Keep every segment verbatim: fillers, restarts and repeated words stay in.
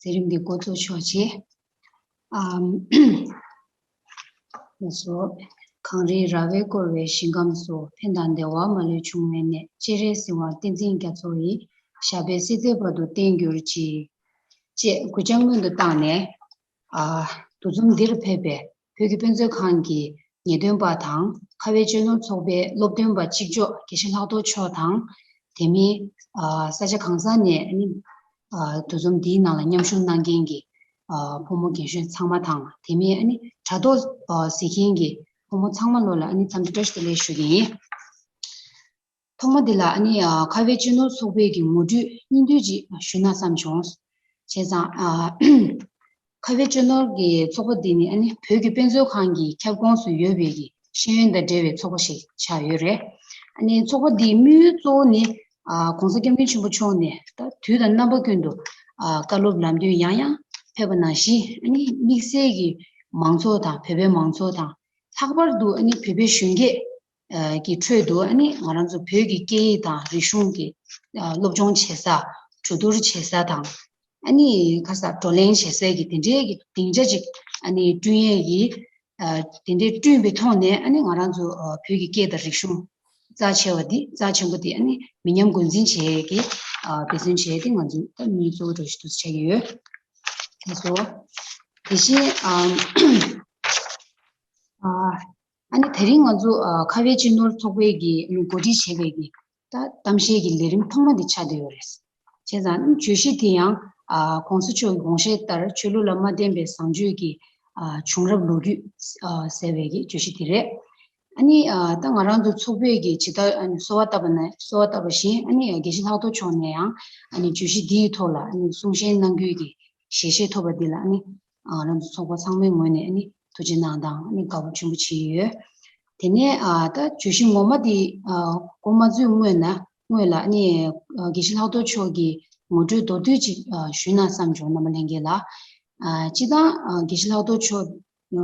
དེ་རིང་འདི་འགོ་བཙུགས་ཆོག་ཅེས། ཨམ། ལགས་སོ། གངས་རིའི་ར་བས་བསྐོར་བའི་ཞིང་ཁམས་སུ། ཕན་དང་བདེ་བ་མ་ལུས་འབྱུང་བའི་གནས། སྤྱན་རས་གཟིགས་དབང་བསྟན་འཛིན་རྒྱ་མཚོ་ཡི། ཞབས་པད་སྲིད་མཐའི་བར་དུ་བརྟན་གྱུར་ཅིག་ཅེས་གུས་ཕྱག་སྔོན་དུ་བཏང་ནས། ཨ། འདུ་འཛོམས་འདིར་ཕེབས་པའི་བོད་ཀྱི་དཔེ་མཛོད་ཁང་གི་ངེས་སྟོན་པ་དང་། ཁ་བའི་གཅེས་ནོར་ཚོགས་པའི་སློབ་སྟོན་པ་གཅིག་ལྕོགས་དགེ་བཤེས་ལྷག་རྡོར་མཆོག་དང་། དེ་མིན། ཨ། ས་ཆ་གང་ས་ནས་ནི། ཨ། འདུ་འཛོམས་འདིའི་ནང་ལ་མཉམ་ཞུགས་གནང་མཁན་གྱི། ཨ། ཕོ་མོ་རྒན་གཞོན་ཚང་མ་དང་། དེ་མིན་ཨ་ནི་དྲ་ཐོག་ཨ། གཟིགས་མཁན་གྱི་ཕོ་མོ་ཚང་མ་ལོ་ལ་ཨ་ནི་འཚམས་འདྲི་བཀྲ་ཤིས་བདེ་ལེགས་ཞུ་གི་ཡིན། ཐོག་མ་འདི་ལ་ཨ་ནི། ཨ། ཁ་བའི་གཅེས་ནོར་ཚོགས་པའི་གི་ངོ་སྤྲོད་སྙིང་བསྡུས་ཅིག་ཞུས་ན་བསམ་བྱུང་། བྱས་ཙང་། ཨ། ཁ་བའི་གཅེས་ནོར་གྱི་ཚོགས་པ་འདི་ནི་ཨ་ནི་བོད་ཀྱི་དཔེ་མཛོད་ཁང་གི་ཁྱབ་ཁོངས་སུ་ཡོད་པའི་གི་ཤེས་ཡོན་དང་འབྲེལ་བའི་ཚོགས་པ་ཞིག་ཆགས་ཡོད་རེད། ཨ་ནི་ཚོགས་པ་འདིའི་དམིགས་ཡུལ་གཙོ་བོ་ནི། ཨ། ༸གོང་ས་༸སྐྱབས་མགོན་ཆེན་པོ་མཆོག་ནས་ད་དུས་དང་རྣམ་པ་ཀུན་ཏུ། ཨ། བཀའ་སློབ་ལམ་སྟོན་ཡང་ཡང་ཕེབས་པ་ནང་བཞིན། ཨ་ནི་དམིགས་བསལ་གྱི་མང་ཚོགས་དང་བོད་པའི་མང་ཚོགས་དང་། ལྷག་པར་དུ་ཨ་ནི་བོད་པའི་གཞོན་སྐྱེས་ཀྱི་ཁྲོད་དུ་ཨ་ནི་ང་རང་ཚོ་བོད་ཀྱི་སྐད་ཡིག་དང་རིག་གཞུང་གི། ཨ། སློབ་སྦྱོང་བྱེད་ས། གྲོས་བསྡུར་བྱེད་ས་དང་། ཨ་ནི་ཁ་ས་བགྲོ་གླེང་བྱེད་སའི་གི་དེ་འདྲའི་གི་སྡིངས་ཆ་ཅིག་ཨ་ནི་བསྐྲུན་ཡས་ཀྱི། ཨ། དེ་འདྲའི་བསྐྲུན་པའི་ཐོག་ནས་ཨ་ནི་ང་རང་ཚོ། ཨ། བོད་ཀྱི་སྐད་དང་རིག་གཞུང་རྩ་ཆེ་བ་འདི། རྩ་ཆེན་པོ་འདི་ཨ་ནི་མི་ཉམས་འགོ་འཛིན་བྱེད་ཡས་ཀྱི། ཨ། འབད་བརྩོན་བྱེད་ཡས་དེ་ང་ཚོའི་ད་དམིགས་ཡུལ་གཙོ་བོ་འདྲ་ཞིག་ཏུ་ཆགས་ཀྱི་ཡོད། དེ་ཚོ། དེ་བཞིན། ཨ། ཨ། ཨ་ནི་དེ་རིང་ང་ཚོ། ཨ། ཁ་བའི་གཅེས་ནོར་ཚོགས་པའི་གི་ཨ་ནི་གོ་སྒྲིག་བྱས་པའི་གི་ད་གཏམ་བཤད་ཀྱི་ལས་རིམ་ཐོག་མ་འདི་ཆགས་བསྡད་ཡོད་རེད། བྱས་ཙང་ཨ་ནི་བརྗོད་གཞི་དེ་ཡང་། ཨ། ༸གོང་ས་མཆོག་གི་དགོངས་བཞེད་ལྟར་ཆོས་ལུགས་ལ་མ་བརྟེན་པའི་བཟང་སྤྱོད་ཀྱི། ཨ། བྱུང་རབས་ལོ་རྒྱུས། ཨ། ཟེར་བའི་གི་བརྗོད་གཞི་དེ་རེད། ཨ་ནི། ཨ། ད་ང་རང་ཚོ་ཚོགས་པའི་གི་ཇི་ལྟར་ཨ་ནི་གསོལ་བ་བཏབ་པ་ན། གསོལ་བ་བཏབ་པ་བཞིན། ཨ་ནི་དགེ་བཤེས་ལྷག་རྡོར་མཆོག་ནས་ཡང་ཨ་ནི་བརྗོད་གཞི་འདིའི་ཐོག་ལ་ཨ་ནི་གསུང་བཤད་གནང་རྒྱུའི་གི་ཞལ་བཞེས་ཐོབ་པ་འདི་ལ་ཨ་ནི། ཨ། ང་རང་ཚོ་ཚོགས་པ་ཚང་མའི་ངོས་ནས་ཨ་ནི་ཐུགས་རྗེ་གནང་དང་ཨ་ནི་དགའ་པོ་ཆེན་པོ་བྱེད་ཀྱི་ཡོད། དེ་ནས། ཨ། ད་བརྗོད་གཞི་ངོ་མ་འདི། ཨ། འགོ་མ་འཛུགས་སྔོན་ན། སྔོན་ལ་ཨ་ནི། ཨ། དགེ་བཤེས་ལྷག་རྡོར་མཆོག་གི་ངོ་སྤྲོད་མདོར་བསྡུས་ཅིག་ཨ། ཞུས་ན་བསམ་བྱུང་། རྣམ་པ་ལྷན་རྒྱས་ལ། ཨ། སྤྱིར་བཏང་། ཨ། དགེ་བཤེས་ལྷག་རྡོར་མཆོག་ཨ།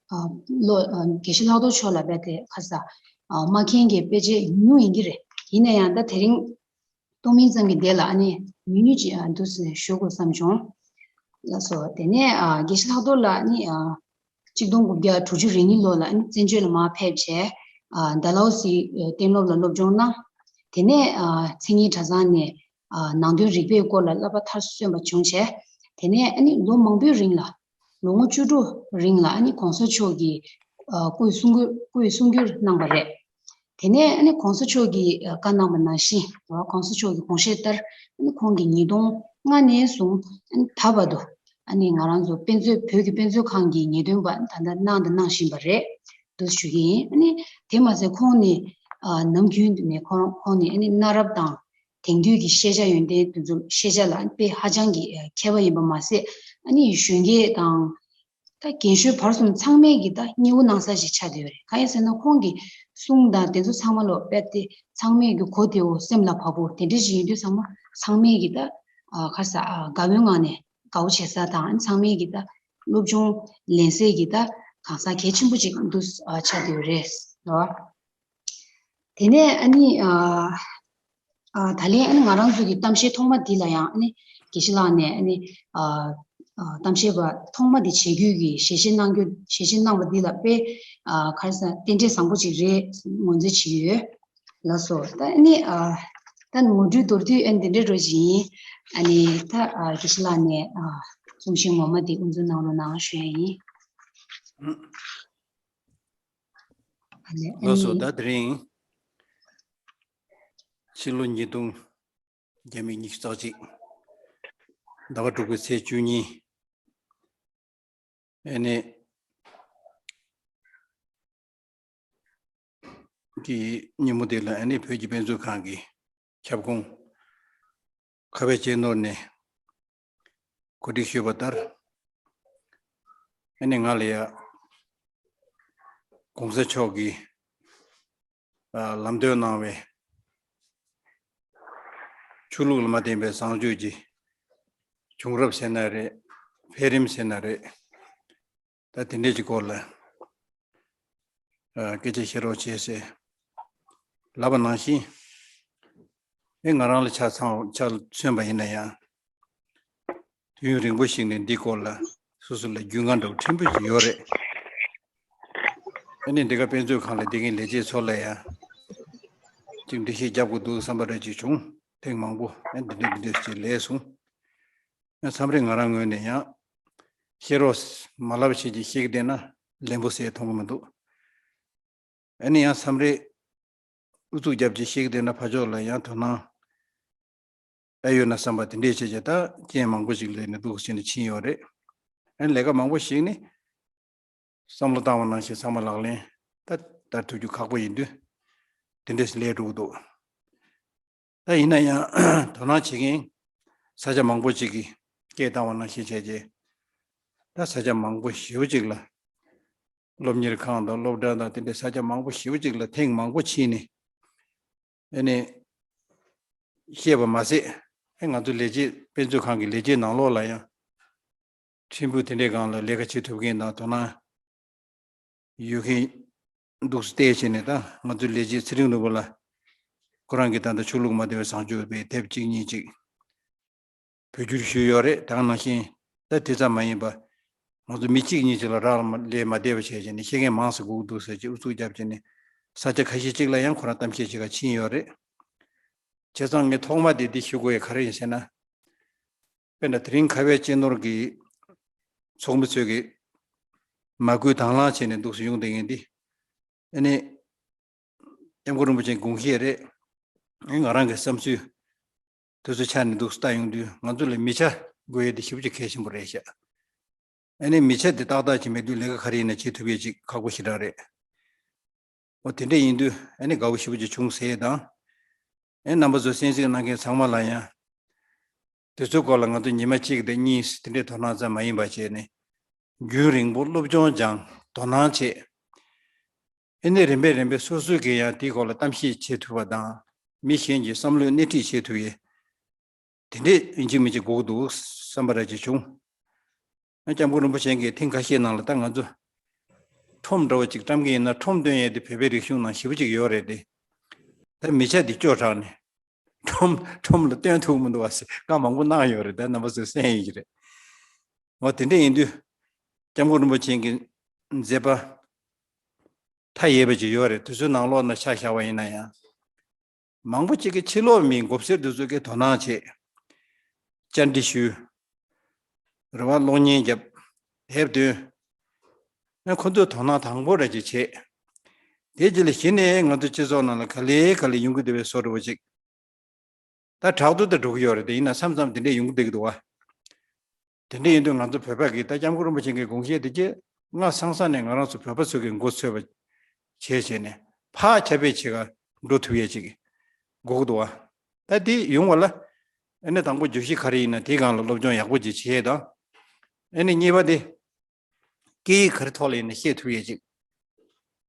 ཨ། ལོ། ཨ། དགེ་བཤེས་ལྷག་རྡོར་མཆོག་ལ་རྦད་དེ་ཁ་ས། ཨ། མ་མཁྱེན་མཁན་དཔེ་ཆ་ཉུང་ཉུང་ཡིན་གྱི་རེད། ཡིན་ན་ཡང་ད་དེ་རིང་གཏོང་མིན་ཙམ་གྱི་དེ་ལ་ཨ་ནི་ཉུང་ཉུང་ཅིག་ཨ། འདུག་སེ་ཞུ་དགོས་བསམ་བྱུང་། ལགས་སོ། དེ་ནས། ཨ། དགེ་བཤེས་ལྷག་རྡོར་ལགས་ནི། ཨ། གཅིག་སྟོང་དགུ་བརྒྱ་དྲུག་ཅུ་རེ་གཉིས་ལོ་ལ་ཨ་ནི་བཙན་བྱོལ་ལ་མར་ཕེབས་བྱས། ཨ། ཌལ་ཧོ་སི་གཏན་སློབ་ལ་སློབ་སྦྱོང་གནང་། དེ་ནས། ཨ། མཚན་ཉིད་གྲྭ་ཚང་ནས། ཨ། ནང་དོན་རིག་པའི་སྐོར་ལ་བསླབ་པ་མཐར་སོན་པ་བྱུང་བྱས། དེ་ནས་ཨ་ནི་ལོ་མང་པོའི་རིང་ལ། ལོ་ངོ་བཅུ་དྲུག་རིང་ལ་ཨ་ནི་གོང་ས་མཆོག་གིས། ཨ། སྐུའི་གསུང་སྐུ། སྐུའི་གསུང་བསྒྱུར་གནང་བ་རེད། དེ་ནས་ཨ་ནི་གོང་ས་མཆོག་གིས། ཨ། བཀའ་གནང་བ་ནང་བཞིན། ཨ། གོང་ས་མཆོག་གི་དགོངས་བཞེད་ལྟར་ཨ་ནི་ཁོང་གིས་ཉིས་སྟོང་ལྔ་ནས་བཟུང་ཨ་ནི་ད་བར་དུ་ཨ་ནི་ང་རང་ཚོ་དཔེ་མཛོད། བོད་ཀྱི་དཔེ་མཛོད་ཁང་གི་ངེས་སྟོན་པ་ད་ལྟ་གནང་དང་གནང་བཞིན་པ་རེད་འདུག་ཞུ་གི་ཡིན། ཨ་ནི་དེ་མ་ཟད་ཁོང་ནི། ཨ། ནམ་རྒྱུན་དུ་ནས་ཁོང་། ཁོང་ནི་ཨ་ནི་གནའ་རབས་དང་དེང་དུས་ཀྱི་ཤེས་བྱ་ཡོན་ཏན་དེ་ཚོ་ཤེས་བྱ་ལ་དཔེ་ཧ་ཅང་གི་མཁས་པ་ཡིན་པ་མ་ཟད། ཨ་ནི་གཞོན་སྐྱེས་དང་། ད་རྒན་གཞོན་བར་གསུམ་ཚང་མས་ཀྱིས་ད་མཉེས་པོ་གནང་ས་ཞིག་ཆགས་བསྡད་ཡོད་རེད། གང་ཡིན་ཟེར་ན་ཁོང་གི་གསུང་དང་དེ་ཚོ་ཚང་མ་ལོ་རྦད་དེ་ཚང་མས་ཀྱིས་གོ་བདེ་བོ། སེམས་ལ་བབས་པོ་དེ་འདྲ་ཞིག་ཡིན་དུས་ཚང་མ། ཚང་མས་ཀྱིས་ད། ཨ། ཁ་ས། ཨ། དགའ་བོའི་ངང་ནས་དགའ་བོ་བྱེད་ས་དང་། ཨ་ནི་ཚང་མས་ཀྱིས་ད་སློབ་སྦྱོང་ལེན་སའི་གི་ད་གང་ཟག་གལ་ཆེན་པོ་ཅིག་འདུག་ཨ། ཆགས་བསྡད་ཡོད་རེད་ལོ། དེ་ནས་ཨ་ནི། ཨ། ཨ། ད་ལན་ཨ་ནི་ང་རང་ཚོ་གི་གཏམ་བཤད་ཐོག་མ་འདི་ལ་ཡང་ཨ་ནི་དགེ་བཤེས་ལགས་ནས་ཨ་ནི། ཨ། ཨ། གཏམ་བཤད་པ་ཐོག་མ་འདི་བྱེད་རྒྱུ་གི་ཞལ་བཞེས་གནང་རྒྱུ། ཞལ་བཞེས་གནང་བ་འདི་ལ་དཔེ། ཨ། ག་རེ་ཟེར། རྟེན་འབྲེལ་བཟང་པོ་ཅིག་རེད་ངོས་འཛིན་བྱེད་ཀྱི་ཡོད། ལགས་སོ། ད་ཨ་ནི། ཨ། ད་ངོ་སྤྲོད་མདོར་བསྡུས་ཨ་ནི་འདི་འདྲ་འདྲ་ཅིག་ཡིན། ཨ་ནི་ད། ཨ། དགེ་བཤེས་ལགས་ནས། ཨ། གསུང་བཤད་ངོ་མ་འདི་དབུ་འཛུགས་གནང་རོགས་གནང་ཞུ་ཡ་ཡིན། ཨ་ནི། ཨ། ལགས་སོ། ནི། ད་དེ་རིང་ཕྱི་ལོ་ཉིས་སྟོང་བརྒྱ་མེད་ཉི་ཤུ་རྩ་གཅིག་ཟླ་བ་དྲུག་པའི་ཚེས་བཅུ་གཉིས། ཨ་ནི་གི་ཉིན་མོ་དེ་ལ་ཨ་ནི་བོད་ཀྱི་དཔེ་མཛོད་ཁང་གི་ཁྱབ་ཁོངས་ཁ་བའི་གཅེས་ནོར་ནས་གོ་སྒྲིག་ཞུས་པ་ལྟར། ཨ་ནི་ང་ལ་ཡ་གོང་ས་མཆོག་གིས། ཨ། ལམ་སྟོན་གནང་བའི་ཆོས་ལུགས་ལ་མ་བརྟེན་པའི་བཟང་སྤྱོད་ཀྱི་བྱུང་རབས་ཟེར་ན་རེད། འཕེལ་རིམ་ཟེར་ན་རེད། ད་དེ་འདྲས་ཀྱི་སྐོར་ལ། ཨ། སྐད་ཆ་བཤད་རོགས་བྱེད་ཟེར་ལབ་པ་ནང་བཞིན། ཨེ། ང་རང་ལ་ཆ་ཚང་། ཆ་མཚོན་པ་ཡིན་ན་ཡང་། དུས་ཡུན་རིང་པོ་ཞིག་ནས་འདི་སྐོར་ལ་སོ་སོ་ལ་རྒྱུས་མངའ་འདྲ་བོ་ཕྲན་བུ་ཞིག་ཡོད་རེད། ཨ་ནི་འདི་ག་དཔེ་མཛོད་ཁང་ལ་བསྡད་མཁན་ལས་བྱེད་ཚོ་ལ་ཡང་ཅིག་འགྲེལ་བཤད་རྒྱབ་དགོས་འདུག་བསམ་པ་འདྲ་ཅིག་བྱུང་། ཐེངས་མང་པོ་ཨ་འདི་འདྲ་འདི་འདྲ་ཞིག་ལས་སོང་། ཨ་མཚམས་རེ་ང་རང་ངོས་ནས་ཡང་བཤད་རོགས་མ་ལབ་བྱས་ཀྱི་བཤད་ཀྱི་བསྡད་ན་ལན་པོ་ཟེར་མཐོང་གི་མི་འདུག་ཨ་ནི་ཡང་མཚམས་རེ་ཨུ་ཚུགས་རྒྱབ་ཀྱི་བཤད་ཀྱི་བསྡད་ན་ཕར་ཕྱོགས་ལ་ཡང་དོ་སྣང་ཨེ་ཡོད་ན་བསམ་པ་དེ་འདྲས་བྱས་བྱས་ད་རྐྱེན་མང་པོ་ཞིག་ལས་ནས་འདུག་ཟེར་ནས་ཕྱིན་ཡོད་རེད། ཨ་ནི་ལས་ཀ་མང་པོ་ཞིག་ནི་བསམ་བློ་བཏང་བ་ནང་བཞིན་ཚང་མ་ལག་ལེན་ད་བསྟར་ཐུབ་རྒྱུ་ཁག་པོ་ཡིན་དུས་དེ་འདྲས་ལས་འགྲོ་གི་འདུག་ད་ཡིན་ན་ཡང་དོ་སྣང་བྱེད་མཁན་ས་ཆ་མང་པོ་ཅིག་གིས་སྐད་བཏང་བ་ནང་བཞིན་བྱས་རྗེས་ད་ས་ཆ་མང་པོ་ཞེ་པོ་ཅིག་ལ་སློབ་གཉེར་ཁང་དང་སློབ་གྲྭ་དང་དེ་འདྲའི་ས་ཆ་མང་པོ་ཞེ་པོ་ཅིག་ལ་ཐེངས་མང་པོ་ཕྱིན་ནས་ཨ་ནི་བཤད་པ་མ་ཟད་ཨེ་ང་ཚོ་ལས་བྱེད་དཔེ་མཛོད་ཁང་གི་ལས་བྱེད་ནང་ལོགས་ལ་ཡང་ཕྲན་བུ་དེ་འདྲའི་སྒང་ལ་ལས་ཀ་བྱེད་ཐུབ་མཁན་དང་དོ་སྣང་ཡོད་མཁན་འདུག་སེ་བལྟས་བྱས་ནས་ད་ང་ཚོའི་ལས་བྱེད་ཚེ་རིང་ནོར་བུ་ལགས་ཁོ་རང་གིས་ད་ལྟ་ཆོས་ལུགས་མ་འདྲ་བའི་བཟང་སྤྱོད་པའི་དེབ་གཅིག་གཉིས་ཅིག་བོད་བསྒྱུར་ཞུས་ཡོད་རེད། ད་ག་ནང་བཞིན་ད་དེ་ཙམ་མ་ཡིན་པ་ང་ཚོ་མི་གཅིག་གཉིས་ཅིག་ལ་རག་ལས་མ་བསྡད་པ་བྱས་བྱས་ནས་བཤད་མཁན་མང་ཙམ་དགོས་ཀྱི་འདུག་ཟེར་གྱི་ཨུ་ཚུགས་བརྒྱབ་བྱས་ནས་ས་ཆ་ཁ་ཤས་ཅིག་ལ་ཡང་ཁོ་རང་གཏམ་བཤད་བྱེད་ག་ཕྱིན་ཡོད་རེད། བྱས་ཙང་ངས་ཐོག་མ་དེ་འདི་ཞུ་དགོས་ཡ་ག་རེ་ཡིན་ཟེར་ན། དཔེར་ན་དེ་རིང་ཁ་བའི་སྤྱི་ནོར་གྱི་ཚོགས་མི་ཚོས་ཀྱི་མ་བསྐུལ་དང་བླངས་བྱས་ནས་འདུག་སེ་ཡོང་བསྡད་མཁན་འདི། ཨ་ནི། སྐྱབས་མགོན་རིན་པོ་ཆེའི་དགོངས་བཞེད་རེད། ཨ་ནི་ང་རང་གི་བསམ་ཚུལ་དེ་ཚོ་ཆ་ནས་འདུག་སེ་ལྟ་ཡོང་དུས་ང་ཚོ་ལ་མི་ཆ་དགོས་ཡས་དེ་ཞེ་པོ་ཅིག་གལ་ཆེན་པོ་རེད་ཤག་ཨ་ནི་མི་ཆ་དེ་ཏག་ཏག་ཅིག་མེད་དུས་ལས་ཀ་ག་རེ་ཡིན་ན་བྱེད་ཐུབ་ཡས་ཅིག་ཁག་པོ་ཞེ་དྲག་རེད། འོ་དེ་འདྲ་ཡིན་དུས་ཨ་ནི་དགའ་བོ་ཞེ་པོ་ཅིག་བྱུང་ཟེར་ཡས་དང་། ཨ་ནི་རྣམ་པ་ཚོ་གསན་གཟིགས་གནང་མཁན་ཚང་མ་ལ་ཡང་། དེ་ཚོའི་སྐོར་ལ་ང་ཚོ་ཉི་མ་གཅིག་དང་གཉིས་དེ་འདྲའི་དོ་སྣང་ཙམ་མ་ཡིན་པ་བྱས་ནས་རྒྱུན་རིང་པོ་སློབ་སྦྱོང་སྦྱངས་དོ་སྣང་བྱས། ཨ་ནི་རིམ་པས་རིམ་པས་སོ་སོས་ཀྱིས་ཡང་དེའི་སྐོར་ལ་གཏམ་བཤད་བྱེད་ཐུབ་པ་དང་མི་གཞན་གྱི་བསམ་བློའི་སྣེ་ཁྲིད་བྱེད་ཐུབ་ཡས། དེ་འདྲས་ཡིན་གཅིག་མིན་གཅིག་དགོས་ཀྱི་འདུག་བསམ་པ་འདྲ་ཅིག་བྱུང་། ཨ་སྐྱབས་མགོན་རིན་པོ་ཆེ་གིས་ཐེངས་ཁ་ཤས་ནང་ལ་ད་ང་ཚོ་ཁྲོམ་འདྲ་བོ་ཅིག་བཀྲམ་གྱི་ཡིན་ན་ཁྲོམ་སྟོན་ཡས་དེ་བོད་པའི་རིག་གཞུང་ནང་ཞེ་པོ་ཅིག་ཡོད་རེད་དེ། ད་མི་ཆ་འདི་སྐྱོ་དྲགས་ནས་ཁྲོམ་ཁྲོམ་ལ་སྟོན་ཐུབ་མི་འདུག་བ་ཟེར་བཀའ་མང་པོ་གནང་ཡོད་རེད། ད་རྣམ་པ་ཚོས་གསན་ཡོད་ཀྱི་རེད། འོ་དེ་འདྲ་ཡིན་དུས་སྐྱབས་མགོན་རིན་པོ་ཆེ་གི་མཛད་པ་མཐའ་ཡས་པ་ཅིག་ཡོད་རེད། དེ་ཚོའི་ནང་ལོགས་ན་ཆ་བཞག་པ་ཡིན་ན་ཡང་། མང་པོ་ཅིག་གིས་ཕྱི་ལོགས་མི་མགོ་སེར་དེ་ཚོ་གིས་དོ་སྣང་བྱེད། བཅར་འདྲི་ཞུས། རེ་བ་གློག་བརྙན་བརྒྱབ། དེབ་བཏོན། ཨ་ཁོ་ཚོས་དོ་སྣང་དང་པོ་ར་ཅིག་བྱེད། དེ་རྗེས་ལ་གཞི་ནས་ང་ཚོ་སྤྱི་ཚོགས་ནང་ལ་ག་ལེ་ག་ལེ་ཡོང་གི་འདུག་པའི་བཟོ་འདྲ་བོ་ཅིག་ད་དྲག་ཏུ་ད་འགྲོ་གི་ཡོད་རེད་དེ། ཡིན་ན་མཚམས་མཚམས་དེ་འདྲས་ཡོང་གི་འདུག་གི་འདུག་བ། དེ་འདྲ་ཡིན་དུས་ང་ཚོ་བོད་པ་གིས་ད་སྐྱབས་མགོན་རིན་པོ་ཆེ་གི་དགོངས་བཞེད་དེ་རྗེས་སྔ་སང་ས་ནས་ང་རང་ཚོ་བོད་པ་ཚོ་གི་མགོ་ཚོས་པ་བྱས་བྱས་ནས་ཕར་ཁྱབ་སྤེལ་བྱེད་ག་འགྲོ་ཐུབ་ཡས་ཅིག་དགོས་ཀྱི་འདུག་བ། ད་དེ་ཡོང་བ་ལ་ཨ་ནི་དང་པོ་བརྗོད་གཞི་ག་རེ་ཡིན་ན་དེའི་སྒང་ལ་སློབ་སྦྱོང་ཡག་པོ་ཅིག་བྱེད་ཡས་དང་། ཨ་ནི་གཉིས་པ་དེ་སྐད་ཡིག་ག་རེ་ཐོག་ལ་ཡིན་ན་བཤད་ཐུབ་ཡས་ཅིག་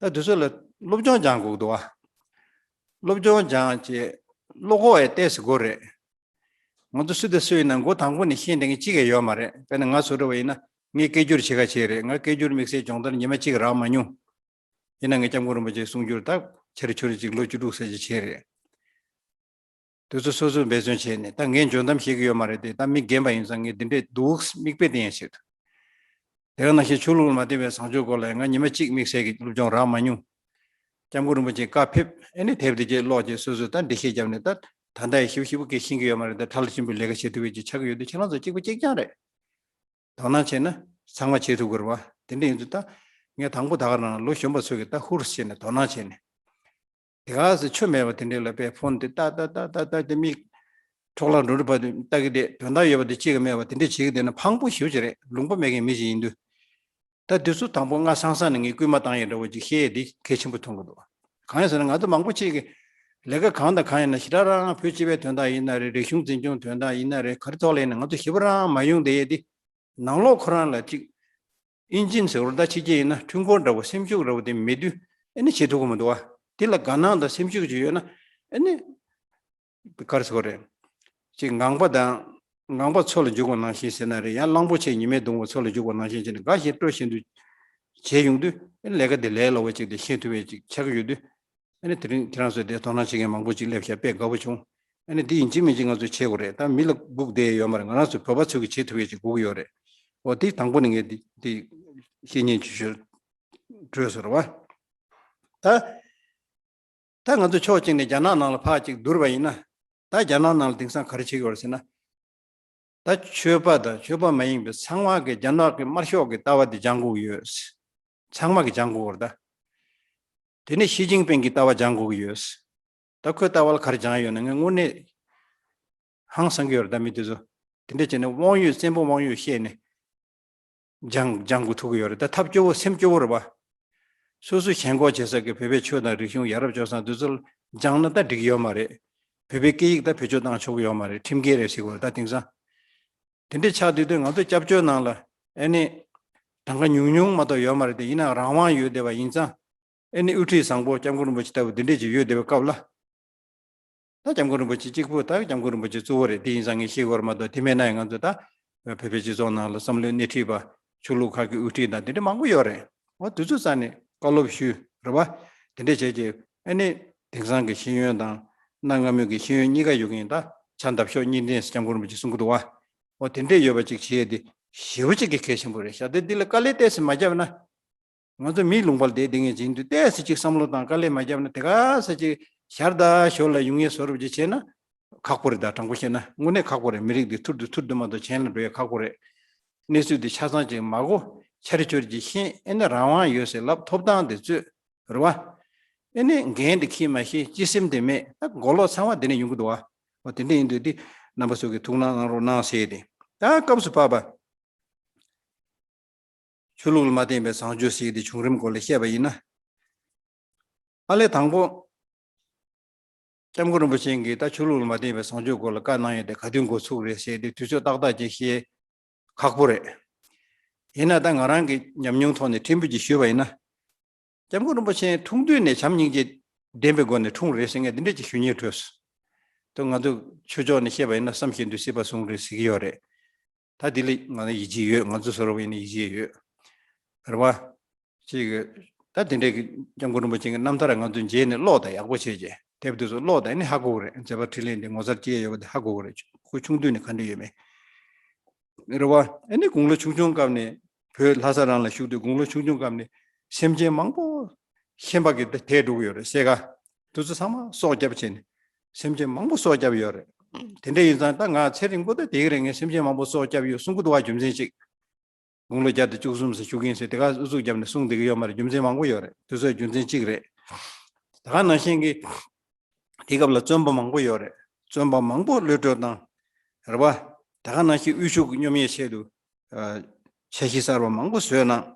ད་དེ་ཚོ་ལ་སློབ་སྦྱོང་སྦྱང་དགོས་ཀྱི་འདུག་བ། སློབ་སྦྱོང་སྦྱང་བྱས་བློ་ཁོག་ཡང་ཏོག་ཙམ་དགོས་རེད། ང་ཚོ་སུ་དང་སུ་ཡིན་ན་མགོ་དང་པོ་ནས་ཤེས་བསྡད་མཁན་གཅིག་ཀྱང་ཡོད་མ་རེད། དཔེར་ན་ང་བཟོ་འདྲ་བ་ཡིན་ན་ངས་སྐད་སྒྱུར་བྱེད་ཁ་བྱས་རེད། ང་སྐད་སྒྱུར་དམིགས་བསལ་སྦྱོང་བརྡར་ཉི་མ་གཅིག་རག་མ་མྱོང་། ཡིན་ན་ངས་སྐྱབས་མགོན་རིན་པོ་ཆེའི་གསུང་སྒྱུར་ད་ཆ་རེ་ཆུ་རེ་གཅིག་ལོ་བཅུ་དྲུག་ཙམ་ཅིག་བྱས་རེད། དེ་ཚོ་སོ་སོས་འབད་བརྩོན་བྱས་ནས་ད་ངས་འཇོན་གཏམ་བཤད་ཀྱི་ཡོད་མ་རེད་དེ། ད་མི་རྒན་པ་ཡིན་ཙང་ངས་འདི་འདྲས་འདུག་མིག་དཔེ་བསྟན་ཡ་བྱེད་དུ། དེ་ག་ནང་བཞིན་ཆོས་ལུགས་ལ་མ་བརྟེན་པའི་བཟང་སྤྱོད་སྐོར་ལ་ཡང་ང་ཉི་མ་གཅིག་དམིགས་བསལ་གྱི་སློབ་སྦྱོང་རག་མ་མྱོང་། སྐྱབས་མགོན་རིན་པོ་ཆེའི་བཀའ་ཕེབས་ཨེ་ནི་དེབ་དེ་གྱད་ཀློག་བྱས་སོ་སོས་ད་འགྲེལ་བཤད་བརྒྱབ་ནས་ད་ད་ལྟ་ཡི་ཞིབ་ཞིབ་སྐད་ཤེས་ཀྱི་ཡོད་མ་རེད། ད་ཁྲ་ལ་ཆེན་པོའི་ལས་ཀ་བྱེད་ཐུབ་པའི་ཅིག་ཆགས་ཀྱི་ཡོད་དུས་ཁྱེད་རང་ཚོ་གཅིག་པ་གཅིག་རྐྱང་རེད། དོ་སྣང་བྱས་ན་ཚང་མ་བྱེད་ཐུབ་ཀྱི་རེད་བ། དེ་འདྲ་ཡིན་དུས་ད་ངས་དང་པོ་ད་ག་རང་ལོ་གཞོན་པ་ཚོ་གིས་ད་ཧུར་བྱས་ནས་དོ་སྣང་བྱས་ནས། དེ་ག་ཚོད་ཆོ་མེད་པ་དེ་འདྲས་ལ་དཔེ་ཕོན་དེ་ལྟ་ལྟ་ལྟ་ལྟ་ལྟ་དེ་མིག་འཕྲོག་ལ་འགྲོ་འགྲོ་བ་དེ་ལྟ་གི་བསྡད། དོན་དག་ཡོད་པ་དེ་གཅིག་གི་མེད་པ་དེ་འདྲས་བྱེད་ཀྱི་བསྡད་ན་ཕངས་པོ་ཞེ་པོ་ཅིག་རེད། ལུང་པ་མེད་མཁན་མི་ཞིག་ཡིན་དུས། ད་དེ་ཚོ་དང་པོ་སྔ་སང་སང་ནས་ངས་སྐུལ་མ་བཏང་ཡས་འདྲ་བོ་ཅིག་བཤད་ཡས་དེ་གལ་ཆེན་པོ་མཐོང་གི་འདུག་གང་ཡིན་ཟེར་ན་ང་ཚོ་མང་པོ་ཅིག་གིས་ལས་ཀ་གང་དང་གང་ཡིན་ན་ཞེ་དྲག་རང་བོད་སྤྱི་པའི་དོན་དག་ཡིན་ན་རེད། རིག་གཞུང་འཛིན་སྐྱོང་དོན་དག་ཡིན་ན་རེད། ག་རེ་ཐོག་ལ་ཡིན་ན་ང་ཚོ་ཞེ་པོ་རང་མ་ཡོང་བསྡད་ཡས་དེ། ནང་ལོགས་ཁོ་རང་ལ་ཅིག་ཨིན་ཇིན་ཟེར་བ་ད་ཕྱི་རྒྱལ་ཡིན་ན་འཕྲུལ་འཁོར་འདྲ་བོ་སེམས་ཤུགས་འདྲ་བོ་དེ་མེད་དུས་ཨ་ནི་བྱེད་ཐུབ་ཀྱི་མི་འདུག་བ། དེ་ལ་དགའ་སྣང་དང་སེམས་ཤུགས་ཅིག་ཡོད་ན་ཨ་ནི་ག་རེ་ཟེར་དགོས་རེད། ཅིག་ངང་པ་དང་ངང་པ་མཚོ་ལ་འཇུག་པ་ནང་བཞིན་ཟེར་ན་རེད། ཡང་གླང་པོ་ཆེ་ཉི་མས་བརྡུངས་པ་མཚོ་ལ་འཇུག་པ་ནང་བཞིན་བྱས་ནས་དགའ་བཞིན་སྤྲོ་བཞིན་དུ་བྱས་ཡོང་དུས་ཨ་ནི་ལས་ཀ་དེ་ལས་སླ་བོ་ཅིག་དེ་ཤེས་ཐུབ་པའི་ཅིག་ཆགས་ཀྱི་ཡོད་དུས། ཨ་ནི་དེ་རིང་ཁྱེད་རང་ཚོས་དེ་དོ་སྣང་བྱེད་མཁན་མང་པོ་ཅིག་སླེབས་ཤག་དཔེ་དགའ་པོ་བྱུང་། ཨ་ནི་འདི་ཡིན་གཅིག་མིན་གཅིག་ང་ཚོས་བྱེད་དགོས་རེད། ད་མི་ལ་སྒུག་བསྡད་ཡོད་མ་རེད། ང་རང་ཚོ་བོད་པ་ཚོས་ཀྱི་བྱེད་ཐུབ་ཡས་ཅིག་སྒུག་ཡོད་རེད། འོ་དེ་དང་པོ་ནས་ངས་འདི་འདི་བཤད་སྙིང་བཅུ་ཤོས་གྲོས་སོ་རེད་བ། ད་ད་ང་ཚོ་ཕྱོགས་གཅིག་ནས་རྒྱ་ནག་ནང་ལ་ཕར་ཅིག་བསྡུར་བ་ཡིན་ན། ད་རྒྱ་ནག་ནང་ལ་དེང་སང་ག་རེ་བྱེད་ཀྱི་ཡོད་རེད་ཟེར་ན། ད་ཆོས་པ་དང་ཆོས་པ་མ་ཡིན་པའི་ཚང་མ་གི་རྒྱ་ནག་གི་དམར་ཤོག་གི་ལྟ་བ་དེ་སྦྱང་དགོས་ཀྱི་ཡོད། ཚང་མ་གི་སྦྱང་དགོས་ཀྱི་ཡོད་རེད་ད། དེ་ནས་ཞི་ཅིན་ཕིང་གི་ལྟ་བ་སྦྱང་དགོས་ཀྱི་ཡོད། ད་ཁོའི་ལྟ་བ་ལ་ག་རེ་སྦྱངས་ཡོད་ན་ངས་དངོས་གནས་ཧང་སང་གི་ཡོད་རེད་ད། མི་དེ་ཚོ་དེ་འདྲ་བྱས་ནས་དབང་ཡོད་བཙན་པོ་དབང་ཡོད་བཤད་ནས་སྦྱང་སྦྱང་དགོས་ཐུག་གི་ཡོད་རེད་ད། ཐབས་སྐྱོ་བོ་སེམས་སྐྱོ་བོ་རེད་པ། སོ་སོ་ཞེན་ཁོག་བྱེད་ས་གི་བོད་པའི་ཆོས་དང་རིག་གཞུང་ཡ་རབས་སྤྱོད་བཟང་དེ་ཚོ་ལ་སྦྱངས་ན་ད་འགྲིག་གི་ཡོད་མ་རེད། བོད་པའི་སྐད་ཡིག་ད་བེད་སྤྱོད་བཏང་ཆོག་གི་ཡོད་མ་རེད། ཁྲིམས་འགལ་རེད་ཟེར་གི་ཡོད་རེད་ད། དེང་སང་དེ་འདྲ་ཆགས་དུས་དུས་ང་ཚོ་སྐྱབས་བཅོལ་ནང་ལ་ཨེ་ནི་གྲངས་ཀ་ཉུང་ཉུང་མ་གཏོགས་ཡོད་མ་རེད་དེ། ཡིན་ནའང་རང་དབང་ཡོད་བསྡད་པ་ཡིན་ཙང་། ཨེ་ནི་དབུ་ཁྲིད་བཟང་པོ་སྐྱབས་མགོན་རིན་པོ་ཆེ་ལྟ་བུ་འདི་འདྲས་ཅིག་ཡོད་བསྡད་པའི་སྐབས་ལ། ད་སྐྱབས་མགོན་རིན་པོ་ཆེ་གཅིག་པུ་ད་སྐྱབས་མགོན་རིན་པོ་ཆེ་གཙོ་བོ་རེད། དེ་ཡིན་ཙང་ངས་བཤད་དགོས་རེད་མ་གཏོགས། དེ་མེད་ན་ཡང་ང་ཚོ་ད་བོད་པའི་སྤྱི་ཚོགས་ནང་ལ་བསམ་བློའི་སྣེ་ཁྲིད་པ་ཆོས་ལུགས་ཁག་གི་དབུ་ཁྲིད་དང་དེ་འདྲ་མང་པོ་ཡོད་རེད། འོ་དེ་ཚོ་རྩ་ནས་བཀའ་སློབ་ཞུས་རེད་བ། དེ་འདྲས་བྱས་རྗེས་ཨ་ནི་དེང་སང་གི་ཤེས་ཡོན་དང་གནའ་སྔ་མོའི་གི་ཤེས་ཡོན་གཉིས་ཀ་ཡོད་མཁན་ད་ཕྱག་འདེབས་ཤོག་གཉིས་ལྡན་སྐྱབས་མགོན་རིན་པོ་ཆེ་གསུང་གི་འདུག་བ། འོ་དེ་འདྲས་ཡོད་པ་ཅིག་བྱས་ཏེ་ཞེ་པོ་ཅིག་གི་གལ་ཆེན་པོ་རེད་ཤག་དེ་འདི་ལ་དཀའ་ལས་ཏོག་ཙམ་མ་བརྒྱབ་ན། ང་ཚོ་མིའི་ལུང་པ་ལ་བསྡད་བསྡད་མཁན་ཅིག་ཡིན་དུས་ཏོག་ཙམ་ཅིག་བསམ་བློ་དང་དཀའ་ལས་མ་བརྒྱབ་ན། དེ་ག་ས་ཅིག་ཞར་དང་ཞོར་ལ་ཡོང་ངེས་བཟོ་འདྲ་ཅིག་བྱས་ན་ཁག་པོ་རེད་ད། དྲང་པོ་བཤད་ན་དངོས་གནས་ཁག་པོ་རེད། མི་རིགས་འདི་ཐུར་དུ་ཐུར་དུ་མ་གཏོགས་གཞན་ལ་འགྲོ་ཡ་ཁག་པོ་རེད། གནས་ཚུལ་འདི་ཆ་ཚང་ཅིག་མ་གོ་འཆར་འཆོར་ཅིག་ཤེས། ཨེ་ནི་རང་དབང་ཡོད་ཟེར་ལབ། ཐོབ་ཐང་དེ་རྩོད་རེད་བ། ཨེ་ནི་འགན་དེ་འཁྱེར་མ་ཤེས། སྤྱི་སེམས་དེ་མེད། ད་མགོ་ལོག་ཚང་མ་དེ་ནས་ཡོང་གི་འདུག་བ། འོ་དེ་འདྲ་ཡིན་དུས་འདི་རྣམ་པ་ཚོ་གིས་ཐུགས་སྣང་གནང་རོགས་གནང་ཟེར་ཏེ། ད་སྐབས་སུ་བབ་པ། ཆོས་ལུགས་ལ་མ་བརྟེན་པའི་བཟང་སྤྱོད་ཟེར་དེ་བྱུང་རིམ་སྐོར་ལ་བཤད་པ་ཡིན་ན། ཨ་ལས་དང་པོ། སྐྱབས་མགོན་རིན་པོ་ཆེ་གིས་ད་ཆོས་ལུགས་ལ་མ་བརྟེན་པའི་བཟང་སྤྱོད་སྐོར་ལ་བཀའ་གནང་ཡོད་དེ་ག་དུས་འགོ་ཚུགས་རེད་ཟེར་དེ་དུས་ཚོད་ཏག་ཏག་ཅིག་བཤད་ཁག་པོ་རེད། ཡིན་ན་ད་ང་རང་གི་ཉམས་མྱོང་ཐོག་ནས་ཕྲན་བུ་ཅིག་ཞུས་པ་ཡིན་ན། སྐྱབས་མགོན་རིན་པོ་ཆེ་འཁྲུངས་དུས་ནས་བྱམས་སྙིང་རྗེ་ལྡན་པའི་སྒོ་ནས་འཁྲུངས་རེད་ཟེར་མཁན་འདི་འདྲ་ཅིག་ཞུ་སྙིང་བྲོས་སོང་། ད་ང་ཚོ་ཆོས་ཕྱོགས་ནས་བཤད་པ་ཡིན་ན་བསམ་བཞིན་དུ་སྲིད་པ་བཟུང་རེད་ཟེར་གྱི་ཡོད་རེད། ད་འདི་ལ་ང་ལ་ཡིད་ཆེས་ཡོད། ང་ཚོ་བཟོ་འདྲ་བ་ཡིན་ན་ཡིད་ཆེས་ཡོད། རེད་བ། ཅིག་ད་དེ་འདྲའི་གི་སྐྱབས་མགོན་རིན་པོ་ཆེ་གི་རྣམ་ཐར་ང་ཚོ་མཇལ་ནས་ཀློག་དང་། ཡག་པོ་བྱས་རྗེས་དེབ་དེ་ཚོ་ཀློག་དང་། ཨ་ནི་ཧ་གོ་གི་རེད། མཛད་པ་འཕྲིན་ལས་འདི་ངོ་མཚར་སྐྱེ་ཡོད་པ་དེ་ཧ་གོ་གི་རེད། ཁོ་ཆུང་དུས་ནས་ག་འདྲ་ཡོད་མེད། རེད་བ། ཨ་ནི་དགུང་ལོ་ཆུང་ཆུང་སྐབས་ནས་བོད་ལྷ་ས་རང་ལ་བཞུགས་དུས་དགུང་ལོ་ཆུང་ཆུང་སྐབས་ནས་སེམས་ཅན་མང་པོ་ཤན་པ་གིས་དེད་འགྲོ་གི་ཡོད་རེད། སེ་ག་དེ་ཚོ་ཚང་མ་སྲོག་སྐྱབས་བྱས་ནས་སེམས་ཅན་མང་པོ་སྲོག་བསྐྱབས་ཡོད་རེད། དེ་འདྲ་ཡིན་ཙང་ད་ང་ཚེ་རིང་པོ་ད་བསྡད་ཀྱི་རེད། ངས་སེམས་ཅན་མང་པོ་སྲོག་བསྐྱབས་ཡོད་གསུང་གི་འདུག་བ། རྒྱུ་མཚན་གཅིག་དགུང་ལོ་བརྒྱ་དང་བཅུ་གསུམ་ཙམ་བཞུགས་ཀྱིན་ཟེར་དེ་ག་ཨུ་ཚུགས་བརྒྱབ་ནས་གསུངས་བསྡད་ཀྱི་ཡོད་མ་རེད། རྒྱུ་མཚན་མང་པོ་ཡོད་རེད། དེ་ཚོའི་རྒྱུ་མཚན་གཅིག་རེད། ད་ག་ནང་བཞིན་གྱི་དེའི་སྐབས་ལ་བཙོན་པ་མང་པོ་ཡོད་རེད། བཙོན་པ་མང་པོ་གློད་བཀྲོལ་བཏང་། རེད་བ། ད་ག་ནང་བཞིན་དབུལ་ཕྱུག་གི་སྙོམས་ཡས་ཆེད་དུ་ཨ་འཆར་གཞི་གསར་པ་མང་པོ་བཟོས་གནང་།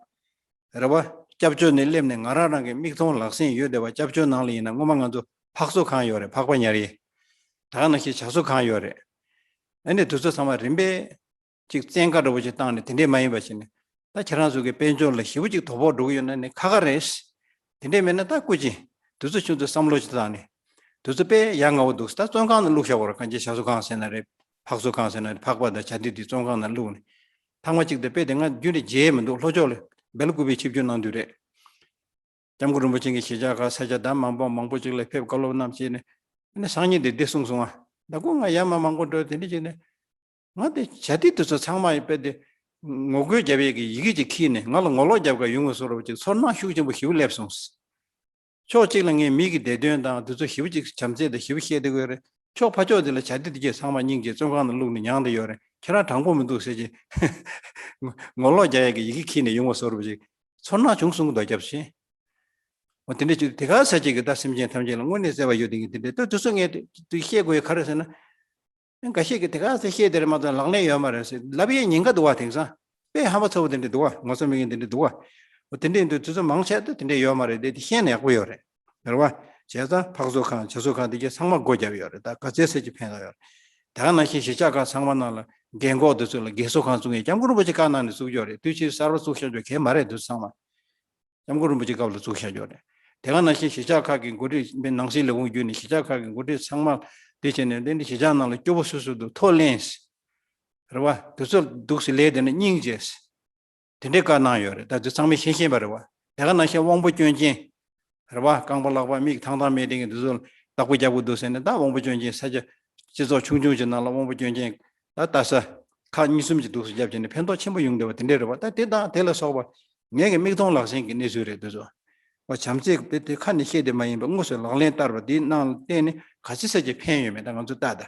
རེད་བ། སྐྱབས་བཅོལ་ནས་སླེབས་ནས་ང་རང་རང་གི་མིག་མཐོང་ལག་ཟིན་ཡོད་བསྡད་པ། སྐྱབས་བཅོལ་ནང་ལ་ཡིན་ན་སྔོན་མ་ང་ཚོ་ཕག་གསོ་ཁང་ཡོད་རེད། ཕག་པ་ཉར་ཡས། ད་ག་ནང་བཞིན་བྱ་གསོ་ཁང་ཡོད་རེད། ཨ་ནི་དེ་ཚོ་ཚང་མ་རིམ་པས་ཅིག་བཙན་བཀའ་འདྲ་བོ་ཅིག་བཏང་ནས་དེ་འདྲས་མ་ཡིན་པ་བྱས་ནས། ད་ཁྱེད་རང་ཚོ་གི་དཔལ་འབྱོར་ལ་ཞེ་པོ་ཅིག་དོ་ཕོག་འགྲོ་གི་ཡོད་ན་ནི་ཁག་ཁག་རེད། དེ་འདྲས་མེད་ན་ད་སྐུ་མཁྱེན། དེ་ཚོ་ཁྱོད་ཚོས་བསམ་བློ་ཅིག་བཏང་ནས། དེ་ཚོ་དཔེ་ཡ་ང་བོ་འདུག་ད་བཙོན་ཁང་ནང་བླུགས་བཞག་པ་རེད། གང་ཅི་བྱ་གསོ་ཁང་ཟེར་ན་རེད། ཕག་གསོ་ཁང་ཟེར་ན་རེད། ཕག་པ་དང་བྱ་དེ་དེ་བཙོན་ཁང་ནང་བླུགས་ནས། ཐེངས་མ་གཅིག་དེ་དཔེ་དེ་ང་རྒྱུན་རིང་མཇལ་མི་འདུག་ལྷོ་ཕྱོགས་ལ་སྦེལ་ཀུ་པེ་ཆིབས་བསྒྱུར་གནང་དུས་རེད། སྐྱབས་མགོན་རིན་པོ་ཆེ་གི་གཞིས་ཆགས་ཁག་ས་ཆ་ད་མང་པོ་མང་པོ་ཅིག་ལ་ཕེབས་བཀའ་སློབ་གནང་བྱས་ནས། ཨ་ནི་སང་ཉིན་དེ་འདི་གསུངས་སོང་ང་། ད་ཁོ་ང་ཡར་མར་མང་པོ་འགྲོ་དེ་འདྲ་བྱས་ནས། ང་དེ་བྱ་དེ་དེ་ཚོ་ཚང་མ་ཡིན་པས་དེ། ངོ་རྒོལ་རྒྱབ་ཡས་ཀྱི་ཡི་གེ་ཅིག་ཁྱེར་ནས་ང་ལ་ངོ་ལོག་རྒྱབ་ག་ཡོང་གི་བཟོ་འདྲ་བོ་ཅིག་ཚོར་སྣང་ཤུགས་ཆེན་པོ་ཞེ་པོ་སླེབས་སོང་། ཕྱོགས་གཅིག་ལ་ངས་མི་གི་བདེ་དོན་དང་དེ་ཚོ་ཞེ་པོ་ཅིག་བྱམས་བརྩེ་དང་ཞེ་པོ་བཤད་བསྡད་ཀྱི་ཡོད་རེད། ཕྱོགས་ཕར་ཕྱོགས་དེ་ལ་བྱ་དེ་དེ་གས་ཚང་མ་སྙིང་རྗེ་བཙོན་ཁང་ནང་བླུགས་ནས་མྱངས་བསྡད་ཡོད་རེད། ཁྱེད་རང་དྲང་པོ་མི་འདུག་ཟེར་གྱི། ངོ་ལོག་རྒྱག་ཡས་ཀྱི་ཡི་གེ་ཁྱེར་ནས་ཡོང་བ་བཟོ་འདྲ་བོ་ཅིག་ཚོར་སྣང་བྱུང་སོང་གི་འདུག་སྐྱབས་ཆེན། འོ་དེ་འདྲ་ཅིག་དེ་ག་ས་ཅིག་གི་ད་སེམས་ཅན་ཐམས་ཅད་ལ་དངོས་གནས་བརྩེ་བ་ཡོད་དེ་ངས་དེ་འདྲ་ད་དུས་ཚོད་ངས་དེ་བཤད་དགོས་ཡ་ག་རེ་ཟེར་ན། འགའ་ཤས་ཀྱིས་དེ་ག་ས་བཤད་དེ་རེད་མ་གཏོགས་ལག་ལེན་ཡོད་མ་རེད་ཟེར་ལབ་ཡས་ཉེན་ཁ་འདུག་བ། དེང་སང་དཔེ་ཧམ་པ་ཚ་བོ་དེ་འདྲ་འདུག་བ། ངོ་ཚ་མེད་མཁན་དེ་འདྲ་འདུག་བ། འོ་དེ་འདྲ་ཡིན་དུས་དུས་ཚོད་མང་ཆེ་ད་དེ་འདྲ་ཡོད་མ་རེད། དེ་དེ་ཤེས་ན་ཡག་པོ་ཡོད་རེད། རེད་བ། བྱས་ཙང་ཕག་གསོ་ཁང་བྱ་གསོ་ཁང་དེ་གས་ཚང་མ་སྒོ་བརྒྱབ་ཡོད་རེད། ད་ག་ཚད་ཚད་ཅིག་ཕན་ཐོགས་ཡོད་རེད། དེ་ག་ནང་བཞིན་གཞིས་ཆགས་ཁག་ཚང་མ་ནང་ལ་རྒན་འཁོགས་དེ་ཚོ་ལ་རྒས་གསོ་ཁང་བཙུགས་ཡས་སྐྱབས་མགོན་རིན་པོ་ཆེ་བཀའ་གནང་ནས་བཙུགས་ཡོད་རེད། དུས་ཕྱིས་གསར་པ་བཙུགས་བཞག་རྒྱུ་གལ་མ་རེད། དེ་ཚོ་ཚང་མ། སྐྱབས་མགོན་རིན་པོ་ཆེ་སྐབས་ལ་བཙུགས་བཞག་ཡོད་རེད། དེ་ག་ནང་བཞིན་གཞིས་ཆགས་ཁག་གི་འགོ་ཁྲིད་ནང་སྲིད་ལས་ཁུངས་བརྒྱུད་ནས་གཞིས་ཆགས་ཁག་གི་འགོ་ཁྲིད་ཚང་མ་དེ་བྱས་ནས་དེ་འདྲ་གཞིས་ཆགས་ནང་ལ་སྐྱོ་པོ་སུ་སུ་འདུག་ཐུགས་ལན། རེད་བ། དེ་ཚོ་འདུག་སེ་ལས་དེ་ནས་སྙིང་རྗེ། དེ་འདྲའི་བཀའ་གནང་ཡོད་རེད། ད་དེ་ཚང་མས་ཤེས་ཤེས་པ་རེད་བ། དེ་ག་ནང་བཞིན་དབང་པོ་སྐྱོན་ཅན། རེད་བ། རྐང་པ་ལག་པ་མིག་ཐང་ཐང་མེད་དེ་གི་འདི་ཚོ་བདག་པོ་རྒྱབ་དགོས་འདུག་ཟེར་ནས་ད་དབང་པོ་སྐྱོན་ཅན་ས་ཆ་ སྤྱི་ཚོགས་ཆུང་ཆུང་ཅིག་ནང་ལ་དབང་པོ་སྐྱོན་ཅན་ད་ལྟ་ས་ཁག་གཉིས་གསུམ་ཅིག་འདུག་སེ་བརྒྱབ་བྱས་ནས་ཕན་ཐོགས་ཆེན་པོ་ཡོང་བསྡད་པ་དེ་འདྲས་རེད་བ། ད་དེ་དང་དེ་ལ་སོགས་པ་ངས་ཀྱི་མིག་མཐོང་ལག་ཟིན་གྱི་གནས་ཚུལ་རེད་འདུག་ཟེར་བ། བྱམས་བརྩེ་དེ་དེ་ཁ་ནས་བཤད་དེ་མ་ཡིན་པ་དངོས་སུ་ལག་ལེན་བསྟར་བ་དེའི་ནང་ལ་བརྟེན་ནས་ག་ཅི་ཟེར་གྱི་ཕན་ཡོད་མེད་ད་ང་ཚོ་ལྟ་ད།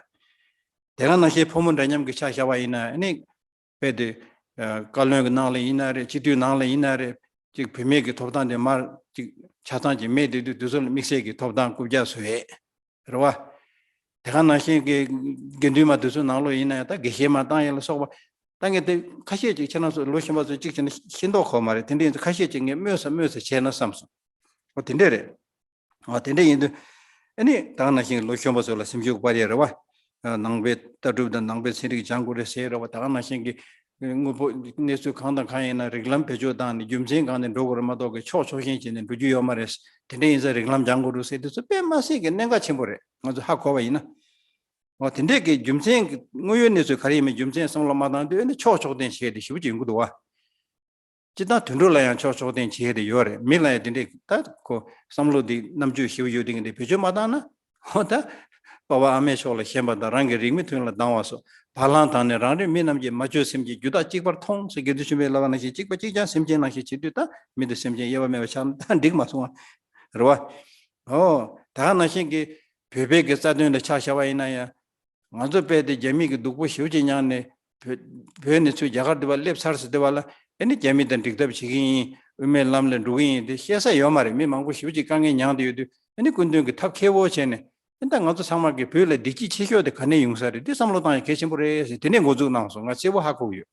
དེ་ག་ནང་བཞིན་ཕོ་མོ་འདྲ་མཉམ་གྱི་ཆ་བཞག་པ་ཡིན་ན་ནི། དཔེ་དེ། བཀའ་བློན་གྱི་ནང་ལ་ཡིན་ན་རེད། སྤྱི་འཐུས་ནང་ལ་ཡིན་ན་རེད། ཅིག་བུད་མེད་ཀྱི་ཐོབ་ཐང་དེ་མར་ཅིག་ཆ་ཚང་ཅིག་མེད་དེ་དུས་དུས་ཚོད་ལ་དམིགས་བསལ་གྱི་ཐོབ་ཐང་རྐུབ་བཀྱག་བཟོ་ཡས་རེད་བ། དེ་ག་ནང་བཞིན་གྱི་དགེ་འདུན་མ་དུས་ཚོད་ནང་ལོགས་ཡིན་ན་ཡང་ད་དགེ་བཤེས་མ་བཏང་ཡས་ལ་སོགས་པ་ད་ངས་དེ་ཁ་ཤས་ཅིག་ཁྱེད་རང་ཚོ་ལོ་གཞོན་པ་ཚོ་ཅིག་བྱས་ན་ཤེས་མདོག་ཁ་པོ་མ་རེད། དེ་འདྲ་ཡིན་ཚེ་ཁ་ཤས་ཅིག་ངས་སྨོས་ས་སྨོས་ས་བྱས་ན་བསམ་སོང་། འོ་དེ་འདྲས་རེད། ཨ་དེ་འདྲ་ཡིན་དུས། ཨ་ནི་ད་ག་ནང་བཞིན་ལོ་གཞོན་པ་ཚོ་ལ་སེམས་ཤུགས་སྤར་ཡས་རེད་བ། ནང་པའི་ལྟ་གྲུབ་དང་ནང་པའི་ཚན་རིག་སྦྱང་དགོས་རེད་ཟེར་རེད་བ། ད་ག་ནང་བཞིན་གྱི་དངོས་པོ་གནས་ཚུལ་གང་དང་གང་ཡིན་ན་རིགས་ལམ་བེད་སྤྱོད་བཏང་ནས་རྒྱུ་མཚན་གང་ནས་འགྲོ་དགོས་རེད་མ་གཏོགས་ཀྱི་ཕྱོགས་ཕྱོགས་ཞེན་བྱས་ནས་འགྲོ་རྒྱུ་ཡོད་མ་རེད། དེ་འདྲ་ཡིན་ཙང་རིགས་ལམ་སྦྱང་དགོས་རེད་ཟེར་དུས་ཚོད་དཔེ་མ་སྲིད་ཀྱི་གནད་འགག་ཆེན་པོ་རེད། ང་ཚོ་ཧ་གོ་བ་ཡིན་ན། འོ་དེ་འདྲས་ཀྱི་རྒྱུ་མཚན་གྱི་དངོས་ཡོད་གནས་ཚུལ་ག་རེ་ཡིན་མིན་རྒྱུ་མཚན་བསམ་བློ་མ་བཏང་དུས་ཨ་ནི་ཕྱོགས་ཕྱོགས་འཐེན་བྱས་ཏེ་ཞེ་པོ་ཅིག་ཡོང་གི་འདུག་བ། སྤྱིར་བཏང་དུད་འགྲོ་ལ་ཡང་ཕྱོགས་ཕྱོགས་འཐེན་བྱེད་ཡས་དེ་ཡོད་རེད། མི་ལ་ཡང་དེ་འདྲས་ད་ཁོ་བསམ་བློ་འདི་རྣམ་དཔྱོད་ཞེ་པོ་ཡོད་དེ་འདི་བེད་སྤྱོད་མ་བཏང་ན། འོ་ད། པ་ཕ་ཨ་མའི་ཕྱོགས་ལ་ཞེན་པ་དང་རང་གི་རིགས་མི་མཐུན་ལ་སྡང་བ་སོགས་བ་ལང་དང་ནི་རང་རིགས་མི་རྣམས་ཀྱིས་མ་བཅོས་སེམས་ཀྱི་རྒྱུ་དག་གཅིག་པར་མཐོང་ཟེར་དགེ་ཚུལ་ཆེན་པོས་ལབ་པ་ནང་བཞིན་གཅིག་པ་གཅིག་རྐྱང་སེམས་ཅན་ནང་བཞིན་བྱེད་དུས་ད་མི་དེ་སེམས་ཅན་དབྱེ་བ་མེད་པ་ཆགས་ན་ད་འགྲིག་མ་སོང་བ། རེད་བ། འོ། ད་ག་ནང་བཞིན་གྱི་བོད་པའི་གི་རྩ་དོན་ལ་ཆ་བཞག་པ་ཡིན་ན་ཡང་། ང་ཚོ་དཔེ་དེ་རྒྱ་མི་གི་སྡུག་པོ་ཞེ་པོ་ཅིག་མྱངས་ནས་བོད་བོད་ནས་ཚུར་རྒྱ་གར་དེ་བ་སླེབས་ཚར་ཟེར་དེ་བ་ལ་ཨེ་ནི་རྒྱ་མི་དང་འགྲིག་ཐབས་བྱེད་ཀྱི་ཡིན། དབུ་མའི་ལམ་ལ་འགྲོ་གི་ཡིན་དེ་བཤད་ས་ཡོད་མ་རེད། མི་མང་པོ་ཞེ་པོ་ཅིག་དཀའ་ངལ་མྱངས་བསྡད་ཡོད་དུས་ཨེ་ནི་སྐུ་མདུན་གྱིས་ཐབས་མཁས་པོ་བྱས་ནས་ཨེ་ད་ང་ཚོ་ཚང་མ་གི་བོད་ལ་བདེ་སྐྱིད་ཆེ་ཤོས་དེ་ག་ནས་ཡོང་ས་རེད། དེ་བསམ་བློ་བཏང་ཡ་གལ་ཆེན་པོ་རེད་ཟེར་དེ་ནས་འགོ་འཛུགས་གནང་སོང་། ང་གསལ་པོ་ཧ་གོ་གི་ཡོད།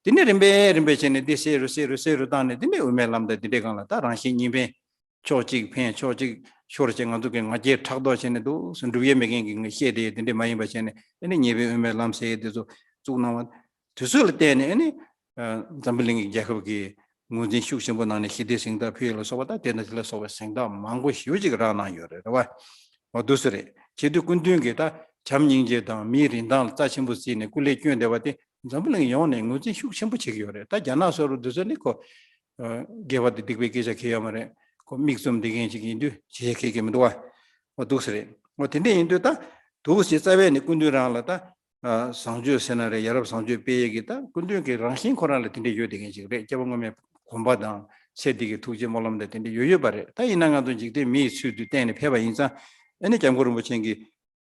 དེ་ནས་རིམ་པས་རིམ་པས་བྱས་ནས་དེ་གསལ་རུ་གསལ་རུ་གསལ་རུ་བཏང་ནས་དེ་ནས་དབུ་མའི་ལམ་དང་དེ་འདྲའི་སྒང་ལ་ད་རང་གཞན་གཉིས་ཕན། ཕྱོགས་གཅིག་ཕན་ཕྱོགས་གཅིག་ཤོར་བྱས་ང་ཚོ་གི་ང་རྒྱལ་ཕྲག་དོག་བྱས་ནས་འདུག་སེ་སྒྲུབ་ཡས་མེད་མཁན་གྱི་ངས་བཤད་དེ་དེ་འདྲས་མ་ཡིན་པ་བྱས་ནས་ཨ་ནི་ཉེས་པའི་དབུ་མའི་ལམ་ཟེར་ཡས་དེ་ཚོ་བཙུགས་གནང་བ། དེ་ཚོ་ལ་བརྟེན་ནས་ཨ་ནི་འཛམ་བུ་གླིང་གི་རྒྱལ་ཁབ་ཀྱི་ངོས་འཛིན་ཤུགས་ཆེན་པོ་གནང་ནས་ཞི་བདེ་གཟེངས་རྟགས་ཕུལ་ཡས་ལ་སོགས་པ་དང་དེ་དང་དེ་ལ་སོགས་པའི་གཟེངས་རྟགས་མང་པོ་ཞེ་པོ་ཅིག་རག་གནང་ཡོད་རེད། རེད་བ། འོ་འདུག་སེ་རེད། བྱེད་དུས་སྐུ་མདུན་གྱིས་ད་བྱམས་སྙིང་རྗེ་དང་མིའི་རིན་ཐང་ལ་རྩ་ཆེན་པོ་བརྩིས་ནས་སྐུ་ལས་བསྐྱོན་བསྡད་པ་དེ་འཛམ་བུ་གླིང་ཡོངས་ནས་ངོས་འཛིན་ཤུགས་ཆེན་པོ་བྱེད་ཀྱི་ཡོད་རེད། ད་རྒྱ་ནག་སོགས་རུ་འདུག་སེ་ནི་ཁོ། དགེ་བ་དེ་སྡིག་པའི་སྐད་ཆ་ཁེལ་ཡོད་མ་རེད། ཁོ་མིག་བཙུམ་བསྡད་མཁན་ཞིག་ཡིན་དུས་བྱེད་ཡས་ཁེལ་གྱི་མི་འདུག་བ། འོ་འདུག་སེ་རེད། འོ་དེ་འདྲས་ཡིན་དུས་ད། འདུག་སེ་རྩ་བའི་ནས་སྐུ་མདུན་རང་ལ་ད། བཟང་སྤྱོད་ཟེར་ན་རེད། ཡ་རབས་བཟང་སྤྱོད་སྤེལ་ཡས་ཀྱི་ད་སྐུ་མདུན་གྱི་རང་བཞིན་ཁོ་རང་ལ་དེ་འདྲས་ཡོད་བསྡད་མཁན་ཞིག་རེད། སྐྱབས་མགོན་པའི་གོ་འཕང་དང་ཚེ་འདི་གི་ཐུགས་རྗེ་སྨོན་ལམ་དང་དེ་འདྲས་ཡོད་ཡོད་པ་རེད། ད་ཡིན་ན་ང་ཚོ་འཇིག་རྟེན་མི་ཡི་ཚུལ་དུ་བསྟན་ནས་ཕེབས་པ་ཡིན་ཙང་ཨ་ནི་སྐྱབས་མགོན་རིན་པོ་ཆེ་གི་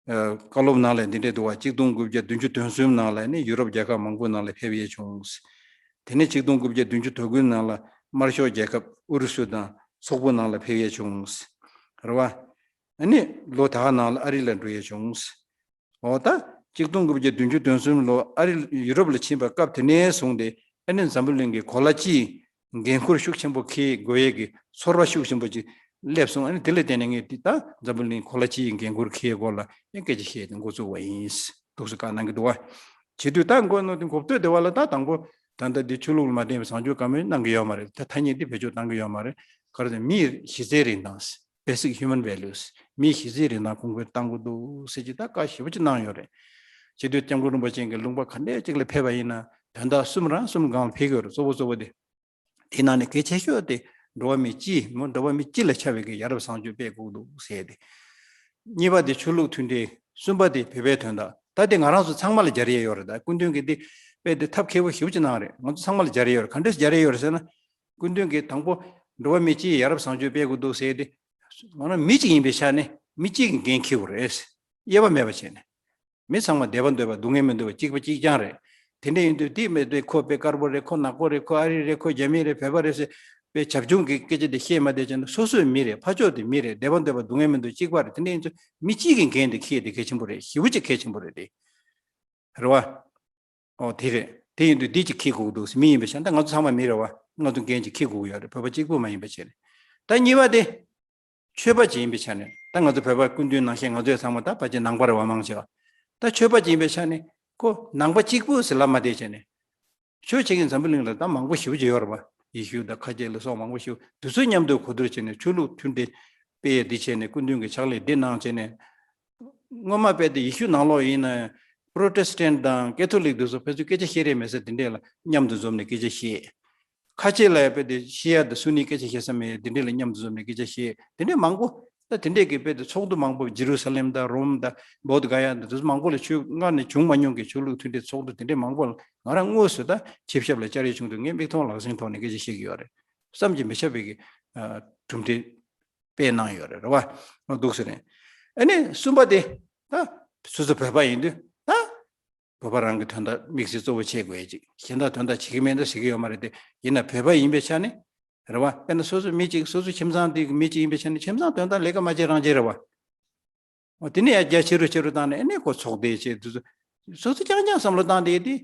བཀའ་སློབ་ནང་ལ་འདི་འདྲས་འདུག་བ། གཅིག་སྟོང་དགུ་བརྒྱ་བདུན་ཅུ་དོན་གསུམ་ནང་ལ་ནི་ཡུ་རོབ་རྒྱལ་ཁབ་མང་པོའི་ནང་ལ་ཕེབས་ཡས་བྱུང་། དེ་ནས་གཅིག་སྟོང་དགུ་བརྒྱ་བདུན་ཅུ་དོན་དགུའི་ནང་ལ་དམར་ཤོག་རྒྱལ་ཁབ་ཨུ་རུ་སུ་དང་སོག་པོ་ནང་ལ་ཕེབས་ཡས་བྱུང་། རེད་བ། ཨ་ནི་ལོ་ད་ག་ནང་ལ་ཨ་རི་ལ་འགྲོ་ཡས་བྱུང་། འོ་ད་གཅིག་སྟོང་དགུ་བརྒྱ་བདུན་ཅུ་དོན་གསུམ་ལོ་ཨ་རི་ཡུ་རོབ་ལ་ཕྱིན་པ་སྐབས་དེ་ནས་བཟུང་སྟེ་ཨ་ནི་འཛམ་བུ་གླིང་གི་གོ་ལ་སྤྱིའི་འགན་ཁུར་ཤུགས་ཆེན་པོ་འཁྱེར་དགོས་ཡས་ཀྱི་ཚོར་བ་ཤུགས་ཆེན་པོ་ཅིག་སླེབས་སོང་། ཨ་ནི་དེ་ལ་བརྟེན་ནས་ངས་འདི་ལྟ་འཛམ་བུ་གླིང་གོ་ལ་སྤྱིའི་འགན་ཁུར་འཁྱེར་སྐོར་ལ་ཡང་སྐད་ཆ་བཤད་དེ་འགོ་བཙུགས་པ་ཡིན། འདུག་སེ་བཀའ་གནང་གི་འདུག་བ། བྱེད་དུས་ད་མགོ་ནོར་དེ་འགོ་བསྟོད་དེ་བ་ལ་ད་དང་པོ་ད་ལྟ་འདི་ཆོས་ལུགས་ལ་མ་བརྟེན་པའི་བཟང་སྤྱོད་བཀའ་མོལ་གནང་གི་ཡོད་མ་རེད། ད་ཐ་སྙད་འདི་བེད་སྤྱོད་གཏང་གི་ཡོད་མ་རེད། ག་རེ་ཟེར་མིའི་གཞི་རྩའི་རིན་ཐང་། Basic Human Values། མིའི་གཞི་རྩའི་རིན་ཐང་གོང་འཕེལ་གཏང་དགོས་འདུག་ཟེར་གྱི་ད་བཀའ་ཞེ་པོ་ཅིག་གནང་ཡོད་རེད། བྱེད་དུས་སྐྱབས་མགོན་རིན་པོ་ཆེ་གི་ལུང་པ་ག་འདྲས་ཅིག་ལ་ཕེབས་པ་ཡིན་ན་དོན་དག་གསུམ་རང་གསུམ་སྒང་ལ་ཕེབས་ཀྱི་ཡོད་རེད། གཙོ་བོ་གཙོ་བོ་དེ། དེའི་ནང་ནས་གལ་ཆེ་ཤོས་དེ་འགྲོ་བ་མི་སྤྱི་མོ་འགྲོ་བ་མི་སྤྱི་ལ་ཆ་བའི་གི་ཡ་རབས་བཟང་སྤྱོད་སྤེལ་དགོས་འདུག་ཟེར་ཏེ། གཉིས་པ་དེ་ཆོས་ལུགས་མཐུན་སྒྲིལ། གསུམ་པ་དེ་བོད་པའི་དོན་དག་ད་དེ་ང་རང་ཚོ་ཚང་མ་ལ་སྦྱར་ཡས་ཡོད་རེད། ད་སྐུ་མདུན་གྱིས་དེ་དཔེ་དེ་ཐབས་མཁས་པོ་ཞེ་པོ་ཅིག་གནང་རེད། ང་ཚོ་ཚང་མ་ལ་སྦྱར་ཡས་ཡོད་རེད། ག་འདྲས་སྦྱར་ཡས་ཡོད་རེད་ཟེར་ན། སྐུ་མདུན་གྱིས་དང་པོ་འགྲོ་བ་མི་སྤྱིའི་ཡ་རབས་བཟང་སྤྱོད་སྤེལ་དགོས་འདུག་ཟེར་ཏེ། ང་རང་མི་གཅིག་ཡིན་པའི་ཆ་ནས་མི་གཅིག་གི་འགན་འཁྱེར་དགོས་རེད། དབྱེ་བ་མེད་པ་བྱས་ནས། མི་ཚང་མ་བདེ་བ་འདོད་པ་སྡུག་བསྔལ་མི་འདོད་པ་གཅིག་པ་གཅིག་རྐྱང་རེད། དེ་འདྲ་ཡིན་དུས་དེ་མེད་དུས་ཁོ་དཔེ་དཀར་པོ་རེད། ཁོ་ནག་པོ་རེད། ཁོ་ཨ་རི་རེད། ཁོ་རྒྱ་མི་རེད། བོད་པ་རེད་ཟེར་དཔེ་བྱབ་ཆུང་གི་སྐད་ཆ་དེ་བཤད་མ་བསྡད་བྱས་ན་སོ་སོའི་མི་རེད། ཕར་ཕྱོགས་དེ་མི་རེད། བདེ་བ་འདོད་པ་སྡུག་བསྔལ་མི་འདོད་གཅིག་པ་རེད། དེ་འདྲ་ཡིན་དུས་མི་གཅིག་གི་འགན་དེ་འཁྱེར་དེ་གལ་ཆེན་པོ་རེད། ཞེ་པོ་ཅིག་གལ་ཆེན་པོ་རེད་དེ། རེད་བ། ཨོ་དེ་རེད། དེ་ཡིན་དུས་འདི་ཅིག་འཁྱེར་དགོས་འདུག་ཟེར། མི་ཡིན་པའི་ཆ་ནས་ད་ང་ཚོ་ཚང་མ་མི་རེད་བ། ང་ཚོ་འགན་ཅིག་འཁྱེར་དགོས་ཀྱི་ཡོད་རེད། བོད་པ་གཅིག་པུ་མ་ཡིན་པའི་ཆ་ནས། ད་གཉིས་པ་དེ། ཆོས་པ་ཅིག་ཡིན་པའི་ཆ་ནས་ད་ང་ཚོ་བོད་པ་སྐུ་མདུན་ནང་བཞིན་ང་ཚོས་ཚང་མ་ད་ཕལ་ཆེར་ནང་པ་རེད་བ། མང་ཆེ་བ། ད་ཆོས་པ་ཅིག་ཡིན་པའི་ཆ་ནས་ཁོ་ནང་པ་གཅིག་པུ་ཟེར་ལབ་མ་བསྡད་བྱས་ནས། ཆོས་བྱེད་མཁན་འཛམ་བུ་གླིང་ལ་ད་མང་པོ་ཞེ་པོ་ཅིག་ཡོད་རེད་བ། ཡེ་ཤུ་དང་ཁ་ཆེ་ལ་སོགས་མང་པོ་ཞེ་པོ་དེ་ཚོ་མཉམ་དུ་གོ་བསྡུར་བྱས་ནས་ཆོས་ལུགས་མཐུན་སྒྲིལ་སྤེལ་ཡས་འདི་བྱས་ནས་སྐུ་མདུན་གྱིས་ཕྱག་ལས་འདི་གནང་བྱས་ནས། སྔོན་མ་དཔེ་དེ་ཡེ་ཤུ་ནང་ལོགས་ཡིན་ན་ཡང་Protestant་དང་Catholic་དེ་ཚོ་ཕན་ཚུན་སྐད་ཆ་བཤད་རེས་མེད་ས་དེ་འདྲས་ལ་མཉམ་དུ་འཛོམས་ནས་སྐད་ཆ་བཤད། ཁ་ཆེ་ལ་ཡང་དཔེ་དེ་ཤི་ཡ་དང་སུ་ནི་སྐད་ཆ་བཤད་ས་མེད། དེ་འདྲས་ལ་མཉམ་དུ་འཛོམས་ནས་སྐད་ཆ་བཤད། དེ་འདྲས་མང་པོ་ ད་དེ་འདྲས་ཀྱི་དཔེ་དེ་ཚོགས་འདུ་མང་པོ་ཇི་རུ་ས་ལེམ་དང་རོམ་དང་བོད་ག་ཡ་དང་དེ་ཚོ་མང་པོ་ལ་ཆོས་སྔར་ནས་བྱུང་མ་མྱོང་གི་ཆོས་ལུགས་མཐུན་སྒྲིལ་ཚོགས་འདུ་དེ་འདྲས་མང་པོ་ལ་ང་རང་དངོས་སུ་ད་ཆིབས་ཞབས་ལ་བཅར་ཡས་བྱུང་འདུག་ངས་མིག་མཐོང་ལག་ཟིན་ཐོག་ནས་སྐད་ཆ་བཤད་ཀྱི་ཡོད་རེད། བསམ་གྱིས་མི་ཁྱབ་པའི་གི་གྲུབ་འབྲས་སྤེལ་གནང་ཡོད་རེད། རེད་བ། འདུག་ཟེར་ནས། ཨ་ནི་གསུམ་པ་དེ་ད་སོ་སོ་བོད་པ་ཡིན་དུས་ད་བོད་པ་རང་གི་དོན་དག་དམིགས་བསལ་གཙོ་བོ་བྱེད་དགོས་ཡ་ཅིག་གཞན་དག་དོན་དག་བྱེད་ཀྱི་མེད་འདུག་ཟེར་གྱི་ཡོད་མ་རེད་དེ། ཡིན་ན་བོད་པ་ཡིན་པའི་ཆ་ནས། རེད་བ། དཔེར་ན་སོ་སོ་མི་གཅིག་སོ་སོ་ཁྱིམ་ཚང་དེ་གི་མི་གཅིག་ཡིན་པའི་ཆ་ནས་ཁྱིམ་ཚང་དོན་དག་ལས་ཀ་མ་བྱེད་རང་བྱེད་རེད་བ། འོ་དེ་ནས་ཡ་རྒྱ་ཆེ་རུ་ཆེ་རུ་བཏང་ནས་ཨ་ནི་ཁོ་ཚོགས་སྡེ་བྱེད་དུས་སོ་སོ་རྐྱང་རྐྱང་བསམ་བློ་བཏང་བསྡད་དེ།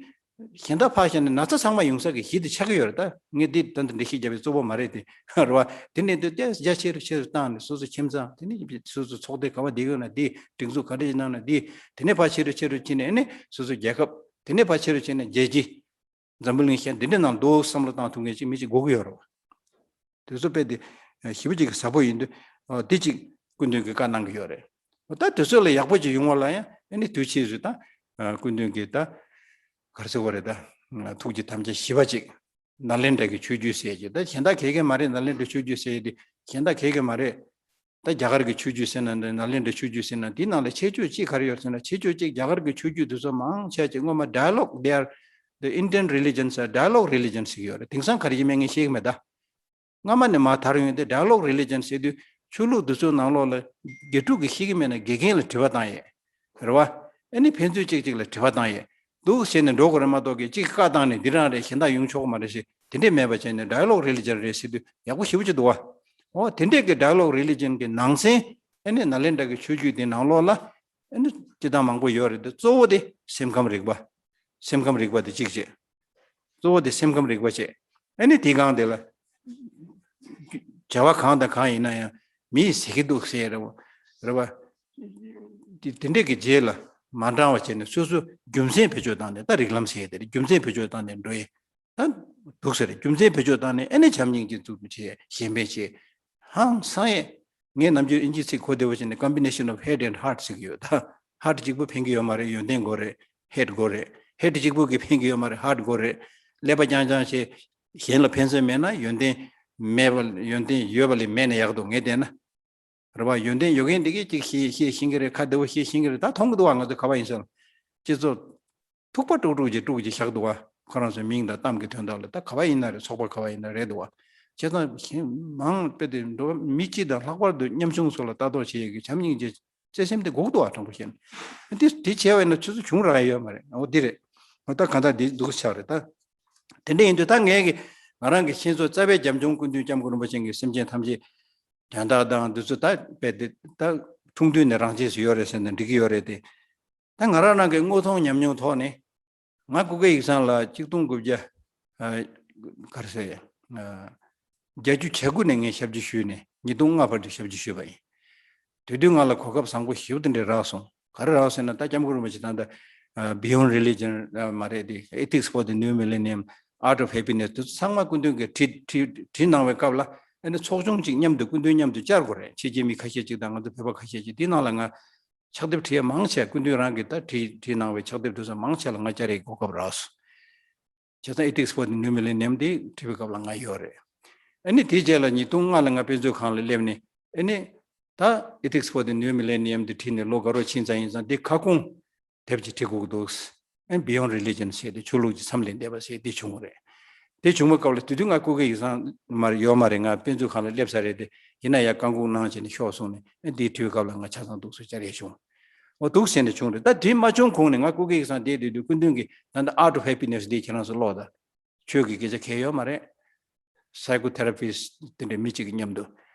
གཞན་དག་ཕར་བཞག་ནས་ན་ཚ་ཚང་མ་ཡོང་ས་གི་གཞི་དེ་ཆགས་ཀྱི་ཡོད་རེད། ད་ངས་འདི་ད་འདི་འགྲེལ་བཤད་རྒྱབ་པའི་གཙོ་བོ་མ་རེད་དེ། རེད་བ། དེ་ནས་འདི་ལྟས་རྒྱ་ཆེ་རུ་ཆེ་རུ་བཏང་ནས་སོ་སོ་ཁྱིམ་ཚང་དེ་ནས་སོ་སོ་ཚོགས་སྡེ་ག་བ་བསྡད་ཡོད་ན་དེ་སྒྲིག་འཛུགས་ག་འདྲ་ཞིག་གནང་ན་དེ་དེ་ནས་ཕར་ཆེ་རུ་ཆེ་རུ་ཕྱིན་ནས་ཨ་ནི་སོ་སོ་རྒྱལ་ཁབ། དེ་ནས་ཕར་ཆེ་རུ་ཕྱིན་ནས་རྒྱལ་སྤྱི། འཛམ་བུ་གླིང་གཞན་འདི་འདྲ་ནང་འདུག་བསམ་བློ་བཏང་ཐུབ་མཁན་ཅིག་མི་ཅིག་དགོས་ཀྱི་ཡོད་རེད། དེ་ཚོ་དཔེ་དེ་ཞེ་པོ་ཅིག་གི་ཟབ་པོ་ཡིན་དུས། དེ་ཅིག་སྐུ་མདུན་གྱིས་བཀའ་གནང་གི་ཡོད་རེད། ད་དེ་ཚོ་ལ་ཡག་པོ་ཅིག་ཡོང་བ་ལ་ཡང་ཨ་ནི་དུས་ཕྱིས་སུ་ད་སྐུ་མདུན་གྱིས་ད་ག་རེ་ཟེར་དགོས་རེད། ད་ཐུགས་ཀྱི་དམ་བཅའ་བཞི་པ་ཅིག་ནཱ་ལེནྡྲ་གི་ཆོས་བརྒྱུད་ཟེར་གྱི། ད་གཞན་དག་ག་གེ་མ་རེད། ནཱ་ལེནྡྲ་ཆོས་བརྒྱུད་ཟེར་གྱི་དེ་གཞན་དག་ག་གེ་མ་རེད། ད་རྒྱ་གར་གྱི་ཆོས་བརྒྱུད་ཟེར་ན་འདྲ། ནཱ་ལེནྡྲ་ཆོས་བརྒྱུད་ཟེར་ན། དེའི་ནང་ལ་ཁྱད་ཆོས་གཅིག་ག་རེ་ཡོད་ཟེར་ན། ཁྱད་ཆོས་གཅིག་རྒྱ་གར་གྱི་ཆོས་བརྒྱུད་དེ་ཚོ་མང་ཆེ་ཅིག་སྔོན་མ་dialogue, they are the Indian religions are dialogue religions ཟེར་གྱི་ཡོད་རེད། དེང་སང་ག་རེ་ཡིན་མིན་ངས་ཤེས་ཀྱི་མེད་ད། སྔ་མ་ནས་མར་དར་ཡོང་དེ་dialogue religion ཟེར་དུས་ཆོས་ལུགས་དེ་ཚོའི་ནང་ལོགས་ལ་དགེ་ཕྲུག་གིས་ཤེས་ཀྱི་མེད་ན་དགེ་རྒན་ལ་དྲི་བ་བཏང་ཡས། རེད་བ། ཨ་ནི་ཕན་ཚུན་གཅིག་གཅིག་ལ་དྲི་བ་བཏང་ཡས། འདུག་བྱས་ནས་འགྲོ་དགོས་རེད་མ་གཏོགས་ཀྱི་གཅིག་བཀའ་བཏང་ནས་འདི་རང་རེད། གཞན་དག་ཡོང་ཆོག་མ་རེད་ཞེས་དེ་འདྲས་མེད་པ་བྱས་ནས་dialogue religion རེད་ཟེར་དུས་ཡག་པོ་ཞེ་པོ་ཅིག་འདུག་བ། འོ་དེ་འདྲས་ཀྱི་dialogue religion གྱི་ནང་ཚན་ཨ་ནི་ནཱ་ལེནྡྲ་གི་ཆོས་བརྒྱུད་དེ་ནང་ལོགས་ལ་ཨ་ནི་སྤྱི་བཏང་མང་པོ་ཡོད་རེད་དེ། གཙོ་བོ་དེ་སེམས་ཁམས་རིག་པ། སེམས་ཁམས་རིག་པ་དེ་གཅིག་བྱས། གཙོ་བོ་དེ་སེམས་ཁམས་རིག་པ་བྱས། ཨ་ནི་དེའི་སྒང་དེ་ལ་བྱ་བ་གང་དང་གང་ཡིན་ན་ཡང་མིས་ཟེར་གྱི་འདུག་ཟེར་རེད་བ། རེད་བ། དེ་དེ་འདྲས་ཀྱི་རྗེས་ལ་མ་འབྲང་བ་བྱས་ནས་སོ་སོ་རྒྱུ་མཚན་བེད་སྤྱོད་བཏང་ནས། ད་རིགས་ལམ་ཟེར་དེ་རེད། རྒྱུ་མཚན་བེད་སྤྱོད་བཏང་ནས་འགྲོ་ཡས་ད་འདུག་ཟེར་རེད། རྒྱུ་མཚན་བེད་སྤྱོད་བཏང་ནས་ཨ་ནི་བྱམས་སྙིང་རྗེ་རྩུབ་བྱས་གཞན་ཕན་བྱས། ཧང་སང་ཡས། ངས་ནམ་རྒྱུན་ཨིན་ཇི་ཚིག་གོ་བདེ་བོ་བྱས་ནས་combination of head and heart ཟེར་གྱི་ཡོད། ད་heart གཅིག་པོ་ཕན་གྱི་ཡོད་མ་རེད། ཡོན་ཏན་དགོས་རེད། head དགོས་རེད། head གཅིག་པོ་གིས་ཕན་གྱི་ཡོད་མ་རེད། heart དགོས་རེད། ཀླད་པ་རྐྱང་རྐྱང་བྱས་གཞན་ལ་ཕན་སེམས་མེད་ན་ཡོན་ཏན་མེད་པ། ཡོན་ཏན་ཡོད་པ་ལས་མེད་ན་ཡག་འདུག་ངས་བལྟས་ན། རེད་བ། ཡོན་ཏན་ཡོད་མཁན་འདི་གས་ཅིག་ཤེས་ཤེས་ཤེས་ཀྱི་རེད། ཁ་བདེ་བོ་ཤེས་ཤེས་ཀྱི་རེད། ད་མཐོང་གི་འདུག་བ། ང་ཚོ་ག་བ་ཡིན་ཟེར་ལ་སྤྱི་ཚོགས་ཐུག་པ་དཀྲུག་དཀྲུག་ཅིག་དཀྲུག་ཅིག་བཞག་འདུག་བ། ཁོ་རང་ཚོའི་མིང་དང་གཏམ་གྱི་དོན་དག་ལ་ད་ག་བ་ཡིན་ན་རེད། ཚོགས་པ་ག་བ་ཡིན་ན་རེད་འདུག་བ། བྱས་ཙང་གཞན་མང་དཔེ་དེ་འགྲོ་བ་མི་སྤྱི་དང་ལྷག་པར་དུ་ཉམ་ཆུང་ཚོ་ལ་ལྟ་རྟོག་བྱེད་ཡས་ཀྱི་བྱམས་སྙིང་རྗེ་བརྩེ་སེམས་དེ་དགོས་འདུག་བ། དྲང་པོ་བཤད་ན་དེ་དེ་བྱས་པ་ཡིན་ན་ཆུ་ཚོད་བྱུང་རག་ཡ་ཡོད་མ་རེད། འོ་འདི་རེད། འོ་ད་གང་ལྟར་འདི་འདུག་ཆགས་རེད་ད། དེ་འདྲ་ཡིན་དུས་ད་ངས་ཀྱི་ང་རང་གི་ཤེས་ཚོད་རྩ་བའི་རྒྱབ་ལྗོངས་སྐུ་མདུན་སྐྱབས་མགོན་རིན་པོ་ཆེ་གི་སེམས་ཅན་ཐམས་ཅད་དོན་དག་དང་འདི་ཚོ་ད་དཔེ་དེ་ད་ཆུང་དུས་ནས་རང་ཆས་སུ་ཡོད་རེད་ཟེར་ན་འགྲིག་གི་ཡོད་རེད་དེ། ད་ང་རང་རང་གི་དངོས་མཐོང་ཉམས་མྱོང་ཐོག་ནས་ང་སྐུ་སྒེར་ཡིག་ཚང་ལ་གཅིག་སྟོང་དགུ་བརྒྱ་ཨ་ག་རེ་ཟེར་ཨ་བརྒྱད་ཅུ་གྱ་དགུ་ནས་ངས་ཞབས་ཕྱི་ཞུས་ནས་ཉིས་སྟོང་ལྔ་བར་དུ་ཞབས་ཕྱི་ཞུས་པ་ཡིན། དེ་དུས་ང་ལ་གོ་སྐབས་བཟང་པོ་ཞེ་པོ་དེ་འདྲ་རག་སོང་། ག་རེ་རག་ཟེར་ན་ད་སྐྱབས་མགོན་རིན་པོ་ཆེ་ད་ལྟ་ཨ་Beyond Religion ཨ་མ་རེད་དེ། Ethics for the New Millennium, Art of Happiness དེ་ཚོ་ཚང་མ་སྐུ་མདུན་གྱིས་བྲིས་བྲིས་བྲིས་གནང་བའི་སྐབས་ལ་ཨ་ནི་ཚོགས་ཆུང་གཅིག་མཉམ་དུ་སྐུ་མདུན་མཉམ་དུ་བཅར་དགོས་རེད། ཕྱི་རྒྱལ་མི་ཁ་ཤས་ཅིག་དང་ང་ཚོ་བོད་པ་ཁ་ཤས་ཅིག་དེའི་ནང་ལ་ང་ཕྱག་དེབ་བྲིས་ཡ་མང་ཆེ་སྐུ་མདུན་རང་གིས་ད་བྲིས་བྲིས་གནང་བའི་ཕྱག་དེབ་དེ་ཚོ་མང་ཆེ་ལ་ང་བཅར་ཡའི་གོ་སྐབས་རག་སོང་། བྱས་ཙང་Ethics for the New Millennium དེ་བྲིས་པའི་སྐབས་ལ་ང་ཡོད་རེད། ཨ་ནི་དེའི་རྗེས་ལ་ཉིས་སྟོང་ལྔ་ལ་ང་དཔེ་མཛོད་ཁང་ལ་སླེབས་ནས་ཨ་ནི་ད་Ethics for the New Millennium དེ་བྲིས་ནས་ལོ་འགའ་རོགས་ཕྱིན་ཙང་ཡིན་ཙང་དེ་ཁ་སྐོང་དེབ་ཅིག་བྲིས་དགོས་ཀྱི་འདུག་ཨ་ནི་Beyond Religion ཟེར་དེ་ཆོས་ལུགས་ཀྱི་མཚམས་ལས་འདས་པ་ཟེར་དེ་བྱུང་བ་རེད། དེ་བྱུང་བའི་སྐབས་ལ་དེ་དུས་ང་སྐུ་སྒེར་ཡིག་ཚང་མར་ཡོད་མ་རེད། ང་དཔེ་མཛོད་ཁང་ལ་སླེབས་ཚར་རེད་དེ། ཡིན་ན་ཡང་བཀའ་འགུག་གནང་བྱས་ནས་ཤོག་གསུངས་ནས་ཨ་ནི་དེའི་འཕྲོས་སྐབས་ལ་ང་ཆ་ཚང་འདུག་སེ་བཅར་ཡས་བྱུང་། འོ་འདུག་ཟེར་ནས་བྱུང་རེད། ད་དེ་མ་བྱུང་གོང་ནས་ང་སྐུ་སྒེར་ཡིག་ཚང་བསྡད་དུས་དུས་སྐུ་མདུན་གྱིས་ད་ལྟ་Art of Happiness འདི་ཁྱེད་རང་ཚོ་ཀློག་དང་། ཆོས་ཀྱི་སྐད་ཆ་གང་ཡང་ཡོད་མ་རེད། Psychotherapist དེ་འདྲའི་མི་གཅིག་གི་མཉམ་དུ་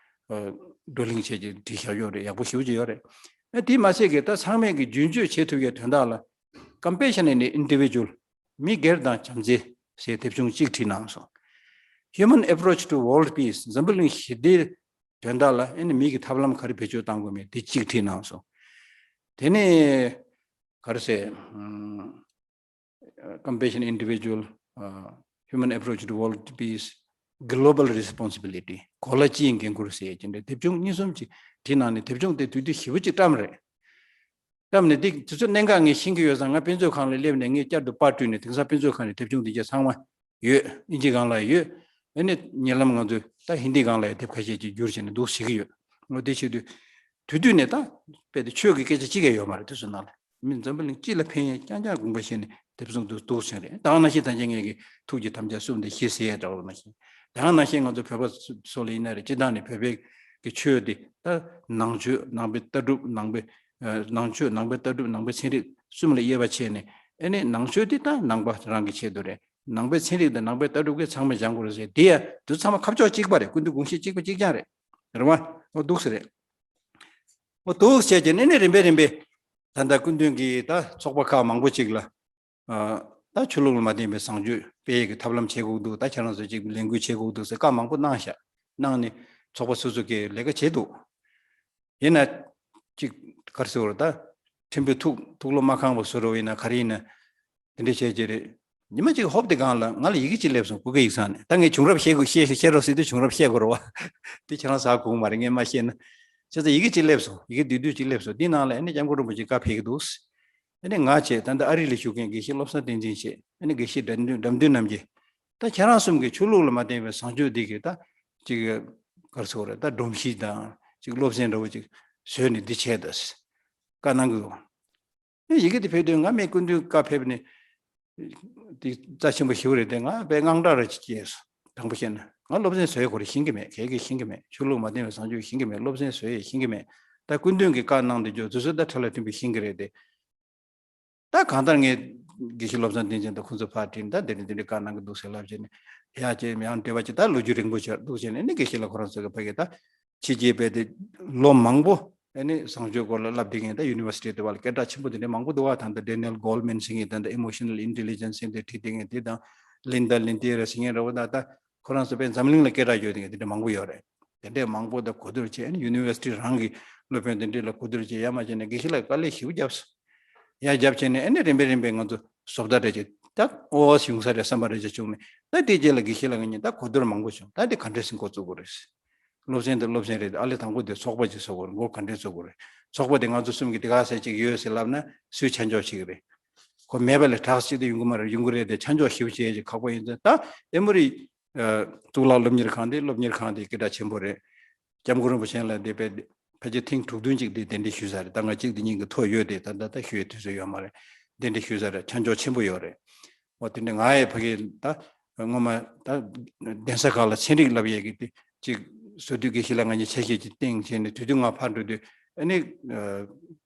ཨ་བགྲོ་གླེང་བྱས་ཀྱི་བྲིས་བཞག་ཡོད་རེད། ཡག་པོ་ཞེ་པོ་ཅིག་ཡོད་རེད། ཨ་དེ་མ་ཟད་ཀྱི་ད་ཚང་མས་ཀྱི་རྒྱུན་སྤྱོད་བྱེད་ཐུབ་ཡའི་དོན་དག་ལ་Compassion in the Individual མི་སྒེར་དང་བྱམས་བརྩེ་ཟེར་དེབ་ཆུང་གཅིག་བྲིས་གནང་སོང་། Human Approach to World Peace འཛམ་བུ་གླིང་ཞི་བདེའི་དོན་དག་ལ་ཨ་ནི་མི་གི་ཐབས་ལམ་ག་རེ་བེད་སྤྱོད་གཏང་དགོས་མིན་དེ་གཅིག་བྲིས་གནང་སོང་། དེ་ནས་ག་རེ་ཟེར། ཨམ། Compassion Individual, uh, Human Approach to World Peace, Global Responsibility གོ་ལ་སྤྱིའི་འགན་ཁུར་ཟེར་ཡས་ཅིག་འདྲ་དེབ་ཆུང་གཉིས་གསུམ་ཅིག་བྲིས་གནང་ནས། དེབ་ཆུང་དེ་དུས་དུས་ཞེ་པོ་ཅིག་བཀྲམ་རེད། བཀྲམ་ནས་དེ་དུས་ཚོད་གནད་འགག་ངས་ཤེས་ཀྱི་ཡོད་ཙང་ང་དཔེ་མཛོད་ཁང་ལ་སླེབས་ནས་ངས་བསྐྱར་དུ་པར་བསྐྲུན་ནས། དེང་སང་དཔེ་མཛོད་ཁང་ནས་དེབ་ཆུང་དེ་གྱད་ཚང་མ་ཡོད། ཨིན་ཇི་སྒང་ལ་ཡོད། ཨ་ནི་ཉེ་ལམ་ང་ཚོས་ད་ཧིན་དི་སྒང་ལ་ཡང་དེབ་ཁ་ཤས་ཅིག་བསྒྱུར་བྱས་ནས་འདུག་ཟེར་གྱི་ཡོད། འོ་དེ་བྱེད་དུས་ དུས་དུས་ནས་ད་དཔེ་དེ་ཆོས་ཀྱི་སྐད་ཆ་གཅིག་ཡང་ཡོད་མ་རེད། དུས་སུ་ནང་ལ་མི་འཛམ་བུ་གླིང་སྤྱི་ལ་ཕན་ཡས་རྐྱང་རྐྱང་དགོངས་པ་བཞེས་ནས་དེབ་གསུང་དུ་འདུག་ཟེར་རེད། ད་ག་ནང་བཞིན་ད་ཆ་ངས་ཀྱི་ཐུགས་ཀྱི་དམ་བཅའ་གསུམ་དེ་བཞི་ཟེར་ཡས་འདྲ་བོ་ནང་བཞིན། ད་ག་ནང་བཞིན་ང་ཚོ་བོད་པ་སོ་ལ་ཡིན་ན་རེད། སྤྱི་བཏང་ནས་བོད་པའི་གི་ཆོས་དེ་ད་ནང་ཆོས་ནང་པའི་ལྟ་གྲུབ་ནང་པའི་ནང་ཆོས་ནང་པའི་ལྟ་གྲུབ་ནང་པའི་ཚན་རིག་གསུམ་ལ་དབྱེ་བ་ཕྱེ་ནས། ཨ་ནི་ནང་ཆོས་དེ་ད་ནང་པ་རང་གི་ཆེད་དུ་རེད། ནང་པའི་ཚན་རིག་དང་ནང་པའི་ལྟ་གྲུབ་ཀྱི་ཚང་མ་སྦྱང་དགོས་རེད་ཟེར། དེ་ཡ་དུ་ཚང་མ་ཁ་ཕྱོགས་གཅིག་པ་རེད། ཀུན་ཏུ་དགོངས་གཞི་གཅིག་པ་གཅིག་རྐྱང་རེད། རེད་བ། འོ་འདུག་ཟེར་རེད། འོ་འདུག་བྱས་ཀྱི་ནི་ནི་རིམ་པས་རིམ་པས་ད་ལྟ་སྐུ་མདུན་གྱིས་ད་ཚོགས་པ་ཁག་མང་པོ་ཅིག་ལ་ད་ཆོས་ལུགས་ལ་མ་བརྟེན་པའི་བཟང་སྤྱོད་སྤེལ་ཡས་ཀྱི་ཐབས་ལམ་བྱེད་དགོས་འདུག་ད་ཁྱེད་རང་ཚོ་ཅིག་ལས་འགུལ་བྱེད་དགོས་འདུག་ཟེར་བཀའ་མང་པོ་གནང་ཤག་གནང་ནས་ཚོགས་པ་སོ་སོ་གིས་ལས་ཀ་བྱེད་འདུག་ཡིན་ན་ཅིག་ག་རེ་ཟེར་དགོས་རེད། ད་ཕྲན་བུ་ཐུགས་ཐུགས་བློ་མ་ཁེངས་པ་བཟོ་འདྲ་བོ་ཡིན་ན་ག་རེ་ཡིན་ན། དེ་འདྲ་བྱས་ཀྱི་རེད། ཉི་མ་གཅིག་ཧོབ་དེ་སྒང་ལ་ང་ལ་ཡི་གེ་གཅིག་སླེབས་སོང་། སྐུ་སྒེར་ཡིག་ཚང་ནས། ད་ངས་བྱུང་རབས་བཤད་དགོས་བཤད་བཤད་རོགས་ཟེར་དུས་བྱུང་རབས་བཤད་དགོས་རེད་བ། དེ་ཁྱེད་རང་ཟ་དགོས་མ་རེད། ངས་མ་བཤད་ན། བྱས་ཙང་ཡི་གེ་གཅིག་སླེབས་སོང་། ཡི་གེ་བསྡུས་བསྡུས་གཅིག་སླེབས་སོང་། དེའི་ནང་ལ་ཨ་ནི་སྐྱབས་མགོན་རིན་པོ་ཆེས་བཀའ་ཕེབས་ཀྱི་འདུག་ཨ་ནི་ང་བྱས། ད་ལྟ་ཨ་རི་ལ་བཞུགས་མཁན་དགེ་བཤེས་བློ་བཟང་བསྟན་འཛིན་བྱས། ཨ་ནི་དགེ་བཤེས་དགྲ་འདུལ་དགྲ་འདུལ་རྣམ་རྒྱལ། ད་ཁྱེད་རང་གསུམ་གྱིས་ཆོས་ལུགས་ལ་མ་བརྟེན་པའི་བཟང་སྤྱོད་འདི་གི་ད་ཅིག་ག་རེ་ཟེར་དགོས་རེད། ད་སྒྲོམ་གཞི་དང་ཅིག་སློབ་ཚན་འདྲ་བོ་ཅིག་བཟོས་ནས་འདི་བྱས་ད་བཀའ་གནང་གི་ཡོད། ཨེ་ཡི་གེ་དེ་ཕེབས་དུས་ང་མི་སྐུ་མདུན་བཀའ་ཕེབས་ནས་དེ་རྩ་ཆེན་པོ་ཞེ་པོ་རེད་དེ། ང་དཔེ་དངངས་སྐྲག་རེ་སྐྱེས་སོང་། དྲང་པོ་བཤད་ན་ང་སློབ་ཚན་བཟོ་ཡས་ཁོ་རང་ཤེས་ཀྱི་མེད། ག་གི་ཤེས་ཀྱི་མེད། ཆོས་ལུགས་མ་བརྟེན་པའི་བཟང་སྤྱོད་ཤེས་ཀྱི་མེད། སློབ་ཚན་བཟོ་ཡས་ཤེས་ཀྱི་མེད། ད་སྐུ་མདུན་གྱིས་བཀའ་གནང་དེ་ཚོ་དུས་ཚོད་ད་ཁྲ་ལ་ཐིམ་པོ་ཤེས་ཀྱི་རེད་དེ། ད་གང་ལྟར་ངས་དགེ་བཤེས་བློ་བཟང་བསྟན་འཛིན་དང་ཁོང་ཚོ་ཕར་དྲིས་ནས། ད་འདི་འདྲ་འདི་འདྲ་བཀའ་གནང་གི་འདུག་ཟེར་ལབ་བྱས་ནས། ཡ་ཅེ་ཡང་འབྲེལ་བ་ཅིག་ད་ལོ་རྒྱུས་རིང་པོ་ཅིག་འདུག་བྱས་ནས། ཨ་ནི་དགེ་བཤེས་ལགས་ཁོ་རང་ཚོ་གི་ཕ་གི་ད་ཕྱི་རྒྱལ་པའི་དེ་ལོ་མང་པོ་ཨ་ནི་བཟང་སྤྱོད་སྐོར་ལ་བསླབ་བསྡད་མཁན། ད་ཡུ་ནི་ཝར་སི་ཊི་དེ་བ་ལ་སྐད་གྲགས་ཆེན་པོ་དེ་འདྲ་མང་པོ་འདུག་བ། ད་ལྟ་ཌེ་ནི་ཨེལ་གོལ་མན་ཟེར་མཁན། ད་ལྟ་ཨི་མོ་ཤ་ནལ་ཨིན་ཊེ་ལི་ཇེན་སི་ཟེར་དེ་ཁྲིད་བསྡད་མཁན་དེ་དང་། ལིན་ཌ་ལིན་ཏེ་ར་ཟེར་མཁན་འདྲ་བོ། ད་ད་ཁོ་རང་ཚོ་དཔེ་འཛམ་གླིང་ལ་སྐད་གྲགས་ཡོད་མཁན་དེ་འདྲ་མང་པོ་ཡོད་རེད། དེ་འདྲས་མང་པོ་ད་གོ་བསྡུར་བྱས། ཨ་ནི་ཡུ་ནི་ཝར་སི་ཊི་རང་གི་སློབ་དཔོན་དེ་འདྲས་ལ་གོ་བསྡུར་བྱས། ཡར་མར་བྱས་ནས་དགེ་བཤེས་ལགས་དཀའ་ལས་ཞེ་པོ་བརྒྱབ་སོང་། ཡར་བརྒྱབ་བྱས་ནས་ཨ་ནི་རིམ་པས་རིམ་པས་ང་ཚོ་བཟོ་ལྟ་འདྲ་ཅིག་ད་ཨོ་ཡོང་ས་རེད་བསམ་པ་འདྲ་ཅིག་བྱུང་ནས། ད་དེའི་རྗེས་ལ་དགེ་བཤེས་ལགས་ངེད་གཉིས་ད་གོ་བསྡུར་མང་པོ་བྱུང་། ད་དེ་ག་འདྲས་སེ་འགོ་བཙུགས་དགོས་རེད། སློབ་ཚན་དེ་སློབ་ཚན་རེད། ཨ་ལས་དང་པོ་དེ་ཚོགས་པ་ཅིག་བཟོ་དགོས་རེད། འགོ་ག་འདྲས་བཙུགས་དགོས་རེད། ཚོགས་པ་དེ་ང་ཚོ་གསུམ་གྱིས་དེ་ག་ཟེ་ཅིག་ཡོད་ཟེར་ལབ་ན་སུས་ཆ་འཇོག་བྱེད་ཀྱི་རེད། ཁོ་མེད་པ་ལས་དྲག་ཅིག་དེ་ཡོང་གི་མ་རེད། ཡོང་གི་རེད་དེ་ཆ་འཇོག་ཞིབ་བྱེད་ཀྱི་ཁག་པོ་ཡིན་ཙང་། ད་ཨེ་མོ་རི་གཙུག་ལག་སློབ་གཉེར་ཁང་དེ་སློབ་གཉེར་ཁང་དེ་སྐད་གྲགས་ཆེན་པོ་རེད། སྐྱབས་མགོན་རིན་པོ་ཆེ་ལ་དེ་དཔེ་ཕལ་ཆེར་ཐེངས་དྲུག་བདུན་ཅིག་དེ་གདན་འདྲེན་ཞུས་ས་རེད། ད་ང་གཅིག་དེ་གཉིས་ཀྱི་ཐོ་ཡོད་དེ། ད་ད་ད་ཞུ་ཡའི་དུས་ཚོད་ཡོད་མ་རེད། གདན་འདྲེན་ཞུས་ས་རེད། ཆ་འཇོག་ཆེན་པོ་ཡོད་རེད། འོ་དེ་འདྲ་ང་ཡི་ཕ་གི་ད་སྔོན་མ་ད་གདན་ས་ཁག་ལ་ཚན་རིག་བསླབ་ཡས་ཀྱི་དེ་ཅིག་བཟོ་དུས་དགེ་བཤེས་ལགས་ང་གཉིས་ཆ་ཤས་ཅིག་བཏིང་བྱས་ནས། དེ་དུས་ང་ཕར་འགྲོ་དུས་ཨ་ནི་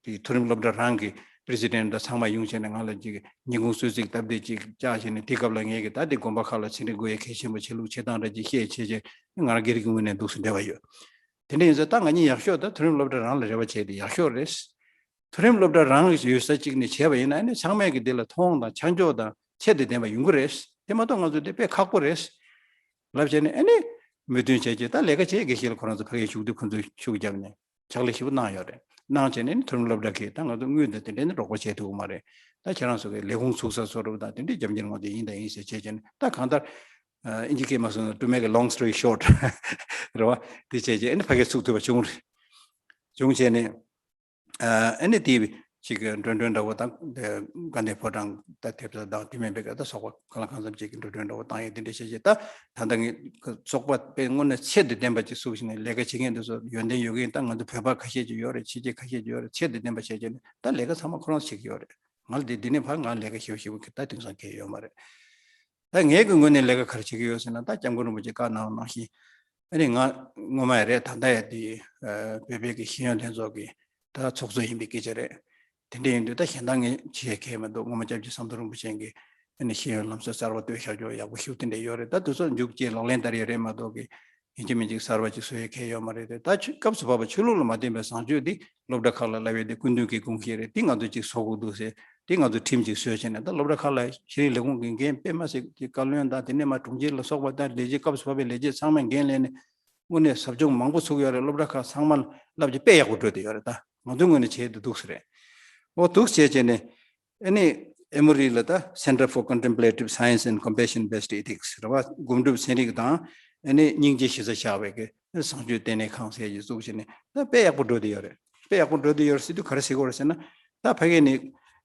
དེ་མཐོ་རིམ་སློབ་གྲྭ་རང་གི་པི་རེ་སི་ཌེན་ཊི་དང་ཚང་མ་ཡོང་བྱས་ནས་ང་ལ་ཅིག་ཉིན་གུང་གསོལ་ཚིགས་སྟབས་བདེ་ཅིག་བཅར་བྱས་ནས། དེ་སྐབས་ལ་ངས་ཀྱི་ད་དེ་དགོན་པ་ཁག་ལ་ཚན་རིག་དགོས་ཡས་གལ་ཆེན་པོ་ཆེ་ལུགས་བྱེད་སྟངས་འདྲ་ཅིག་བཤད་བྱས་བྱས། ང་རང་སྒེར་གྱི་ངོས་ནས་འདུག་སེ་འབྲེལ་བ་ཡོད། དེ་འདྲ་ཡིན་ཙང་ད་ང་གཉིས་ཡག་ཤོས་ད་མཐོ་རིམ་སློབ་གྲྭ་རང་ལ་རེ་བ་བྱས་ཏེ་ཡག་ཤོས་རེད། མཐོ་རིམ་སློབ་གྲྭ་རང་ཡོད་ས་གཅིག་ནས་བྱས་པ་ཡིན་ན་ཨ་ནི་ཚང་མས་ཀྱི་དེ་ལ་མཐོང་དང་ཆ་འཇོག་དང་ཚད་དང་ལྡན་པ་ཡོང་གི་རེད། དེ་མ་གཏོགས་ང་ཚོ་དེ་དཔེ་ཁག་པོ་རེད་ལབ་བྱས་ནས། ཨ་ནི་མོས་མཐུན་བྱས་བྱས་ད་ལས་ཀ་བྱས། དགེ་བཤེས་ལགས་ཁོ་རང་ཚོ་ཕ་གིར་བཞུགས་དུས་ཁོ་ཚོས་ཤུགས་བརྒྱབ་ནས་ཕྱག་ལས་ཞེ་པོ་གནང་ཡོད་རེད། གནང་བྱས་ནས་ཨ་ནི་མཐོ་རིམ་སློབ་གྲྭ་གིས་ད་ང་ཚོ་དངུལ་དང་དེ་འདྲས་ནི་རོགས་པ་བྱས་ཐུབ་ཀྱི་མ་རེད། ད་ཁྱེད་རང་ཚོ་གི་ལས་ཁུངས་ཚུགས་ས་བཟོ་འདྲ་བོ་དང་དེ་འདྲས་རྒྱབ་འགལ་ངོ་དེ་ཡིན་དང་ཡིན་ཟེར་བྱས་བྱས་ནས། ད་གང་ལྟར་ཨིན་ཇི་སྐད་མ་སོང་ན། to make a long story short རེད་བ། དེ་བྱས་བྱས་ཨ་ནི་ཕ་གིར་ཚུགས་ཐུབ་པ་བྱུང་རེད། བྱུང་བྱས་ནས། ཨ་ནི་དེ་ཅིག་གི་འགྲོ་གྲོན་འདྲ་བོ་དང་། དེ་དགའ་ལྡན་ཕོ་བྲང་དང་ཐེབས་རྩ་དང་དེ་མིན་པའི་ག་ད་ཚོགས་པ་གང་ལ་གང་འཚམ་ཅིག་གི་འགྲོ་གྲོན་འདྲ་བོ་བཏང་ཡས་དེ་འདྲ་བྱས་བྱས། ད་ད་ལྟ་ངས་ཚོགས་པ་དཔེ་དངོས་གནས་ཚད་དང་ལྡན་པ་ཅིག་བཙུགས་བྱས་ནས་ལས་ཀ་བྱེད་མཁན་དེ་ཚོ་ཡོན་ཏན་ཡོད་མཁན། ད་ང་ཚོ་བོད་པ་ཁ་ཤས་ཅིག་ཡོད་རེད། ཕྱི་རྒྱལ་ཁ་ཤས་ཅིག་ཡོད་རེད། ཚད་དང་ལྡན་པ་བྱས་བྱས་ནས་ད་ལས་ཀ་ཚང་མ་ཁོ་རང་བྱེད་ཀྱི་ཡོད་རེད། ང་ལ་དེ་འདི་ནས་ཕར་ང་ལས་ཀ་ཞེ་པོ་ཞེ་པོ་གི་ད་དེང་སང་གང་ཡང་ཡོད་མ་རེད། ད་ངའི་གི་ངོས་ནས་ལས་ཀ་ག་རེ་བྱེད་ཀྱི་ཡོད་ཟེར་ན། ད་སྐྱབས་མགོན་རིན་པོ་ཆེས་བཀའ་གནང་བ་ནང་བཞིན། ཨ་ནི་ང་སྔོན་མ་ཡང་རེད། ད་ལྟ་ཡང་དེ་བོད་པའི་གི་ཤེས་ཡོན་ལྷན་ཚོགས་ཀྱི་ད་ཚོགས་གཙོ་ཡིན་པའི་སྐད་ཆ་རེད། དེ་འདྲ་ཡིན་དུས་ད་གཞན་དག་ངས་བྱེད་ཡས་གང་ཡང་མི་འདུག་སྔོན་མ་སྐྱབས་རྗེ་ཟམ་གདོང་རིན་པོ་ཆེ་གིས་ཨ་ནི་ཤེས་ཡོན་ལམ་སྲོལ་གསར་པ་བཏོད་བཞག་རྒྱུ་ཡག་པོ་ཞེ་པོ་དེ་འདྲ་ཡོད་རེད། ད་དེ་ཚོ་མཇུག་བསྐྱལ་ལག་ལེན་བསྟར་ཡས་རེད་མ་གཏོགས་གི། ཡིན་གཅིག་མིན་གཅིག་གསར་པ་ཅིག་བཟོ་ཡས་གང་ཡང་ཡོད་མ་རེད་དེ། ད་ཆོས་སྐབས་སུ་བབས་པ་ཆོས་ལུགས་ལ་མ་བརྟེན་པའི་བཟང་སྤྱོད་འདི་སློབ་གྲྭ་ཁག་ལ་བསླབ་ཡས་དེ་སྐུ་མདུན་གྱི་དགོངས་བཞེད་རེད། དེ་ང་ཚོས་ཅིག་བཟོ་དགོས་འདུག་ཟེར། དེ་ང་ཚོས་ཁྲིམས་ཅིག་བཟོས་བྱས་ནས། ད་སློབ་གྲྭ་ཁག་ལ་ཤེས་རིག་ལས་ཁུངས་ཀྱི་འགན་དཔེ་མ་སྲིད་ཀྱི་བཀའ་བློན་དང་། དེ་ནས་མར་དྲུང་ཆེ་ལ་སོགས་པ་དང་། ལས་བྱེད་སྐབས་སུ་བབས་པའི་ལས་བྱེད་ཚང་མས་འགན་ལེན་ནས་དངོས་གནས་ཟབ་སྦྱོང་མང་པོ་ཚུགས་ཡོད་རེད། སློབ་གྲྭ་ཁག་ཚང་མ་བསླབ་བྱ་དཔེ་ཡག་པོ་འགྲོ་བསྡད་ཡོད་རེད། ད་ང་ཚོའི་ངོས་ནས་བྱས་ཏེ་འདུག་ཟེར་རེད། འོ་འདུག་བྱས་བྱས་ནས། ཨ་ནི་ཨེ་མོ་རི་ལ་ད་Center for Contemplative Science and Compassion Based Ethics རེད་བ། སྒོམ་སྒྲུབ་ཚན་རིག་དང་། ཨ་ནི་སྙིང་རྗེ་གཞི་རྩར་བཞག་པའི་གི་བཟང་སྤྱོད་ལྟེ་གནས་ཁང་ཟེར་ཡས་བཙུགས་བྱས་ནས། ད་དཔེ་ཡག་པོ་འགྲོ་བསྡད་ཡོད་རེད། དཔེ་ཡག་པོ་འགྲོ་བསྡད་ཡོད་རེད་ཟེར་དུས་ག་རེ་ཟེར་དགོས་རེད་ཟེར་ན། ད་ཕ་གི་ནི་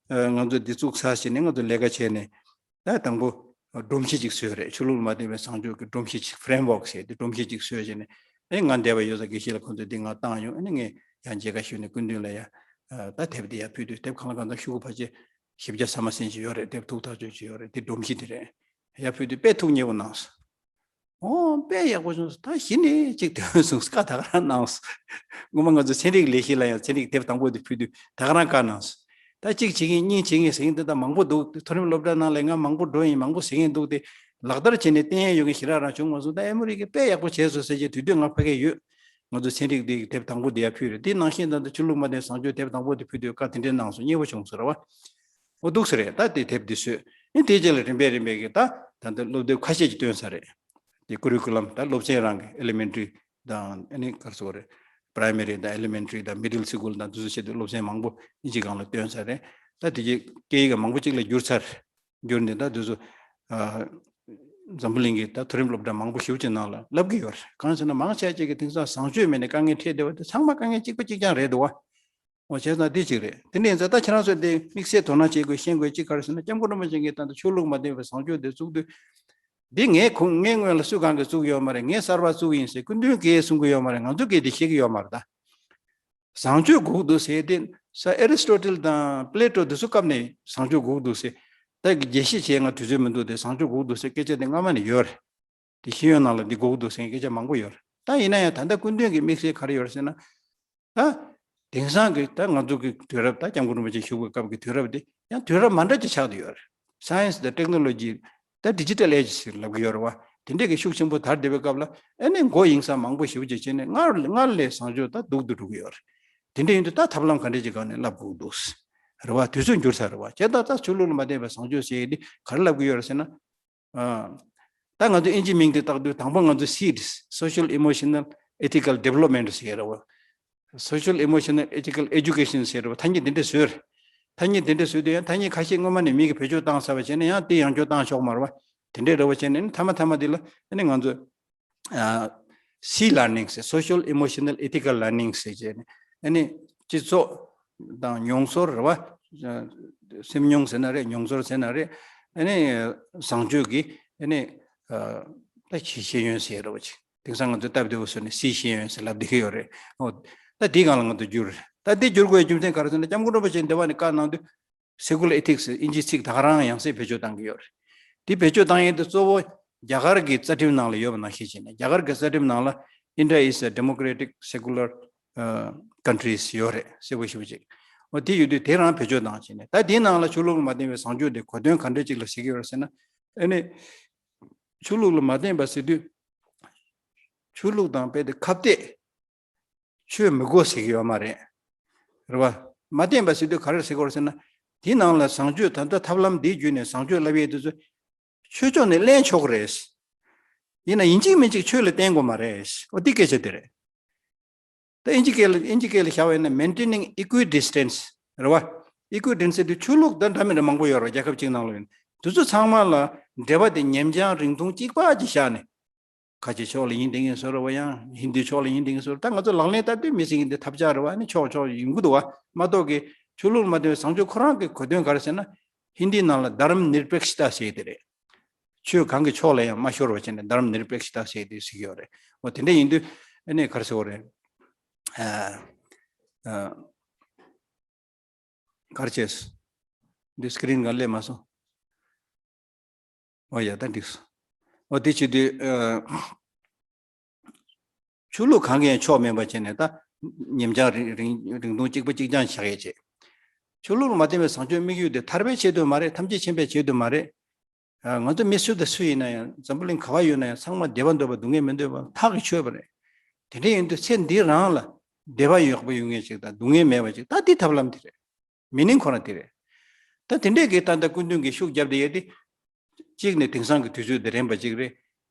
ཨ་ང་ཚོ་འདི་བཙུགས་ཚར་བྱས་ནས། ང་ཚོ་ལས་ཀ་བྱས་ནས། ད་དང་པོ་སྒྲོམ་གཞི་ཅིག་བཟོས་རེད། ཆོས་ལུགས་ལ་མ་བརྟེན་པའི་བཟང་སྤྱོད་ཀྱི་སྒྲོམ་གཞི་ཅིག་framework ཟེར་དེ། སྒྲོམ་གཞི་ཅིག་བཟོས་བྱས་ནས། ཨ་ནི་ང་འདས་པ་ཡོད་ས་དགེ་བཤེས་ལགས་ཁོང་ཚོས་འདི་ང་བཏང་ཡོང་། ཨ་ནི་ངས་ ཡང་མཇལ་ཁ་ཞུས་ནས་སྐུ་མདུན་ལ་ཡང་ད་དེབ་དེ་ཡར་ཕུལ་དུས། དེབ་གང་ལ་གང་འཚམ་ཤོག་གུ་ཕལ་ཆེར་བཞི་བརྒྱ་ས་མ་ཟིན་ཅིག་ཡོད་རེད། དེབ་ཐུགས་ཐག་ཆོད་ཅིག་ཡོད་རེད། དེ་སྒྲོམ་གཞི་དེ་རེད། ཡར་ཕུལ་དུས་དཔེ་ཐུགས་མཉེས་པོ་གནང་སོང་། ཨོ་དཔེ་ཡག་པོ་བྱུང་སོང་། ད་གཞི་ནས་ཅིག་དེ་བཟུང་བཀའ་ད་ག་རང་གནང་སོང་། སྔོན་མ་ང་ཚོ་ཚན་རིག་ལས་གཞི་ལ་ཡང་ཚན་རིག་དེབ་དང་པོ་དེ་ཕུལ་དུས་ད་ག་རང་བཀའ་གནང་སོང་། ད་གཅིག་བྱེད་མཁན་གཉིས་བྱེད་མཁན་ཟེར་མཁན་དེ་ད་མང་པོ་འདུག། མཐོ་རིམ་སློབ་གྲྭ་ནང་ལ་ང་མང་པོ་འགྲོ་ཡིན། མང་པོ་ཟེར་མཁན་འདུག། དེ་ལག་བསྟར་བྱས་ནས་བསྟན་ཡ་ཡོད་མཁན་ཞེ་དྲག་རང་བྱུང་མ་སོང་། ད་ཨེ་མོ་རི་གིས་དཔེ་ཡག་པོ་བྱས་སོང་ཟེར་བྱས་དུས་ཚོད་ང་ཕ་གིར་ཡོད། ང་ཚོ་ཚན་རིག་དེ་དེབ་དང་པོ་དེ་ཡར་ཕུལ་རེད། དེ་ནང་བཞིན་ད་ལྟ་ཆོས་ལུགས་མ་བསྟན་བཟང་སྤྱོད་དེབ་དང་པོ་དེ་ཕུལ་དུས་བཀའ་དེ་འདྲས་གནང་སོང་། མཉེས་པོ་བྱུང་སོང་རེད་བ། འོ་འདུག་ས་རེད། ད་དེ་དེབ་འདི་བཟོས། ཨེ་དེའི་རྗེས་ལ་རིམ་པས་རིམ་པས་ཀྱིས་ད་ད་ལྟ་སློབ་དེབ་ཁ་ཤས་ཀྱིས་བཏོན་ས་རེད། དེ་ཀུ་རི་ཀུ་ལམ་ད་སློབ་ཚན་རང་གི་ཨེ་ལི་མེན་ཊ་རི་དང་ཨ་ནི་ག་རེ་ཟེར་དགོས་རེད། པ་རའི་མ་རི་དང་ཨེ་ལི་མེན་ཊ་རི་དང་མི་ཌལ་སི་ཀུལ་དང་དེ་ཚོ་བྱས་དུས་སློབ་ཚན་མང་པོ་ཨིན་ཇི་སྒང་ལ་བཏོན་ས་རེད། ད་དེ་རྗེས་སྐད་ཡིག་གི་མང་པོ་གཅིག་ལ་བསྒྱུར་ཚར། བསྒྱུར་ནས་ད་དེ་ཚོ་ཨ་འཛམ་བུ་གླིང་གི་ད་མཐོ་རིམ་སློབ་གྲྭ་མང་པོ་ཞེ་པོ་ཅིག་ནང་ལ་བསླབ་ཀྱི་ཡོད་རེད། གང་ཟེར་ན་མང་ཆེ་ཅིག་གིས་དེང་སང་བཟང་སྤྱོད་མེད་ནས་དཀའ་ངལ་འཕྲད་བསྡད་པ་དེ་ཚང་མ་དཀའ་ངལ་གཅིག་པ་གཅིག་རྐྱང་རེད་འདུག་བ། འོ་བྱས་ཙང་འདི་གཅིག་རེད། དེ་འདྲ་ཡིན་ཙང་ད་ཁྱེད་རང་ཚོས་འདི་དམིགས་བསལ་དོ་སྣང་བྱེད་དགོས་ཤེས་དགོས་གཅིག་ག་རེ་ཟེར་ན། སྐྱབས་མགོན་རིན་པོ་ཆེ་གིས་ད་ལྟ་ཆོས་ལུགས་མ་བསྟན་པའི་བཟང་སྤྱོད་དེ་བཙུགས་དུས། འདི་ངའི་ཁུངས་ངའི་སྔོན་ལ་སུ་གང་གིས་བཙུགས་ཡོད་མ་རེད། ངས་གསར་པ་བཙུགས་ཡིན་ཟེར་སྐུ་མདུན་གྱིས་གསུང་གི་ཡོད་མ་རེད། ང་ཚོ་གིས་འདི་ཤེས་ཀྱི་ཡོད་མ་རེད། ད་བཟང་སྤྱོད་དགོས་འདུག་ཟེར་དེ་ས་ཨེ་རི་སི་ཊོ་ཊལ་དང་པི་ལེ་ཊོ་དེ་ཚོ་སྐབས་ནས་བཟང་སྤྱོད་དགོས་འདུག་ཟེར། ད་རྒྱས་བཤད་བྱེད་ང་དུས་ཚོད་མི་འདུག། དེ་བཟང་སྤྱོད་དགོས་འདུག་ཟེར་སྐད་ཆ་དེ་སྔ་མ་ནས་ཡོད་རེད། དེ་ཤེས་ཡོན་ནང་ལ་འདི་དགོས་འདུག་ཟེར་སྐད་ཆ་མང་པོ་ཡོད་རེད། ད་ཡིན་ན་ཡང་ད་ལྟ་སྐུ་མདུན་གྱི་དམིགས་བསལ་ག་རེ་ཡོད་རེད་ཟེར་ན། ད་དེང་སང་གི་ད་ང་ཚོ་གི་དུས་རབས། ད་སྐྱབས་མགོན་རིན་པོ་ཆེ་བཞུགས་པའི་སྐབས་ཀྱི་དུས་རབས་དེ་ཡང་དུས་རབས་མ་འདྲ་ཅིག་ཆགས་བསྡད་ཡོད་རེད། སའེན་སི་དང་ཊེག་ནོ་ལོ་ཇི། ད་ཌི་ཇི་ཊལ་ཨེ་ཇི་ཟེར་ལབ་ཀྱི་ཡོད་རེད་བ། དེ་འདྲས་ཀྱི་ཤུགས་ཆེན་པོ་དར་བསྡད་པའི་སྐབས་ལ་ཨ་ནི་མགོ་གཡེང་ས་མང་པོ་ཞེ་པོ་ཅིག་བྱས་ནས་སྔར་སྔར་ལས་བཟང་སྤྱོད་ད་སྡུག་ཏུ་འགྲོ་གི་ཡོད་རེད། དེ་འདྲ་ཡིན་དུས་ད་ཐབས་ལམ་ག་འདྲས་ཅིག་སྒང་ནས་བསླབ་དགོས་འདུག་རེད་བ། དུས་ཚོད་འགྱུར་ཚར་རེད་བ། བྱས་ད་ད་ཆོས་ལུགས་ལ་མ་བརྟེན་པའི་བཟང་སྤྱོད་ཟེར་ཡས་འདི་ག་རེ་ལབ་ཀྱི་ཡོད་རེད་ཟེར་ན། ཨ། ད་ང་ཚོས་ཨིན་ཇིའི་མིང་དེ་བཏགས་དུས་དང་པོ་ང་ཚོས་སིཌ། Social Emotional Ethical Development ཟེར་རེད་བ། Social Emotional Ethical Education ཟེར་རེད་བ། ཐ་སྙད་དེ་འདྲ་བཟོས་རེད། ཐ་སྙད་དེ་འདྲ་བཟོས་དུས་ཡང་ཐ་སྙད་ཁ་ཤས་སྔོན་མ་ནས་མི་གིས་བེད་སྤྱོད་བཏང་ཚར་བ་བྱས་ནས་ཡང་དེ་ཡང་བསྐྱར་བཏང་ཆོག་མ་རེད་བ། དེ་འདྲ་རེད་བ། བྱས་ནས་མཐའ་མ་མཐའ་མ་དེ་ལ་ཨ་ནི་ང་ཚོས། ཨ། སི་ལར་ནིང་ཟེར། Social Emotional Ethical Learning ཟེར་བྱས་ནས། ཨ་ནི་སྤྱི་ཚོགས་དང་མྱོང་ཚོར་རེད་བ། ཨ། སེམས་མྱོང་ཟེར་ན་རེད། མྱོང་ཚོར་ཟེར་ན་རེད། ཨ་ནི་བཟང་སྤྱོད་ཀྱི་ཨ་ནི། ཨ། ད་ཤེས་ཤེས་ཡོན་ཟེར་རེད་བ་ཅིག། དེང་སང་ང་ཚོས་སྟབས་བདེ་བོ་བཟོས་ནས་སི་ཤེས་ཡོན་ཟེར་ལབ་བསྡད་ཀྱི་ཡོད་རེད། འོ། ད་འདིའི་སྒང་ལ་ང་ཚོ་བསྒྱུར། ད་འདི་བསྒྱུར་དགོས་རྒྱུ་མཚན་ག་རེ་ཟེར་ན། སྐྱབས་མགོན་རིན་པོ་ཆེ་འདི་བ་ནས་བཀའ་གནང་དུས། Secular Ethics ཨིན་ཇིའི་ཚིག་ད་ག་རང་ཡང་སེ་བེད་སྤྱོད་བཏང་གི་ཡོད་རེད། དེ་བེད་སྤྱོད་བཏང་ཡས་དེ་གཙོ་བོ་རྒྱ་གར་གྱི་རྩ་ཁྲིམས་ནང་ལ་ཡོད་པ་ནང་བཞིན་བྱས་ནས། རྒྱ་གར་གྱི་རྩ་ཁྲིམས་ནང་ལ། India is a democratic secular, uh, country ཟེར་ཡོད་རེད། གསལ་པོ་ཞེ་པོ་ཅིག། འོ་དེ་ཡོད་དུས་དེ་རང་བེད་སྤྱོད་བཏང་བྱས་ནས། ད་དེའི་ནང་ལ་ཆོས་ལུགས་ལ་མ་བརྟེན་པའི་བཟང་སྤྱོད་དེ་གོ་དོན་ག་འདྲ་ཅིག་ལ་ཟེར་གྱི་ཡོད་རེད་ཟེར་ན། ཨ་ནི་ཆོས་ལུགས་ལ་མ་བརྟེན་པ་ཟེར་དུས། ཆོས་ལུགས་དང་རྦད་དེ་ཁ་གཏད། ཆོས་མི་དགོས་ཟེར་གྱི་ཡོད་མ་རེད། རེད་བ། མ་བརྟེན་པ་ཟེར་དུས་ག་རེ་ཟེར་དགོས་རེད་ཟེར་ན། དེའི་ནང་ལ་བཟང་སྤྱོད། ད་ལྟ་ཐབས་ལམ་འདིའི་བརྒྱུད་ནས་བཟང་སྤྱོད་བསླབ་ཡས་དེ་ཚོ་ཆོས་ཕྱོགས་ནས་ལེན་ཆོག་གི་རེད། ཡིན་ན་ཡིན་གཅིག་མིན་གཅིག་ཆོས་ལ་བརྟེན་དགོས་མ་རེད། འོ་དེ་སྐད་ཆ་དེ་རེད། ད་ཨིན་ཇི་སྐད་ལ། ཨིན་ཇི་སྐད་ལ་བཞག་པ་ཡིན་ན། Maintaining equidistance རེད་བ། Equidistance དེ་ཆོས་ལུགས་དང་འདྲ་མི་འདྲ་མང་པོ་ཡོད་རེད་བ། རྒྱལ་ཁབ་གཅིག་ནང་ལ་ཡིན། དེ་ཚོ་ཚང་མ་ལ་འབྲེལ་བ་དེ་ཉམས་ཆག་རིང་ཐུང་གཅིག་པ་ཅིག་བཞག་ནས། ཁ་ཆེ་ཕྱོགས་ལ་ཡིན་བསྡད་མཁན་ཚོ་རེད་བ། ཡང་ཧིན་དུའི་ཕྱོགས་ལ་ཡིན་བསྡད་མཁན་ཚོ་རེད། ད་ང་ཚོ་ལག་ལེན་བསྟར་དུས་མི་ཟེར་མཁན་དེ་ཐབས་ཆག་རེད་བ། ཨ་ནི་ཕྱོགས་ཕྱོགས་ཡིན་གྱི་འདུག་བ། མ་གཏོགས་ཀྱི་ཆོས་ལུགས་ལ་མ་བརྟེན་པའི་བཟང་སྤྱོད་ཁོ་རང་གི་གོ་དོན་ག་རེ་ཟེར་ན། ཧིན་དིའི་ནང་ལ་དྷརྨ་ནིར་པེག་ཤ་ཏཱ་ཟེར་དེ་རེད། ཆོས་གང་གི་ཕྱོགས་ལ་ཡང་མ་ཤོར་བ་བྱས་ནས་དྷརྨ་ནིར་པེག་ཤ་ཏཱ་ཟེར་དེ་ཟེར་གྱི་ཡོད་རེད། འོ་དེ་འདྲ་ཡིན་དུས་ཨ་ནི་ག་རེ་ཟེར་དགོས་རེད། ཨ། ཨ། ག་རེ་བྱས། འདི་སི་ཀི་རིན་སྒང་སླེབས་མ་སོང་། ཨོ་ཡ། ད་འགྲིག་སོང་། ཨོ་དེ་བྱེད་དུས། ཨ། ཆོས་ལུགས་གང་གི་ཡང་ཕྱོགས་མེད་པ་བྱས་ནས། ད་ཉམས་ཆག་རིང་རིང་རིང་ཐུང་གཅིག་པ་གཅིག་རྐྱང་བཞག་ཡས་བྱས། ཆོས་ལུགས་ལ་མ་བརྟེན་པའི་བཟང་སྤྱོད་དམིགས་ཡུལ་དེ་ཐར་པའི་ཆེད་དུ་མ་རེད། ཐམས་ཅད་མཁྱེན་པའི་ཆེད་དུ་མ་རེད། ཨ། ང་ཚོ་མི་སུ་དང་སུ་ཡིན་ན་ཡང་། འཛམ་བུ་གླིང་ག་པར་ཡོད་ན་ཡང་། ཚང་མ་བདེ་བ་འདོད་པ། སྡུག་བསྔལ་མི་འདོད་པ་ཐག་གིས་ཆོད་པ་རེད། དེ་འདྲ་ཡིན་དུས་ཚེ་འདི་རང་ལ་བདེ་བ་ཡག་པོ་ཡོང་མཁན་ཞིག་དང་སྡུག་བསྔལ་མེད་པ་ཞིག། ད་འདི་ཐབས་ལམ་དེ་རེད། མི་ནིང་ཁོ་རང་དེ་རེད། ད་དེ་འདྲས་ཀྱི་ད་ལྟ་སྐུ་མདུན་གྱིས་ཤུགས་བརྒྱབ་བསྡད་ཡས་དེ། གཅིག་ནས་དེང་སང་གི་དུས་ཚོད་དེ་རན་པ་གཅིག་རེད།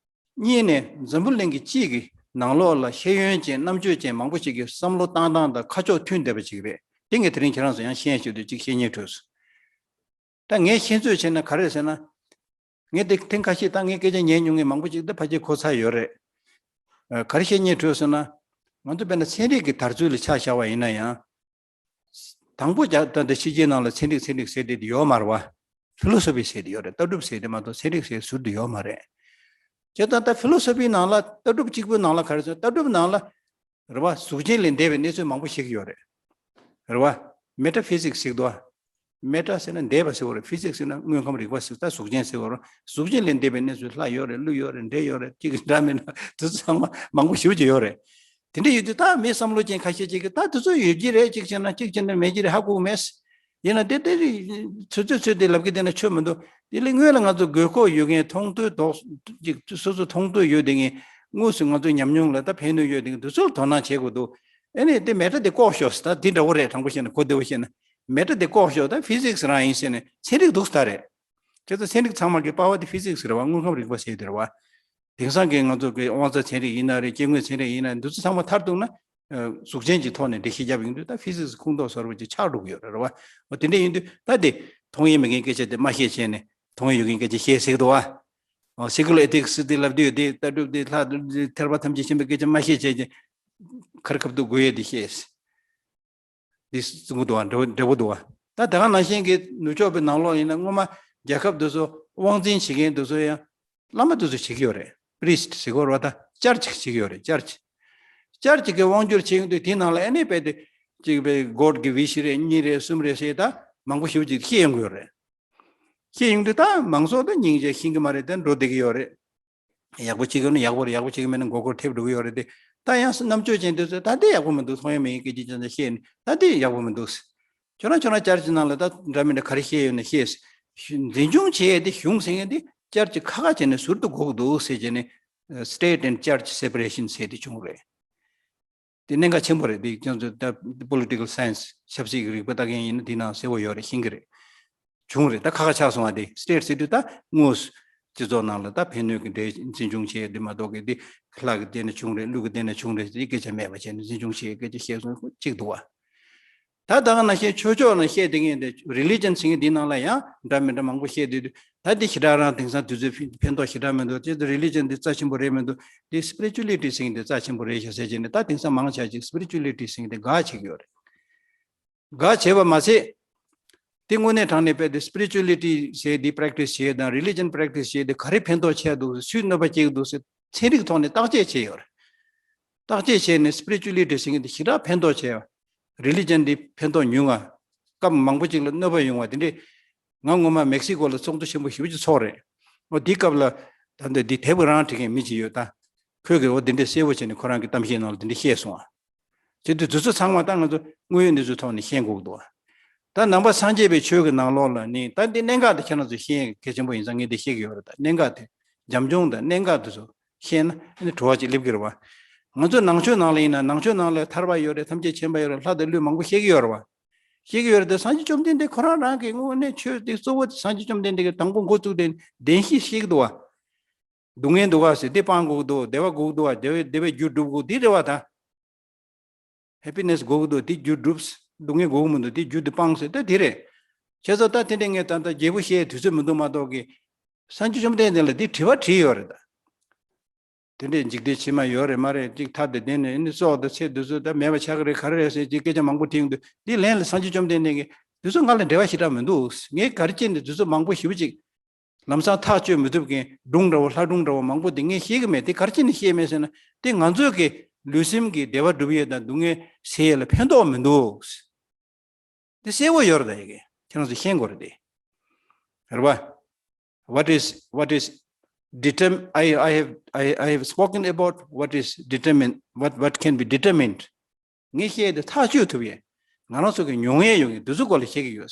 གཉིས་ནས་འཛམ་བུ་གླིང་གི་སྤྱི་གི་ནང་ལོགས་ལ་ཤེས་ཡོན་ཅན་རྣམ་དཔྱོད་ཅན་མང་པོ་ཞིག་གི་བསམ་བློ་བཏང་སྟངས་དང་ཁ་ཕྱོགས་མཐུན་བསྡད་པ་ཅིག་རེད། དེ་ངས་དེ་རིང་ཁྱེད་རང་ཚོ་ཡང་ཤེས་ཡོན་ཞུ་དུས་གཅིག་བཤད་སྙིང་བྲོས་སོང་། ད་ངས་ཤེས་ཚོད་བྱས་ན་ག་རེ་རེད་ཟེར་ན། ངས་དེ་ཐེངས་ཁ་ཤས། ད་ངས་སྐད་ཆ་ཉན་མྱོང་མཁན་མང་པོ་ཅིག་ད་ཕལ་ཆེར་གོ་ཚར་ཡོད་རེད། ཨ། ག་རེ་བཤད་སྙིང་བྲོས་སོང་ན། ང་ཚོ་དཔེར་ན་ཚན་རིག་གི་དར་ཚུལ་ལ་ཆ་བཞག་པ་ཡིན་ན་ཡང་། དང་པོ་རྒྱ། ད་ལྟ་ཕྱི་རྒྱལ་ནང་ལ་ཚན་རིག་ཚན་རིག་ཟེར་དེ་ཡོད་མ་རེད་བ། ཕི་ལོ་སོ་ཕི་ཟེར་དེ་ཡོད་རེད། ལྟ་གྲུབ་ཟེར་དེ་མ་གཏོགས་ཚན་རིག་ཟེར་ཟུར་དུ་ཡོད་མ་རེད། བྱས་ཙང་ད་ཕི་ལོ་སོ་ཕིའི་ནང་ལ། ལྟ་གྲུབ་གཅིག་པུའི་ནང་ལ་ག་རེ་ཟེར། ལྟ་གྲུབ་ནང་ལ་ རེད་བ། གཟུགས་ཅན་ལས་འདས་པའི་གནས་ཚུལ་མང་པོ་ཤེས་ཀྱི་ཡོད་རེད། རེད་བ། མེ་ཊ་ཕི་ཟིག་ཟེར་གི་འདུག་བ། མེ་ཊ་ཟེར་ན་འདས་པ་ཟེར་བ་རེད། ཕི་ཟིག་ཟེར་ན་དངོས་ཁམས་རིག་པ་ཟེར། ད་གཟུགས་ཅན་ཟེར་བ་རེད། གཟུགས་ཅན་ལས་འདས་པའི་གནས་ཚུལ་ལྷ་ཡོད་རེད། ཀླུ་ཡོད་རེད། འདྲེ་ཡོད་རེད། ཅིག་འདྲ་མིན་འདྲ་དེ་ཚོ་ཚང་མ་མང་པོ་ཞེ་པོ་ཅིག་ཡོད་རེད། དེ་འདྲ་ཡོད་དུས་ད་མི་བསམ་བློ་ཅན་ཁ་ཤས་ཅིག་གིས་ད་དེ་ཚོ་ཡོད་ཀྱི་རེད། གཅིག་བྱས་ན་གཅིག་བྱས་ན་མེད་ཀྱི་རེད། ཧ་གོ་གི་མེད། ཡིན་ན་དེ་དེ་རེད། ཚོད་ཚོད་ཚོད་དེ་ལབ་ཀྱི་བསྡད་ན་ཆོ་མི་འདུག་དེ་ལས་སྔོན་ལ་ང་ཚོ་དགོས་མཁོ་ཡོད་མཁན། མཐོང་ཐོས་དོགས་ཅིག་སོ་སོ་མཐོང་ཐོས་ཡོད་དེ་ངས་དངོས་སུ་ང་ཚོ་ཉམས་མྱོང་ལ་ད་ཕན་ནུས་ཡོད་དེ་ངས་དེ་ཚོར་དོ་སྣང་བྱེད་དགོས་འདུག་ཨ་ནི་དེ་མེ་ཊ་དེ་བཀོག་ཤོག་ཟེར། ད་དེ་འདྲ་བོ་རེད། དྲང་པོ་བཤད་ན། གོ་བདེ་བོ་བཤད་ན་མེ་ཊ་དེ་བཀོག་ཤོག་ད་ཕི་ཟིག་སི་རང་ཡིན་ཟེར་ནས། ཚན་རིག་འདུག་ཟེར་ད་རེད། བྱས་ཙང་ཚན་རིག་ཚང་མ་གི་པ་ཝར་དེ་ཕི་ཟིག་སི་རེད་བ། དངོས་ཁམས་རིག་པ་ཟེར་དེ་རེད་བ། དེང་སང་གི་ང་ཚོ་གི་དབང་རྩ་ཚན་རིག་ཡིན་ན་རེད། སྐྱེ་དངོས་ཚན་རིག་ཡིན་ན་རེད། འདི་ཚོ་ཚང་མ་མཐར་གཏུགས་ན་ཨ་གཟུགས་ཅན་གྱི་ཐོག་ནས་འགྲེལ་བཤད་བརྒྱབ་ཡོང་དུས་ད་ཕི་ཟིག་སི་ཁུངས་གཏོགས་བཟོ་འདྲ་ཅིག་ཆགས་འགྲོ་གི་ཡོད་རེད་བ། འོ་དེ་འདྲ་ཡིན་དུས་ད་དེ་མཐོང་ཡས་མེད་མཁན་སྐད་ཆ་དེ་མ་བཤད་བྱས་ནས་མཐོང་ཡས་ཡོད་མཁན་སྐད་ཆ་བཤད་ཟེར་གི་འདུག་བ། ཨོ་སེ་ཀུ་ལར་ཨེ་ཐིག་སི་དེ་ལབ་དུས་དེ་ལྟ་གྲུབ་དེ་ལྷ་དེ་ཐར་པ་ཐམས་ཅད་མཁྱེན་པའི་སྐད་ཆ་མ་བཤད་བྱས་ཀྱི་ཁར་ཁབ་ཏུ་དགོས་ཡས་དེ་བཤད། འདི་གསུང་གི་འདུག་བ། འབྲས་བུ་འདུག་བ། ད་དེ་ག་ནང་བཞིན་གྱི་ནུབ་ཕྱོགས་པའི་ནང་ལོགས་ཡིན་ན་སྔོན་མ་རྒྱལ་ཁབ་དེ་ཚོ་དབང་འཛིན་བྱེད་མཁན་དེ་ཚོ་ཡང་བླ་མ་དེ་ཚོ་བྱེད་ཀྱི་ཡོད་རེད། པི་རི་སི་ཊི་ཟེར་གྱི་ཡོད་རེད་བ། ད་ཅར་ཅིག་བྱེད་ཀྱི་ཡོད་རེད། ཅར་ཅིག་ཅར་ཅིག་གི་དབང་སྒྱུར་བྱེད་ཡོང་དུས་དེའི་ནང་ལ་ཨ་ནི་རྦད་དེ་ཅིག་པའི་གོཌ་གི་བི་ཤི་རེད། གཉིས་རེད། གསུམ་རེད་ཟེར་ད་མང་པོ་ཞེ་པོ་ཅིག་བཤད་ཡོང་གི་ཡོད་རེད། བཤད་ཡོང་དུས་ད་མང་ཚོགས་ད་སྙིང་རྗེ་ཤེས་ཀྱི་མ་རེད། ད་འགྲོ་བསྡད་ཀྱི་ཡོད་རེད། ཡག་པོ་བྱེད་ཀྱི་ཡོད་ན་ཡག་པོ་རེད། ཡག་པོ་བྱེད་ཀྱི་མེད་ན་མགོ་སྐོར་ཐེབས་འགྲོ་གི་ཡོད་རེད་དེ། ད་ཡང་རྣམ་དཔྱོད་ཅན་དེ་ཚོས་ད་དེ་ཡག་པོ་མི་འདུག་མཐོང་ཡས་མེད་མཁན་སྐད་ཆ་ཅང་ཅང་བཤད་ནས་ད་དེ་ཡག་པོ་མི་འདུག་ཁྱོད་རང་ཁྱོད་རང་ཅར་ཅིག་ནང་ལ་ད་འདྲ་མི་འདྲ་ག་རེ་བཤད་ཡོད་ན་བཤད། འཛིན་སྐྱོང་བྱེད་ཡས་དེ་གཞུང་ཟེར་མཁན་དེ་ཅར་ཅིག་ཁ་ཁ་བྱས་ནས་ཟུར་དུ་དགོས་ཀྱི་འདུག་ཟེར་བྱས་ནས་སི་ཊེཊ་ཨེན་ཌི་ཅར་ཅི་སེ་པ་རེ་ཤན་ཟེར་དེ་བྱུང་རེད། དེ་གནད་འགག་ཆེན་པོ་རེད། དེ་ཁྱོད་ཚོ་ད་པོ་ལི་ཊི་ཀལ་སའེན་སི་ཆབ་སྲིད་ཀྱི་རིག་པ་ལྟ་མཁན་ཡིན་ན་དེ་ནང་གསལ་པོ་ཡོད་རེད། ཤེས་ཀྱི་རེད། བྱུང་རེད། ད་ཁ་ཁ་ཆགས་སོང་བ། དེ་སི་ཊེཊ་ཟེར་དུས་ད་དངོས་སུ་སྤྱི་ཚོགས་ནང་ལ་ད་ཕན་གནོད་ཀྱི་འབྲེལ་འཛིན་སྐྱོང་བྱས་དེ་མ་གཏོགས་ཀྱི་དེ་ལྷ་གི་སྟེང་ནས་བྱུང་རེད། ཀླུ་གི་སྟེང་ནས་བྱུང་རེད་ཟེར་སྐད་ཆ་མེད་པ་བྱས་ནས་འཛིན་སྐྱོང་བྱེད་སྐད་ཆ་བཤད་སོང་གཅིག་འདུག་བ། ད་ད་ག་ནང་བཞིན་ཆོས་ཕྱོགས་ནས་བཤད་བསྡད་མཁན་དེ་རི་ལི་ཇན་ཟེར་མཁན་འདི་ནང་ལ་ཡང་འདྲ་མི་འདྲ་མང་པོ་བཤད་བསྡད་དུས། ད་འདི་ཞེ་དྲག་རང་དེང་སང་དུས་ཚོད་ཕན་ཐོགས་ཞེ་དྲག་མི་འདུག་དེ་རི་ལི་ཇན་འདི་རྩ་ཆེན་པོ་རེད་མི་འདུག་འདི་སི་པི་རི་ཅུ་ལི་ཊི་ཟེར་མཁན་འདི་རྩ་ཆེན་པོ་རེད་ཤག་ཟེར་བྱས་ནས་ད་དེང་སང་མང་ཆེ་ཅིག་སི་པི་རི་ཅུ་ལི་ཊི་ཟེར་མཁན་འདི་དགའ་བྱེད་ཀྱི་ཡོད་རེད། དགའ་བྱེད་པ་མ་ཟད། དེ་དངོས་གནས་དྲང་གནས་རྦད་དེ་སི་པི་རི་ཅུ་ལི་ཊི་ཟེར་འདི་པེ་རེག་ཊི་སི་བྱེད་དང་རི་ལི་ཇན་པེ་རེག་ཊི་སི་བྱེད་དེ་ག་རེ་ཕན་ཐོགས་ཆེ་འདུག་སུས་གནོད་པ་སྐྱེལ་གྱི་འདུག་ཟེར་ཚན་རིག་ཐོག་ནས་བརྟག་དཔྱད་བྱས་ཡོད་རེད། བརྟག་དཔྱད་བྱས་ནས་སི་པི་རི་ཅུ་ལི་ཊི་ཟེར་མཁན་དེ་ཞེ་དྲག་ཕན་ཐོགས་ཆེ་བ། རི་ལི་ཇན་འདི་ཕན་ཐོགས་ཉུང་བ། སྐབས་མང་པོ་ཅིག་ལ་གནོད་པ་ཡོང་བ་དེ་འདྲས། ང་སྔོན་མ་མེག་སི་ཀོ་ལ་ཚོགས་འདུ་ཆེན་པོ་ཞེ་པོ་ཅིག་ཚོགས་རེད། འོ་དེའི་སྐབས་ལ་ད་འདི་འདི་དེབ་རང་བྲིས་མཁན་མི་ཅིག་ཡོད་ད། ཁོས་གི་འོ་དེ་འདྲས་གསལ་པོ་བྱས་ནས་ཁོ་རང་གི་གཏམ་བཤད་ནང་ལ་དེ་འདྲས་བཤད་སོང་བ། བྱེད་དུས་དེ་ཚོ་ཚང་མ་ད་ང་ཚོ་དངོས་ཡོད་གནས་ཚུལ་ཐོག་ནས་ཤེས་དགོས་ཀྱི་འདུག་བ། ད་ནང་པ་སངས་རྒྱས་པའི་ཆོས་ཀྱི་ནང་ལོགས་ལ་ནི་ད་འདི་གནད་འགག་དེ་ཁྱེད་རང་ཚོ་ཤེས་གལ་ཆེན་པོ་ཡིན་ཙང་ངས་འདི་བཤད་ཀྱི་ཡོད་རེད། ད་གནད་འགག་དེ་འཇམ་འབྱུང་དང་གནད་འགག་དེ་ཚོ་ཤེས་ན་ཨ་ནི་བྲོ་བ་ཅིག་སླེབས་ཀྱི་རེད་བ། ང་ཚོ་ནང་ཆོས་ནང་ལ་ཡིན་ན་ནང་ཆོས་ནང་ལ་ཐར་པ་ཡོད་རེད། ཐམས་ཅད་མཁྱེན་པ་ཡོད་རེད། ལྷ་དང་ཀླུ་མང་པོ་བཤད་ཀྱི་ཡོད་རེད་བ། བཤད་ཀྱི་ཡོད་རེད་དེ་སངས་རྒྱས་བཅོམ་ལྡན་འདས་ཁོ་རང་རང་གི་དངོས་གནས་ཆོས་དེ་གཙོ་བོ་དེ་སངས་རྒྱས་བཅོམ་ལྡན་འདས་ཀྱིས་དང་པོ་འགོ་བཙུགས་ཏེ་བདེན་བཞི་བཤད་ཀྱི་འདུག་བ། སྡུག་བསྔལ་འདུག་ག་ཟེར་འདི་སྤང་དགོས་ཀྱི་འདུག་བདེ་བ་དགོས་ཀྱི་འདུག་བ། བདེ་བའི་བདེ་བའི་རྒྱུ་སྒྲུབ་དགོས་འདི་རེད་བ་ད། ཧེ་པི་ནེ་སི་དགོས་ཀྱི་འདུག་འདི་རྒྱུ་སྒྲུབ། སྡུག་བསྔལ་དགོས་ཀྱི་མི་འདུག་འདི་རྒྱུ་འདི་སྤངས་ཟེར་ད་འདི་རེད། བྱས་ཙང་ད་དེ་འདྲས་ངས་ད་ལྟ་རྒྱས་པོ་བཤད་དུས་ཚོད་མི་འདུག་མ་གཏོགས་ཀྱི། སངས་རྒྱས་བཅོམ་ལྡན་འདས་ལ་འདི་དྲི་བ་དྲིས་ཡོད་རེད་ད། དེ་འདྲས་འཇིག་རྟེན་ཕྱི་མ་ཡོད་རེད་མ་རེད། ཅིག་ཐབས་དེ་ལྡན་ནས་ཨ་ནི་སྲོག་དང་ཚེ་འདི་ཚོ་ད་མེད་པ་ཆགས་ཀྱི་རེད་ག་རེ་རེད་ཟེར་ཅིག་སྐད་ཆ་མང་པོ་དྲིས་ཡོང་དུས་འདི་ལན་ལ་སངས་རྒྱས་བཅོམ་ལྡན་འདས་ཀྱིས་འདི་ཚོ་ང་ལ་འབྲེལ་བ་ཞེ་དྲག་མི་འདུག་ངས་ག་རེ་བྱས་ནས་འདི་ཚོ་མང་པོ་ཞེ་པོ་ཅིག་ལམ་སང་ཐག་གཅོད་མི་ཐུབ་མཁན་སྒྲུང་འདྲ་བོ་ལྷ་སྒྲུང་འདྲ་བོ་མང་པོ་དེ་ངས་ཤེས་ཀྱི་མེད། དེ་ག་རེ་བྱས་ནས་ཤེས་མེད་ཟེར་ན་དེ་ང་ཚོའི་གི་ལུས་སེམས་ཀྱི་བདེ་བ་སྒྲུབ་ཡས་དང་སྡུག་བསྔལ་སེལ་ཡས་ལ་ཕན་ཐོགས་མི་འདུག་འདི་གསལ་པོ་ཡོད་རེད་ད། ཡི་གེ་ཁྱེད་རང་ཚོ་ཤེས་དགོས་རེད་དེ། རེད་བ། What is what is determ I I have I I have spoken about what is determine what what can be determined. ངས་བཤད་དེ་ཐག་གཅོད་ཐུབ་ཡས། ང་རང་ཚོ་གི་མྱོང་ཡས་ཡོད་ངེས་འདི་ཚོ་སྐོར་ལ་བཤད་ཀྱི་ཡོད།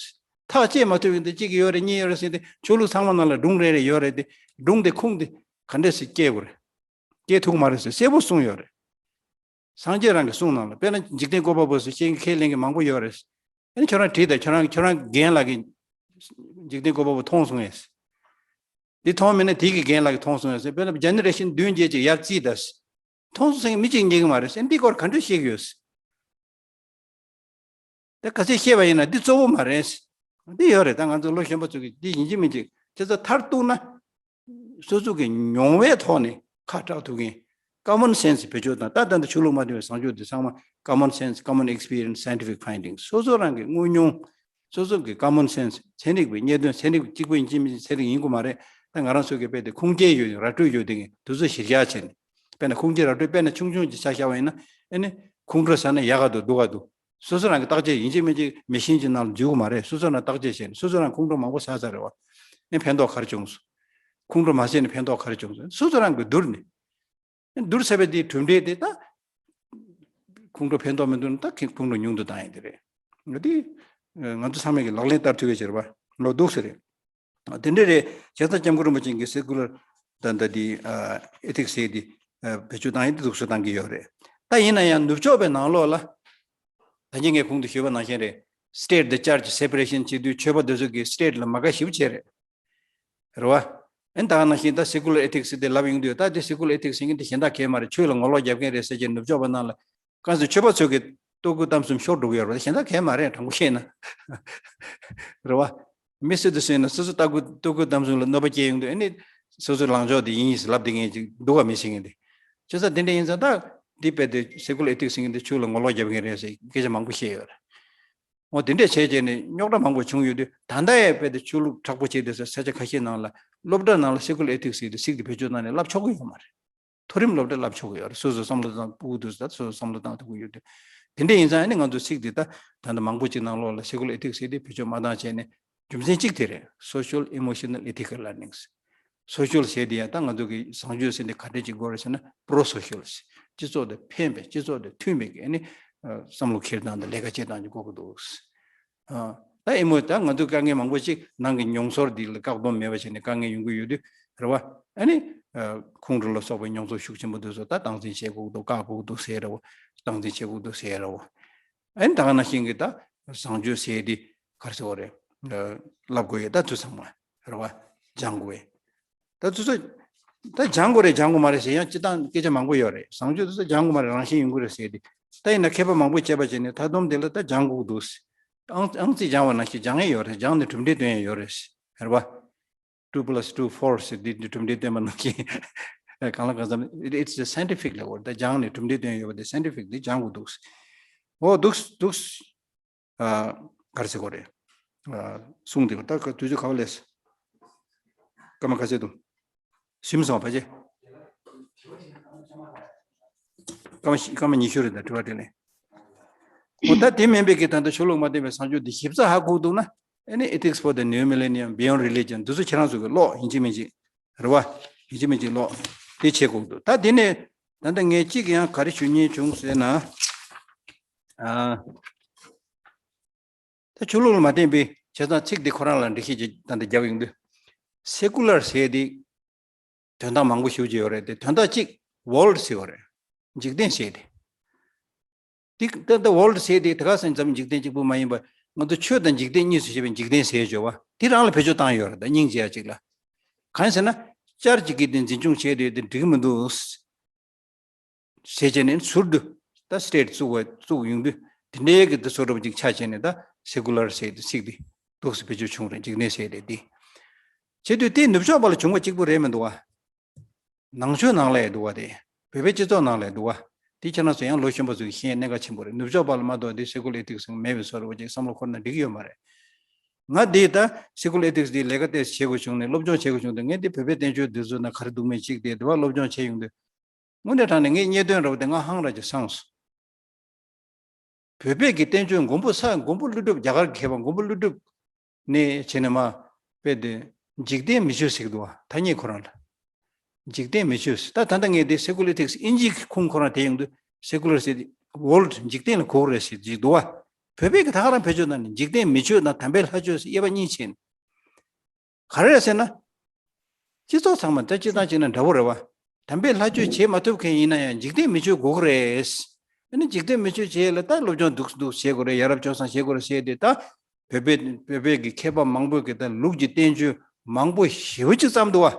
ཐག་བཅད་མ་ཐུབ་ཡས་འདི་གཅིག་ཡོད་རེད་གཉིས་ཡོད་རེད་ཟེར་ཏེ་ཆོས་ལུགས་ཚང་མ་ནང་ལ་སྒྲུང་རེ་རེ་ཡོད་རེད་དེ། སྒྲུང་དེ་ཁུངས་དེ་ག་འདྲས་སེ་སྐྱེལ་དགོས་རེད། སྐྱེལ་ཐུབ་མ་རེད་ཟེར་གསལ་པོ་གསུངས་ཡོད་རེད། སངས་རྒྱས་རང་གི་གསུང་ནང་ལ་དཔེར་ན་འཇིག་རྟེན་བཀོད་པ་པོ་ཟེར་ཤེས་ཁས་ལེན་གྱི་མང་པོ་ཡོད་རེད། ཨ་ནི་ཁྱོད་རང་བྲིས་དང་ཁྱོད་རང་ཁྱོད་རང་རྒན་ལགས་ཀྱིས་འཇིག་རྟེན་བཀོད་པ་པོ་མཐོང་སོང་ངས། འདི་མཐོང་མེད་ན་དེ་གི་རྒན་ལགས་ཀྱིས་མཐོང་སོང་ངས་ཟེར་དཔེར་ན་ཇེ་ནེ་རེ་ཤན་བདུན་བརྒྱད་ཅིག་ཡར་བརྩིས་ད། མཐོང་སོང་ཟེར་མི་གཅིག་རྙེད་ཀྱི་མ་རེད་ཟེར་འདི་སྐོར་ག་འདྲ་བཤད་ཀྱི་ཡོད། ད་ག་ཚོད་བཤད་པ་ཡིན་ན་འདི་གཙོ་བོ་མ་རེད། འདི་ཡོད་རེད། ད་ང་ཚོ་ལོ་གཞོན་པ་ཚོ་གིས་འདི་ཡིན་གཅིག་མིན་གཅིག་བྱས་ཙང་མཐར་གཏུགས་ན། སོ་སོ་གི་མྱོང་བའི་ཐོག་ནས་ཁ་གྲག་ཐུབ་མཁན་ཀ་མོན་སེན་སི་བེད་སྤྱོད་དང་ད་ལྟ་འདི་ཆོས་ལུགས་མ་འདྲེས་པའི་བཟང་སྤྱོད་འདི་ཚང་མ་ཀ་མོན་སེན་སི་ཀ་མོན་ཨེག་སི་པི་རི་ཡན་སི་སའེན་ཊི་ཕིག་ཕའིན་ཌིང་སོ་སོ་རང་གི་དངོས་མྱོང་། སོ་སོ་གི་ཀ་མོན་སེན་སི་ཚན་རིག་པའི་རྙེད་དོན་ཚན་རིག་གཅིག་པུ་ཡིན་གཅིག་མིན་གཅིག་ཚན་རིག་ཡིན་དགོས་མ་རེད། ད་ང་རང་ཚོ་གི་དཔེ་དེ་ཁུངས་སྐྱེལ་ཡོད་ར་སྤྲོད་ཡོད་དེ་འདི་ཚོ་གཞིར་བཞག་བྱས་ནས། དཔེར་ན་ཁུངས་སྐྱེལ་ར་སྤྲོད་དཔེར་ན་ཆུང་ཆུང་ཅིག་ཆ་བཞག་པ་ཡིན་ན་ཨེ་ནི་ཁུངས་སྤྲོད་ཟ་ན་ཡག་ག་འདུག་སྡུག་ག་འདུག་སོ་སོ་རང་གི་བརྟག་དཔྱད་ཡིན་གཅིག་མིན་གཅིག་མེ་ཤིན་གྱི་ནང་ལ་འཇུག་གི་མ་རེད། སོ་སོ་རང་བརྟག་དཔྱད་བྱས་ནས་སོ་སོ་རང་ཁུངས་སྤྲོད་མང་པོ་ཟ་ས་རེད་བ། ཨེ་ཕན་ཐོགས་ག་རེ་བྱུང་སོང་། ཁུངས་སྤྲོད་མ་བྱས་ནས་ཕན་ཐོགས་ག་རེ་བྱུང་སོང་། སོ་སོ་རང་གི་བསྡུར་ནས། བསྡུར་ཚར་བའི་དེའི་གྲུབ་འབྲས་དེ་ད་ཁུངས་སྤྲོད་ཕན་ཐོགས་མི་འདུག་ན་ད་ཁུངས་སྤྲོད་ཉུང་དུ་བཏང་ཡ་དེ་རེད། འོ་དེ་ང་ཚོ་ཚང་མས་ཀྱི་ལག་ལེན་བསྟར་ཐུབ་ཡ་བྱེད་རེད་པ། ལོ་འདུག་ཟེར་རེད། དེ་འདྲ་རེད། བྱས་ཙང་སྐྱབས་མགོན་རིན་པོ་ཆེ་གི་སེ་ཀུ་ལར་ད་ད་དེ་ཨེ་ཐིག་སི་ཟེར་དེ་བེད་སྤྱོད་བཏང་ཡ་དེ་འདུག་སེ་བཏང་གི་ཡོད་རེད། ད་ཡིན་ན་ཡང་ནུབ་ཕྱོགས་པའི་ནང་ལོགས་ལ་ད་གིན་ངས་གོང་དུ་ཞུས་པ་ནང་བཞིན་རེད། State the church separation བྱེད་དུས་ཆོས་པ་དེ་ཚོ་གི་state ལ་མ་དགའ་ཞེ་པོ་བྱས་རེད། རེད་བ། ཨེ་ད་ག་ནང་བཞིན་ད་སེ་ཀུ་ལར་ཨེ་ཐིག་སི་དེ་ལབ་ཡོང་དུས་ད་དེ་སེ་ཀུ་ལར་ཨེ་ཐིག་སི་ཟེར་མཁན་དེ་གཞན་དག་གས་མ་རེད། ཆོས་ལ་ངོ་ལོག་རྒྱབ་མཁན་རེད་ཟེར་གྱི་ནུབ་ཕྱོགས་པ་རྣམས་ལ་གང་ཟེར་ཆོས་པ་ཚོ་གི་ལྟོ་གོས་གཏམ་གསུམ་ཤོར་འགྲོ་གི་ཡོད་རེད། གཞན་དག་གས་མ་རེད། དྲང་པོ་བཤད་ན་རེད་བ། མི་སུ་དེ་སུ་ཡིན་ན་སོ་སོ་ལྟ་གོས་ལྟོ་གོས་གཏམ་གསུམ་ལ་གནོད་པ་སྐྱེལ་ཡོང་དུས་ཨེ་ནི་སོ་སོའི་ལངས་ཕྱོགས་དེ་ཡིན་ཡིན་ཟེར་ལབ་བསྡད་མཁན་ཅིག་འདུག་ག་མི་ཤེས་མཁན་དེ། བྱས་ཙང་དེ་འདྲ་ཡིན་ཙང་ད་འདི་དཔེ་དེ་སེ་ཀུ་ལར་ཨེ་ཐིག་སི་ཟེར་མཁན་དེ་ཆོས་ལ་ངོ་ལོག་རྒྱབ་མཁན་རེད་ཟེར་སྐད་ཆ་མང་པོ་བཤད་ཡོད་རེད། འོ་དེ་འདྲས་བྱས་བྱས་ནས་རྙོག་དྲ་མང་པོ་བྱུང་ཡོད་དུས་ད་ལྟ་ཡང་དཔེ་དེ་ཆོས་ལུགས་མཁྲེགས་པོ་བྱས་དུས་ས་ཆ་ཁ་ཤས་ནང་ལ་སློབ་གྲྭ་ནང་ལ་སེ་ཀུ་ལར་ཨེ་ཐིག་སི་ཟེར་དེ་ཚིག་དེ་བེད་སྤྱོད་བཏང་ནས་བསླབ་ཆོག་གི་ཡོད་མ་རེད། མཐོ་རིམ་སློབ་གྲྭ་བསླབ་ཆོག་གི་ཡོད་རེད། སོ་སོ་བསམ་བློ་བཏང་ཕྲུ་གུ་དེ་ཚོ་ད་སོ་སོ་བསམ་བློ་བཏང་ཐུབ་ཀྱི་ཡོད་དུས། དེ་འདྲས་ཡིན་ཙང་ཨ་ནི་ང་ཚོ་ཚིག་དེ་ད་ད་ལྟ་མང་པོ་ཅིག་ནང་ལོགས་ལ་སེ་ཀུ་ལར་ཨེ་ཐིག་སི་ཟེར་དེ་བེད་སྤྱོད་མ་བཏང་བྱས་ནས་རྒྱུ་མཚན་གཅིག་དེ་རེད། Social Emotional Ethical Learnings། Social ཟེར་དེ་ཡང་ད་ང་ཚོ་གི་བཟང་སྤྱོད་ཟེར་དེ་ག་འདྲས་ཅིག་དགོས་རེད་ཟེར་ན་pro social ཟེར། སྤྱི་ཚོགས་དང་ཕན་པའི་སྤྱི་ཚོགས་དང་མཐུན་པའི་གི་ཨ་ནི་བསམ་བློ་འཁྱེར་སྟངས་དང་ལས་ཀ་བྱེད་སྟངས་ཅིག་དགོས་ཀྱི་འདུག་ཨ། ད་ཨེ་མོ་ད་ང་ཚོའི་དཀའ་ངལ་མང་པོ་ཅིག་ནང་གི་མྱོང་ཚོར་འདི་ལ་བཀག་སྡོམ་མེད་པ་བྱས་ནས་དཀའ་ངལ་ཡོང་གི་ཡོད་དུས་རེད་བ། ཨ་ནི་ཨ་ཁོང་ཁྲོ་ལ་སོགས་པའི་མྱོང་ཚོར་ཤུགས་ཆེན་པོ་འདི་ཚོ་ད་སྟངས་འཛིན་བྱེད་དགོས་ཀྱི་འདུག་བཀག་དགོས་ཀྱི་འདུག་ཟེར་རེད་བ། སྟངས་འཛིན་བྱེད་དགོས་ཀྱི་འདུག་ཟེར་རེད་བ། ཨ་ནི་ད་ག་ནང་བཞིན་གྱི་ད་བཟང་སྤྱོད་ཟེར་དེ་ག་རེ་ཟེར་བ་རེད། ཨ་བསླབ་དགོས་ཡོད་ད་དུས་ཚང་མ་རེད་བ། སྦྱང་དགོས་ཡོད། ད་དུས་ཚོད་ད་སྦྱང་དགོས་རེད་སྦྱང་དགོས་མ་རེད་ཟེར་ཡང་སྤྱི་བཏང་སྐད་ཆ་མང་པོ་ཡོད་རེད། བཟང་སྤྱོད་དུས་ཚོད་སྦྱང་དགོས་མ་རེད། རང་བཞིན་ཡོང་གི་རེད་ཟེར་དེ། ད་ཡིན་ན་མཁས་པ་མང་པོས་དཔྱད་པ་བྱས་ནས་མཐའ་སྡོམ་དེ་ལ་ད་སྦྱང་དགོས་འདུག་ཨང་ཨང་རྩིས་སྦྱང་བ་ནང་བཞིན་སྦྱང་ཡས་ཡོད་རེད། སྦྱངས་ནས་གྲུབ་འབྲས་སྟོན་ཡས་ཡོད་རེད། རེད་བ། two plus two four ཟེར་འདི་འདི་གྲུབ་འབྲས་སྟོན་པ་ནང་བཞིན་གང་ལ་གང་འཚམ་it's a scientific ལ་འོར་ད་སྦྱངས་ནས་གྲུབ་འབྲས་སྟོན་ཡོད་པ་དེ་scientific འདི་སྦྱང་དགོས་འདུག་འོ་འདུག་འདུག་ཨ་ག་རེ་ཟེར་དགོས་རེད། ཨ་གསུངས་འདུག་ད་དུས་ཚོད་ག་བ་ལས། སྐར་མ་ག་ཚད་འདུག་ཟིན་སོང་བ་ཅེ། སྐར་མ་བཞི་སྐར་མ་ཉི་ཤུ་རེད་ད་དྲི་བ་དྲིས་ལན། འོ་ད་དེ་མིན་པའི་གི་ད་ལྟ་ཆོས་ལུགས་མ་བསྟན་པའི་བཟང་སྤྱོད་འདི་ཞིབ་ཚགས་ཧ་གོ་འདུག་ན་ཨ་ནི་Ethics for the New Millennium Beyond Religion འདི་ཚོ་ཁྱེད་རང་ཚོ་གི་ཀློག་ཡིན་གཅིག་མིན་གཅིག་རེད་བ། ཡིན་གཅིག་མིན་གཅིག་ཀློག་དེ་བྱེད་དགོས་འདུག་ད་དེ་ནས་ད་ལྟ་ངས་གཅིག་ཡང་ག་རེ་ཞུ་སྙིང་བྱུང་ཟེར་ན། ཨ། ད་ཆོས་ལུགས་ལ་མ་བརྟེན་པའི་བྱས་ཙང་ཚིག་འདི་ཁོ་རང་ལ་འགྲེལ་བཤད་ཅིག་ད་ལྟ་རྒྱག་ཡོང་དུས། སེ་ཀུ་ལར་ཟེར་དེ་དོན་དག་མང་པོ་ཞེ་པོ་ཅིག་ཡོད་རེད་དེ་དོན་དག་གཅིག་ཝོརལ་ཌི་ཟེར་བ་རེད། འཇིག་རྟེན་ཟེར་དེ། དེ་ད་ལྟ་ཝོརལ་ཌི་ཟེར་དེ་དེ་ག་སེང་ཙམ་འཇིག་རྟེན་གཅིག་པུ་མ་ཡིན་པར་ང་ཚོ་ཆོས་དང་འཇིག་རྟེན་གཉིས་སུ་ཕྱེ་བའི་འཇིག་རྟེན་ཟེར་བརྗོད་པ་དེ་རང་ལ་བེད་སྤྱོད་བཏང་ཡོད་རེད་ད་སྙིང་རྗེ་ཡ་ཅིག་ལ། གང་ཡིན་ཟེར་ན་ཅར་ཅིག་གིས་དེ་འཛིན་སྐྱོང་བྱས་དེ་དེ་འགྲིག་མི་འདུག་ཟེར་བྱས་ནས་ཟུར་དུ་ད་སི་ཊེ་ཊི་བཙུགས་པ་བཙུགས་ཡོང་དུས་དེ་འདྲའི་གི་དེ་བཟོ་འདྲ་པོ་ཅིག་ཆགས་བྱས་ནས་ད་སེ་ཀུ་ལར་ཟེར་དེ་ཚིག་དེ་འདུག་སེ་བེད་སྤྱོད་བྱུང་རེད་འཇིག་རྟེན་ཟེར་རེད་དེ། བྱེད་དུས་དེ་ནུབ་ཕྱོགས་པ་ལ་བྱུང་བ་གཅིག་པུ་རེད་མི་འདུག་བ། ནང་ཆོས་ནང་ལ་ཡང་འདུག་བ་དེ། བོད་པའི་སྤྱི་ཚོགས་ནང་ལ་ཡང་འདུག་བ། དེ་ཁྱེད་རང་ཚོ་ཡང་ལོ་གཞོན་པ་ཚོས་ཤེས་གནད་འགག་ཆེན་པོ་རེད། ནུབ་ཕྱོགས་པ་ལ་མ་གཏོགས་དེ་སེ་ཀུ་ལར་ཨེ་ཐིག་སི་མེད་པའི་བཟོ་འདྲ་པོ་ཅིག་བསམ་བློ་འཁོར་ན་འགྲིག་གི་ཡོད་མ་རེད། ང་འདི་ད་སེ་ཀུ་ལར་ཨེ་ཐིག་སི་འདི་ལས་ཀ་ཏོག་ཙམ་བྱེད་དགོས་བྱུང་ནས་སློབ་སྦྱོང་བྱེད་དགོས་བྱུང་དུས་ངས་འདི་བོད་པའི་བསྟན་བཅོས་འདི་ཚོ་ན་ག་རེ་འདུག་མེད་ཅིག་དེ་འདི་བ་སློབ་སྦྱོང་བྱས་ཡོང་དུས། དངོས་གནས་དྲང་གནས་ངའི་རྙེད་དོན་འདྲ་པོ་དེ་ང་ཧང་ར་ཅིག་སངས་སོང་། བོད་པའི་གི་བསྟན་བཅོས་མགོན་པོ་ས་མགོན་པོ་ཀླུ་སྒྲུབ་རྒྱ་གར་གྱི་མཁས་པ་མགོན་པོ་ཀླུ་སྒྲུབ་ནས་བྱས་ནས་མ་དཔེ་དེ་འཇིག་རྟེན་མི་ཆོས་ཟེར་གི་འདུག་བ་ཐ་སྙད་ཁོ་རང་ལ། འཇིག་རྟེན་མི་ཆོས་ཟེར་ད་ད་ལྟ་ངས་དེ་སེ་ཀུ་ལར་ཨེ་ཐིག་སི་ཨིན་ཇིའི་ཁུངས་ཁོ་རང་དེ་ཡོང་དུས་སེ་ཀུ་ལར་ཟེར་དེ་ཝོརལ་ཌི་འཇིག་རྟེན་ལ་གོ་གི་རེད་ཟེར་ཅིག་འདུག་བ། བོད་པའི་གི་ད་ག་རང་བེད་སྤྱོད་གནང་ནས་འཇིག་རྟེན་མི་ཆོས་དང་དམ་པའི་ལྷ་ཆོས་ཟེར་དབྱེ་བ་གཉིས་ཕྱེ་ནས། ག་རེ་རེད་ཟེར་ན། སྤྱི་ཚོགས་ཚང་མ་ད་སྤྱི་བཏང་བྱས་ན་འདྲ་པོ་རེད་བ། དམ་པའི་ལྷ་ཆོས་བྱེད་མ་ཐུབ་མཁན་ཡིན་ན་ཡང་འཇིག་རྟེན་མི་ཆོས་དགོས་ཀྱི་རེད། ཨ་ནི་འཇིག་རྟེན་མི་ཆོས་བྱེད་ཡས་ལ་ད་སློབ་སྦྱོང་འདུག་འདུག་བྱེད་དགོས་རེད། ཡ་རབས་སྤྱོད་བཟང་བྱེད་དགོས་རེད་ཟེར་ཏེ་ད། བོད་པའི་བོད་པའི་གི་མཁས་པ་མང་པོས་གི་ད་ལུགས་ཀྱི་བསྟན་བཅོས་མང་པོ་ཞེ་པོ་ཅིག་བརྩམས་འདུག་བ།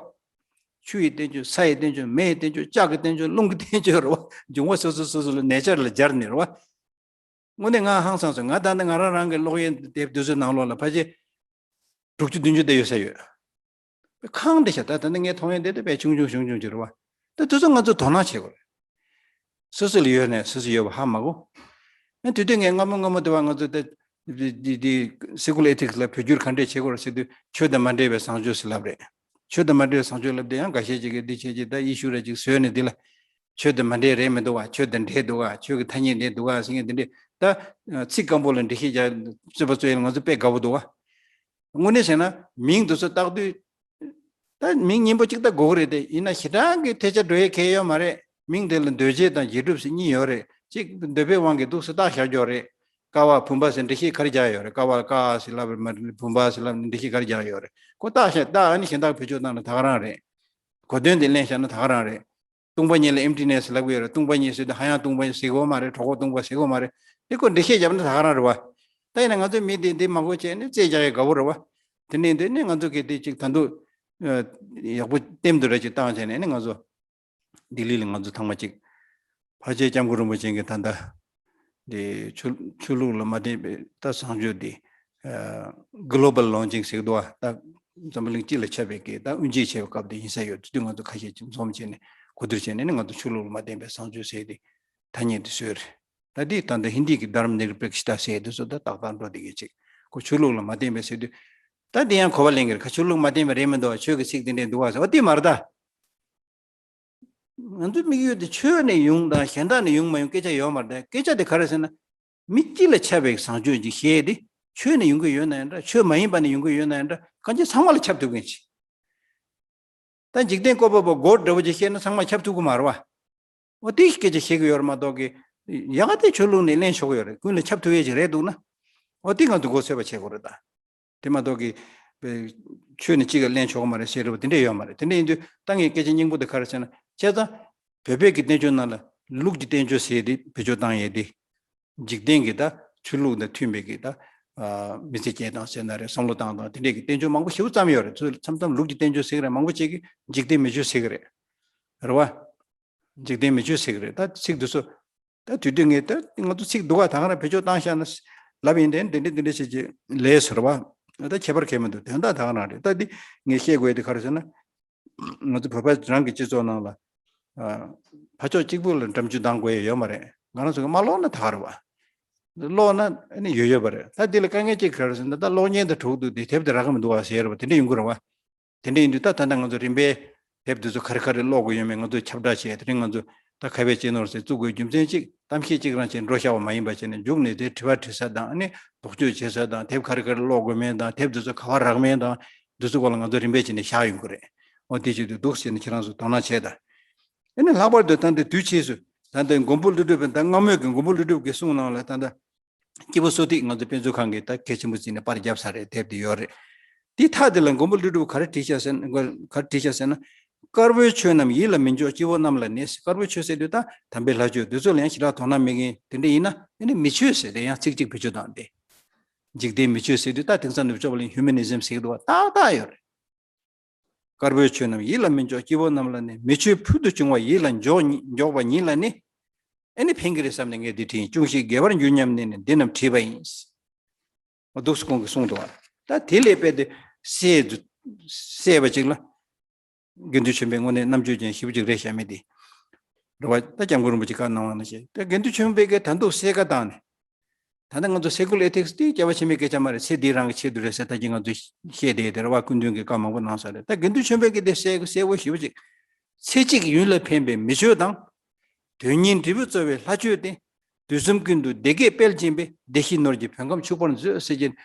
ཆུ་ཡི་བསྟན་བཅོས་ས་ཡི་བསྟན་བཅོས་མེ་ཡི་བསྟན་བཅོས་ལྕགས་ཀྱི་བསྟན་བཅོས་རླུང་གི་བསྟན་བཅོས་རེད་བ། འབྱུང་བ་སོ་སོ་སོ་སོ་ལ་ནེ་ཅར་ལ་སྦྱར་ནས་རེད་བ། དངོས་གནས་ང་ཧང་སངས་སོང་། ང་ད་ནི་ང་རང་རང་གི་ཀློག་ཡོན་དེབ་དེ་ཚོའི་ནང་ལོགས་ལ་ཕལ་ཆེར་དྲུག་ཅུ་བདུན་ཅུ་དེ་ཡོད་ས་ཡོད། ཁང་དེ་ཤ་ད་ད་ནི་ངའི་མཐོང་ཡོན་དེ་དེ་དཔེ་ཆུང་ཆུང་ཆུང་ཆུང་ཅིག་རེད་བ། ད་དེ་ཚོ་ང་ཚོ་དོ་སྣང་བྱེད་དགོས་རེད། སོ་སོ་ལ་ཡོད་ནས་སོ་སོ་ཡོད་པ་ཧ་མ་གོ། ཨ་དེ་དུས་ངས་སྔ་མོ་སྔ་མོ་དེ་བ་ང་ཚོ་ད་དེ་དེ་སེ་ཀུ་ལར་ཨེ་ཐིག་སི་ལ་བོད་བསྒྱུར་ག་འདྲས་བྱེད་དགོས་རེད་ཟེར་དུས་ཆོས་དང་མ་འབྲེལ་བའི་བཟང་སྤྱོད་ཟེར་ལབ་རེད། ཆོས་དང་མ་འབྲེལ་བའི་བཟང་སྤྱོད་ལབ་དེ་ཡང་འགའ་ཤས་ཅིག་གིས་འདི་བྱས་ཅིག་ད་ཨི་ཤུ་ར་ཅིག་བཟོས་ནས་འདི་ལ། ཆོས་དང་མ་འདྲེས་རེད་མི་འདུག་བ། ཆོས་དང་འདྲེས་འདུག་བ། ཆོས་ཀྱི་ཐ་སྙད་འདྲེས་འདུག་བ་ཟེར་མཁན་དེ་འདྲས། ད་ཚིག་སྐམ་པོ་ལ་འགྲེལ་བཤད་རྒྱག་རྩོད་པ་རྩོད་ཡ་ལ་ང་ཚོ་དཔེ་དགའ་པོ་འདུག་བ། དངོས་གནས་བྱས་ན་མིང་དེ་ཚོ་བཏགས་དུས། ད་མིང་སྙན་པོ་གཅིག་བཏགས་དགོས་ཀྱི་རེད་དེ། ཡིན་ན་ཞེ་དྲག་གི་ཐལ་ཆ་འགྲོ་ཡས་གང་ཡང་ཡོད་མ་རེད། མིང་དེ་ལ་འདོད་བྱེད་དང་རྗེས་གྲུབ་ཟེར་གཉིས་ཡོད་རེད། གཅིག་འདོད་པའི་དབང་གིས་འདུག་སེ་བཏགས་བཞག་རྒྱུ་རེད། ཀ་བ་བུམ་པ་ཟེར་འགྲེལ་བཤད་ག་རེ་རྒྱག་ཡོད་རེད། ཀ་བ་ལ་ཀ་ཟེར་ལབ་རེད་མ་རེད། བུམ་པ་ཟེར་ལབ་ནས་འགྲེལ་བཤད་ག་རེ་རྒྱག་ཡོད་རེད། ཁོ་བཏགས་བཞག་བཏགས། ཨ་ནི་གཞན་དག་བེད་སྤྱོད་བཏང་ན་ད་ག་རང་རེད། གོ་དོན་དེ་ལེན་བཞག་ན་ད་ག་རང་རེད། སྟོང་པ་ཉིད་ལ་ཨེམ་ཊི་ནེ་སི་ལབ་ཀྱི་ཡོད་རེད། སྟོང་པ་ཉིད་ཟེར་དུས་ཧ་ཡང་སྟོང་པ་ཟེར་དགོས་མ་རེད། གྲོགས་པོ་སྟོང་པ་ཟེར་དགོས་མ་རེད། དེ་ཁོ་འགྲེལ་བཤད་བརྒྱབ་ན་ད་ག་རང་རེད་བ། ད་ཡིན་ན་ང་ཚོས་མི་དེ་འདི་མང་པོ་བྱས་ནས་རྩོད་རྒྱག་ཡ་དགའ་པོ་རེད་བ། དེ་ནས་འདི་ནི་ང་ཚོ་གི་དེ་ཅིག་ད་དུང་ཡག་པོ་ལྟེམ་དུ་རེ་ཅིག་བཏང་བྱས་ནས་ནི་ང་ཚོ་ལྡི་ལི་ལ་ང་ཚོ་ཚང་མ་ཅིག་ཕལ་ཆེར་སྐྱབས་མགོན་རིན་པོ་ཆེ་གིས་ད་ལྟ་འདི་ཆོས་ཆོས་ལུགས་ལ་མ་བརྟེན་པའི་ད་བཟང་སྤྱོད་འདི་གི་ལོ་བལ་ལོན་ཅིང་ཟེར་གི་འདུག་བ། ད་འཛམ་བུ་གླིང་སྤྱི་ལ་ཁྱབ་པའི་གི་ད་དབུ་འབྱེད་བྱས་པའི་སྐབས་དེ་ཡིན་ས་ཡོད། དེ་དུས་ང་ཚོ་ཁ་ཤས་ཅིག་འཛོམས་བྱས་ནས་གོ་བསྡུར་བྱས་ནས་ནི་ང་ཚོ་ཆོས་ལུགས་ལ་མ་བརྟེན་པའི་བཟང་སྤྱོད་ཟེར་དེ་ཐ་སྙད་དེ་བཟོས་རེད། ད་འདི་ད་ལྟ་ཧིན་དི་གི་དྷརྨ་ནི་ར་པེག་ཤ་ཏ་ཟེར་དེ་ཚོ་ད་ཏག་ཏག་འགྲོ་བསྡད་ཀྱི་ཅིག་ཁོ་ཆོས་ལུགས་ལ་མ་བརྟེན་པའི་ཟེར་དུས། ད་འདི་ཡང་གོ་བ་ལེན་གི་རེད། ཁ་ཆོས་ལུགས་མ་བརྟེན་པ་རེད་མི་འདུག་བ། ཆོས་ཀྱི་ཚིག་དེ་འདྲས་འདུག་བ་ཟེར་བ་དེ་མ་རེད་ད། ང་ཚོའི་དམིགས་ཡུལ་དེ་ཆོས་ནས་ཡོང་དང་གཞན་དག་ནས་ཡོང་མ་ཡོང་སྐད་ཆ་ཡོད་མ་རེད་ད། སྐད་ཆ་དེ་ག་རེ་ཟེར་ན། མི་སྤྱི་ལ་ཁྱབ་པའི་བཟང་སྤྱོད་ཅིག་བཤད་དེ། ཆོས་ནས་ཡོང་གི་ཡོད་ན་ཡང་འདྲ། ཆོས་མ་ཡིན་པ་ནས་ཡོང་གི་ཡོད་ན་ཡང་འདྲ། གང་ཅི་ཚང་མ་ལ་ཁྱབ་ཐུབ་མཁན་ཅིག་ད་འཇིག་རྟེན་བཀོད་པ་པོ་གོཌ་འདྲ་བོ་ཅིག་བཤད་ན་ཚང་མ་ཁྱབ་ཐུབ་ཀྱི་མ་རེད་བ། འོ་དེ་སྐད་ཆ་བཤད་ཀྱི་ཡོད་རེད་མ་གཏོགས་ཀྱི། ཡག་དེ་ཆོས་ལུགས་ནས་ལེན་ཆོག་གི་ཡོད་རེད། ཀུན་ལ་ཁྱབ་ཐུབ་ཡས་ཅིག་རེད་འདུག་ན། འོ་དེ་ང་ཚོ་མགོ་ཚོད་པ་བྱེད་དགོས་རེད་ད། དེ་མ་གཏོགས་ཀྱི། ཆོས་ནས་གཅིག་ག་ལེན་ཆོག་གི་མ་རེད་ཟེར་རེད་བ། དེ་འདྲས་ཡོད་མ་རེད། དེ་འདྲས་ཡིན་དུས་ད་ངས་སྐད་ཆ་སྙིང་པོ་དེ་ག་རེ་ཟེར་ན། བྱས་ཙང་། བོད་པའི་གི་བསྟན་བཅོས་ནང་ལ་ལུགས་ཀྱི་བསྟན་བཅོས་ཟེར་དེ་བེད་སྤྱོད་བཏང་ཡས་དེ། འཇིག་རྟེན་གྱི་ད་ཆོས་ལུགས་དང་མཐུན་པའི་གི་ད། མི་ཚེ་སྐྱེལ་སྟངས་ཟེར་ན་རེད། བསམ་བློ་བཏང་སྟངས་དེ་འདྲས་ཀྱི་བསྟན་བཅོས་མང་པོ་ཞེ་པོ་བརྩམས་ཡོད་རེད། ཚུར་མཚམས་མཚམས་ལུགས་ཀྱི་བསྟན་བཅོས་ཟེར་གི་རེད། མང་པོ་ཅིག་གིས་འཇིག་རྟེན་མི་ཆོས་ཟེར་གི་རེད། རེད་བ། འཇིག་རྟེན་མི་ཆོས་ཟེར་གི་རེད། ད་ཚིག་འདི་ཚོ། ད་དུས་དུས་ངས་ད་ང་ཚོ་ཚིག་སྡུག་ག་ད་ག་རང་བེད་སྤྱོད་བཏང་བཞག་ན། ལབ་ཡིན་དེ་འདི་འདྲ་འདི་འདྲ་བྱེད་ཀྱི་ལས་ཟེར་བ། ད་ཁྱད་པར་གང་མི་འདུག་དོན་དག་ད་ག་རང་རེད། ད་འདི་ངས་བཤད་དགོས་ཡ་དེ་ག་རེ་ཟེར་ན། ང་ཚོ་བོད་པ་རང་གི་སྤྱི་ཚོགས་ནང་ལ། ཕ་ཕྱོགས་གཅིག་པུ་ལ་འགྲམ་ཆུ་ལྡང་དགོས་ཡ་ཡོད་མ་རེད། ང་རང་ཚོ་གི་མ་ཀློག་ན་ད་ག་རེད་བ། ཀློག་ན་ཨ་ནི་ཡོད་ཡོད་པ་རེད། ད་འདི་ལ་དཀའ་ངལ་གཅིག་ག་རེ་ཟེར་ན། ད་གློག་བརྙན་དང་དྲུག་ཏུ་དེ་དེབ་དེ་རག་གི་མི་འདུག་བ་ཟེར་བ་དེ་འདྲ་ཡོང་གི་རེད་བ། དེ་འདྲ་ཡིན་དུས་ད་ད་ལྟ་ང་ཚོ་རིམ་པས་དེབ་འདི་ཚོ་ག་རེ་ག་རེ་ཀློག་དགོས་ཡོད་མེད་ང་ཚོས་ཁྱབ་བསྒྲགས་བྱས། དེ་རིང་ང་ཚོ་ད་ཁ་བའི་གཅེས་ནོར་ཟེར་བཙུགས་དགོས་རྒྱུ་མཚན་གཅིག་གཏམ་བཤད་གཅིག་རང་བྱས་འགྲོ་བཞག་པ་མ་ཡིན་པ་བྱས་ནས། མཇུག་ནས་དེ་དྲི་བ་དྲི་ས་དང་། ཨ་ནི་ལྡོག་ཕྱོགས་བྱེད་ས་དང་། དེབ་ག་རེ་ག་རེ་ཀློག་དགོས་མིན་དང་། དེབ་འདི་ཚོ་ག་པར་རག་མིན་དང་། འདི་ཚོ་སྐོར་ལ་ང་ཚོ་རིམ་པས་བྱས་ནས་བཞག་ཡོང་གི་རེད། འོ་དེ་བྱེད་དུས་འདུག་ཟེར་ནས་ཁྱེད་རང་ཚོ་དོ་སྣང་བྱེད་དང་། ཨ་ནི་ལྷག་པར་དུ་ད་ལྟ་དུས་ཕྱིས་སུ་ད་ལྟ་མགོན་པོ་ཀླུ་སྒྲུབ་པའི། ད་སྔ་མོའི་གི་མགོན་པོ་ཀླུ་སྒྲུབ་ཀྱི་གསུང་ནང་ལ་ད་ལྟ། སྐྱེས་བུ་བསོད་ཐིགས་ང་ཚོ་དཔེ་མཛོད་ཁང་གིས་ད་གལ་ཆེན་པོ་བརྩིས་ནས་པར་བརྒྱབ་ཚར་རེད། དེབ་དེ་ཡོད་རེད། དེའི་མཐའ་དེ་ལ་མགོན་པོ་ཀླུ་སྒྲུབ་ག་རེ་བྲིས་བཞག་ཟེར་ན། ག་རེ་བྲིས་བཞག་ཟེར་ན། དཀར་པོའི་ཆོས་རྣམས་ཡིད་ལ་མི་འཇོག་སྐྱེ་བོ་རྣམས་ལ་ནི། དཀར་པོའི་ཆོས་ཟེར་དུས་ད་དམ་པའི་ལྷ་ཆོས་འདི་ཚོ་ལ་ཡང་ཞེ་དྲག་དོ་སྣང་མེད་མཁན་དེ་འདྲ་ཡིན་ན། ཨ་ནི་མི་ཆོས་ཟེར་དེ་ཡང་ཚིག་གཅིག་བེད་སྤྱོད་བཏང་སྟེ། འཇིག་རྟེན་མི་ཆོས་ཟེར་དུས་ད་དེང་སང་ནུབ་ཕྱོགས་པ་ལ་ཡང་ཧིའུ་མེ་ནི་ཛིམ་ཟེར་གི་འདུག་བ། ཏག་ཏག་ཡོད་རེད། དཀར་པོའི་ཆོས་རྣམས་ཡིད་ལ་མི་འཇོག་སྐྱེ་བོ་རྣམས་ལ་ནི། མི་ཆོས་ཕུལ་དུ་བྱུང་བ་ཡིད་ལ་འཇོག་ཉིད་འཇོག་པ་ཉིད་ལ་ནི། ཨ་ནི་ཕན་གྱི་རེད་བསམ་ནས་ངས་འདི་བྲིས་ཡིན། ཅུང་ཞིག་དགེ་བར་འགྱུར་སྙམ་ནས་ནི་འདི་རྣམས་བྲིས་པ་ཡིན། འདུག་སེ་ཁོང་གིས་གསུངས་འདུག་བ། ད་དེ་ལས་དཔེ་དེ་གསལ་གསལ་བ་ཅིག་ལ། དགེ་འདུན་ཆོས་འཕེལ་དངོས་གནས་རྣམ་དཔྱོད་ཅན་ཞེ་པོ་ཅིག་རེད་བཞག་མི་དེ། རེད་བ། ད་སྐྱབས་མགོན་རིན་པོ་ཆེ་བཀའ་གནང་བ་ནང་བཞིན། ད་དགེ་འདུན་ཆོས་འཕེལ་གྱིས་ད་འདུག་གསལ་ཁ་བཏང་ནས། ད་ལྟ་ང་ཚོ་སེ་ཀུ་ལར་ཨེ་ཐིག་སི་དེ་སྐྱེ་བ་ཕྱི་མའི་སྐད་ཆ་མ་རེད། ཚེ་འདིའི་རང་གི་ཆེད་དུ་རེད་ཟེར་ད་གིན་ང་ཚོས་བཤད་བསྡད་དེ་རེད་བ། སྐུ་མདུན་གྱིས་བཀའ་མང་པོ་གནང་ས་རེད། ད་དགེ་འདུན་ཆོས་འཕེལ་གྱིས་དེ་གསལ་གསལ་བོ་ཞེ་པོ་ཅིག་ཚེ་གཅིག་ཡུན་ལ་ཕན་པའི་མི་ཆོས་དང་། དོན་གཉིས་འབྲས་བུ་སྩོལ་བའི་ལྷ་ཆོས་ཏེ། དུས་གསུམ་ཀུན་ཏུ་བདེ་དགེ་སྤེལ་བྱེད་པའི། བདེ་གཤེགས་ནོར་གྱི་བོད་ཁམས་ཕྱུག་པར་མཛོད་ཟེར་གྱིན།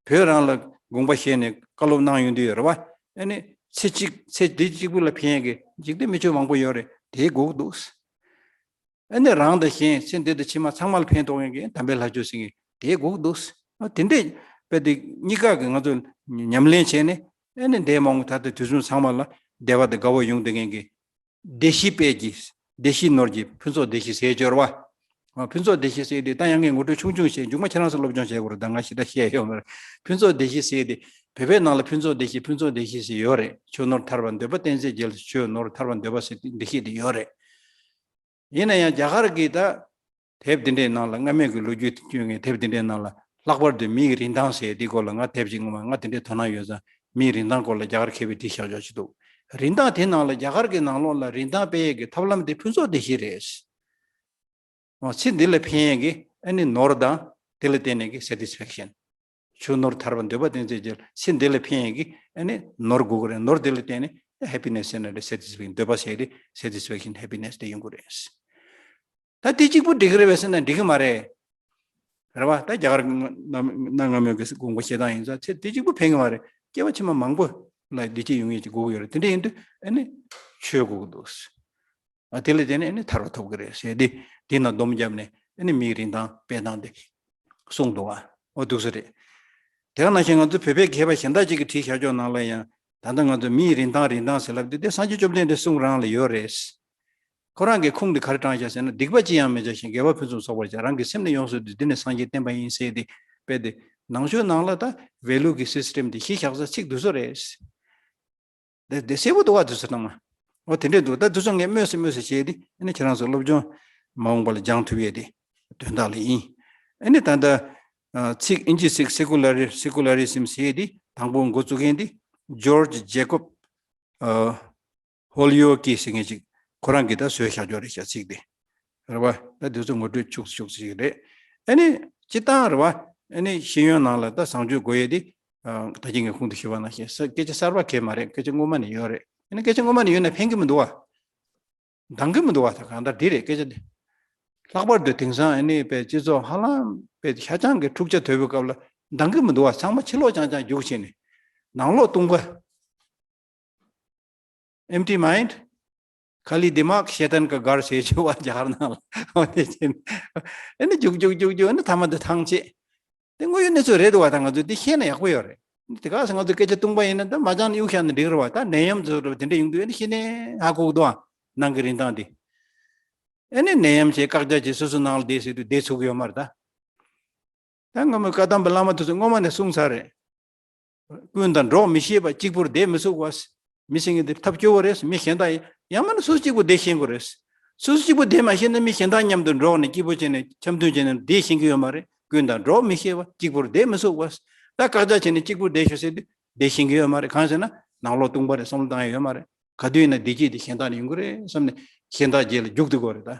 བོད་རང་ལ་དགོངས་པ་བཞེས་ནས་བཀའ་སློབ་གནང་ཡོང་དུས་ཡོད་རེད་བ། ཨ་ནི་ཚེ་གཅིག་ཚེ་འདི་གཅིག་པུ་ལ་ཕན་ཡས་ཀྱི་འཇིག་རྟེན་མི་ཆོས་མང་པོ་ཡོད་རེད། དེ་དགོས་ཀྱི་འདུག་ཨ་ནི་རང་དང་གཞན་ཚེ་འདི་དང་ཕྱི་མ་ཚང་མ་ལ་ཕན་ཐོགས་མཁན་གྱི་དམ་པའི་ལྷ་ཆོས་ཟེར་མཁན་དེ་དགོས་འདུག་ཨ་དེ་འདྲས་དཔེ་དེ་གཉིས་ཀ་གི་ང་ཚོ་ཉམས་ལེན་བྱས་ནས། ཨ་ནི་འདས་མ་འོངས་ད་ལྟ་དུས་གསུམ་ཚང་མ་ལ་བདེ་བ་དང་དགའ་བ་ཡོང་བསྡད་མཁན་གྱི་བདེ་གཤེགས་དཔལ་གྱི་བདེ་གཤེགས་ནོར་གྱི་ཕུན་ཚོགས་བདེ་གཤེགས་ཟེར་སྦྱོར་བ། ཨ་ཕུན་ཚོགས་བདེ་གཤེགས་ཟེར་དེ་ད་ཡང་ངས་ངོ་སྤྲོད་ཆུང་ཆུང་བྱས། མཇུག་མ་ཁྱེད་རང་ཚོ་སློབ་སྦྱོང་བྱེད་དགོས་རེད། ད་ང་ཞེ་དྲག་བཤད་ཡོད་མ་རེད། ཕུན་ཚོགས་བདེ་གཤེགས་ཟེར་དེ། བོད་པའི་ནང་ལ་ཕུན་ཚོགས་བདེ་གཤེགས་ཕུན་ཚོགས་བདེ་གཤེགས་ཟེར་ཡོད་རེད། ཆོས་ནོར་ཐར་པ་འདོད་པ་ཏིང་འཛིན་རྒྱལ། ཆོས་ནོར་ཐར་པ་འདོད་པ་ཟེར་འདི་བཤད་དེ་ཡོད་རེད། ཡིན་ན་ཡང་རྒྱ་གར་གྱི་ད་དེབ་འདི་འདྲའི་ནང་ལ། སྔ་མའི་གི་ལོ་རྒྱུས་དེ་བསྐྱོན་མཁན་དེབ་འདི་འདྲའི་ནང་ལ། ལྷག་པར་དུ་མིའི་རིན་ཐང་ཟེར་འདི་སྐོར་ལ་ང་དེབ་ཅིག་སྔོན་མ་ང་དེ་འདྲའི་དོ་སྣང་ཡོད་ཙང་། མིའི་རིན་ཐང་སྐོར་ལ་རྒྱ་གར་མཁས་པས་བྲིས་བཞག་ཆོག་ཅིག་འདུག་རིན་ཐང་དེ་ནང་ལ་རྒྱ་གར་གྱི་ནང་ལོགས་ལ་རིན་ཐང་སྤེལ་ཡས་ཀྱི་ཐབས་ལམ་དེ་ཕུན་ཚོགས་བདེ་གཤེགས་རེད། འོ་ཚེ་འདི་ལ་ཕན་ཡས་ཀྱི་ཨ་ནི་ནོར་དང་། དེ་ལ་བརྟེན་ནས་ཀྱི་སེ་ཊི་སི་ཕེག་ཤན། ཆོས་ནོར་ཐར་པ་འདོད་པ་ཏིང་འཛིན་རྒྱལ། ཚེ་འདི་ལ་ཕན་ཡས་ཀྱི་ཨ་ནི་ནོར་དགོས་ཀྱི་རེད། ནོར་དེ་ལ་བརྟེན་ནས་ ཧེ་པི་ནེ་སི་ཟེར་ན་རེད། སེ་ཊི་སི་ཕེག་ཤན། འདོད་པ་ཟེར་དེ་སེ་ཊི་སི་ཕེག་ཤན་ཧེ་པི་ནེ་སི་དེ་ཡོང་གི་རེད། ད་དེ་གཅིག་པུ་འགྲིག་གི་རེད་པས་ཟེར་ན་འགྲིག་གི་མ་རེད། རེད་བ། ད་རྒྱ་གར་གནའ་སྔ་མོའི་གི་དགོངས་པ་བཞེས་སྟངས་ཡིན་ཙང་ཚེ་དེ་གཅིག་པུ་ཕན་གི་མ་རེད། སྐྱེ་བ་ཕྱི་མ་མང་པོ་ལ་བདེ་སྐྱིད་ཡོང་ཡས་ཅིག་དགོས་ཀྱི་ཡོད་རེད། དེ་འདྲ་ཡིན་དུས་ཨ་ནི་ཆོས་དགོས་ཀྱི་འདུག་ཨ་དེ་ལ་བརྟེན་ནས་ཨ་ནི་ཐར་པ་ཐོབ་ཀྱི་རེད་ཟེར་ཏེ། དེ་ན་སྡོམ་བརྒྱབ་ནས་ཨ་ནི་མིའི་རིན་ཐང་སྤེལ་སྟངས་དེ་གསུངས་འདུག་བ། འོ་འདུག་སེ་རེད། དེ་ག་ནང་བཞིན་ང་ཚོ་བོད་པའི་མཁས་པ་གཞན་དག་ཅིག་གིས་བྲིས་བཞག་ཕྱོགས་ནང་ལ་ཡང་ད་ལྟ་ང་ཚོ་མིའི་རིན་ཐང་རིན་ཐང་ཟེར་ལབ་དུས་དེ་སངས་རྒྱས་བཅོམ་ལྡན་འདས་གསུང་རང་ལ་ཡོད་རེད། ཁོ་རང་གི་ཁུངས་དེ་ག་རེ་དྲངས་བཞག་ཟེར་ན། སྡིག་པ་ཅི་ཡང་མི་བྱ་ཞིང་། དགེ་བ་ཕུན་སུམ་ཚོགས་པར་བྱ། རང་གི་སེམས་ནི་ཡོངས་སུ་འདུལ། འདི་ནི་སངས་རྒྱས་བསྟན་པ་ཡིན་ཟེར་ཏེ། དཔེ་དེ་ནང་ཆོས་ནང་ལ་ད་ཝེ་ལུ་གི་སི་སི་ཊེམ་དེ་གཞི་བཞག་ས་ཚིག་འདུག་སེ་རེད། དེ་དེ་གསལ་པོ་འདུག་བ། འདུག་སེ་གནང་མ། འོ་དེ་འདྲས་འདུག་ད་འདུག་སེ་ངས་སྨོས་སེ་སྨོས་སེ་བྱས་ཏེ་ཨ་ནི་ཁྱེད་རང་ཚོ་སློབ་སྦྱོང་མ་འོངས་པ་ལ་སྦྱང་ཐུབ་ཡས་དེ་དོན་དག་ལ་ཡིན། ཨ་ནི་ད་ལྟ་ཚིག་ཨིན་ཇི་ཚིག་སེ་ཀུ་ལ་རི་སེ་ཀུ་ལ་རི་ཟིམ་ཟེར་ཡས་དེ་དང་པོ་འགོ་བཙུགས་མཁན་དེ་ཇོརྗ་ཇེ་ཀོབ་ཧོ་ལི་ཡོ་ཀི་ཟེར་མཁན་ཅིག་ཁོ་རང་གིས་ད་བཟོས་བཞག་ཅོག་རེད་ཤག་ཚིག་དེ། རེད་བ། ད་དེ་ཚོ་ངོ་སྤྲོད་ཤུགས་ཤུགས་ཅིག་རེད། ཨ་ནི་སྤྱི་བཏང་རེད་བ། ཨ་ནི་ཤེས་ཡོན་ནང་ལ་ད་བཟང་སྤྱོད་དགོས་ཡས་དེ། ད་གིན་ངས་གོང་དུ་ཞུས་པ་ནང་བཞིན་ས་སྐད་ཆ་གསར་པ་གང་ཡང་མ་རེད། སྐད་ཆ་སྔོན་མ་ནས་ཡོད་རེད། ཨ་ནི་སྐད་ཆ་སྔོན་མ་ནས་ཡོད་ན་ཕན་གི་མི་འདུག་བ། འདང་གི་མི་འདུག་བ། ད་གང་ལྟར་འདི་རེད་སྐད་ཆ་འདི། ལྷག་པར་དུ་དེང་སང་ཨ་ནི་དཔེ་སྤྱི་ཚོགས་ཧ་ལམ་དཔེ་ཤ་ཆང་གི་འཁྲུག་ཆ་དོད་པའི་སྐབས་ལ་འདང་གི་མི་འདུག་བ། ཚང་མ་ཕྱི་ལོགས་རྐྱང་རྐྱང་རྒྱུགས་བྱས་ནས་ནང་ལོགས་སྟོང་པ། Empty mind, ཁ་ལི་དི་མག་ཤེ་ཏན་ཀ་གར་ཟེར་ཆོག་བ་རྒྱ་གར་ནང་ལ། འོ་དེ་བྱས་ནས་ཨ་ནི་རྒྱུག་རྒྱུག་རྒྱུག་རྒྱུག་ཨ་ནི་ཐ་མ་དེ་ཐང་ཆད། དེ་དངོས་ཡོད་གནས་ཚུལ་རེད་འདུག་བ། ད་ང་ཚོས་འདི་ཤེས་ན་ཡག་པོ་ཡོད་རེད། དེ་ག་ས་ང་ཚོ་སྐད་ཆ་སྟོང་པ་ཡིན་ན་ད་མ་སྦྱངས་ན་གཡུག་བཞག་ན་འགྲིག་རེད་བ། ད་ནད་ཡམས་ཚོ་རེད་བ། དེ་འདྲ་ཡོང་དུས་ཨ་ནི་ཤི་ནས་ཧ་གོ་གི་འདུག་ཨ། ནང་གི་རིན་ཐང་དེ། ཨ་ནི་ནད་ཡམས་བྱས་བཀག་རྒྱ་བྱས་སོ་སོ་ནང་ལ་བསྡད་ཟེར་དུས་བསྡད་ཚུགས་ཀྱི་ཡོད་མ་རེད་ད། ད་སྔ་མོ་བཀའ་གདམས་པའི་བླ་མ་དེ་ཚོ་སྔོན་མ་ནས་གསུངས་ཚར་རེད། ཀུན་དང་འགྲོགས་མི་ཤེས་པ་གཅིག་པུར་བསྡད་མི་ཚུགས་པ། མི་ཟེར་མཁན་དེ་ཐབས་སྐྱོ་བོ་རེད། མི་གཞན་དག་ཡང་མིན་ན་སོ་སོ་གཅིག་པུ་བསྡད་ཤེས་དགོས་རེད། སོ་སོ་གཅིག་པུ་བསྡད་མ་ཤེས་ན་མི་གཞན་དག་མཉམ་དུ་འགྲོགས་ནས་སྐྱིད་པོ་བྱས་ནས་འཆམ་མཐུན་བྱས་ནས་བསྡད་ཤེས་ཀྱི་ཡོད་མ་རེད། ཀུན་དང་འགྲོགས་མི་ཤེས་པ་གཅིག་པུར་བསྡད་མི་ཚུགས་པ། ད་བཀག་རྒྱ་བྱས་ནས་གཅིག་པུར་བསྡད་ཤོག་ཟེར་དུས་བསྡད་ཤེས་ཀྱི་ཡོད་མ་རེད། གང་ཟེར་ན་ནང་ལོགས་སྟོང་པ་རེད། བསམ་བློ་བཏང་ཡ་ཡོད་མ་རེད། ག་དུས་ཡིན་ན་བདེ་སྐྱིད་དེ་གཞན་དག་ནས་ཡོང་གི་རེད་བསམ་ནས་གཞན་དག་རྗེས་ལ་རྒྱུག་བསྡད་དགོས་རེད་ད།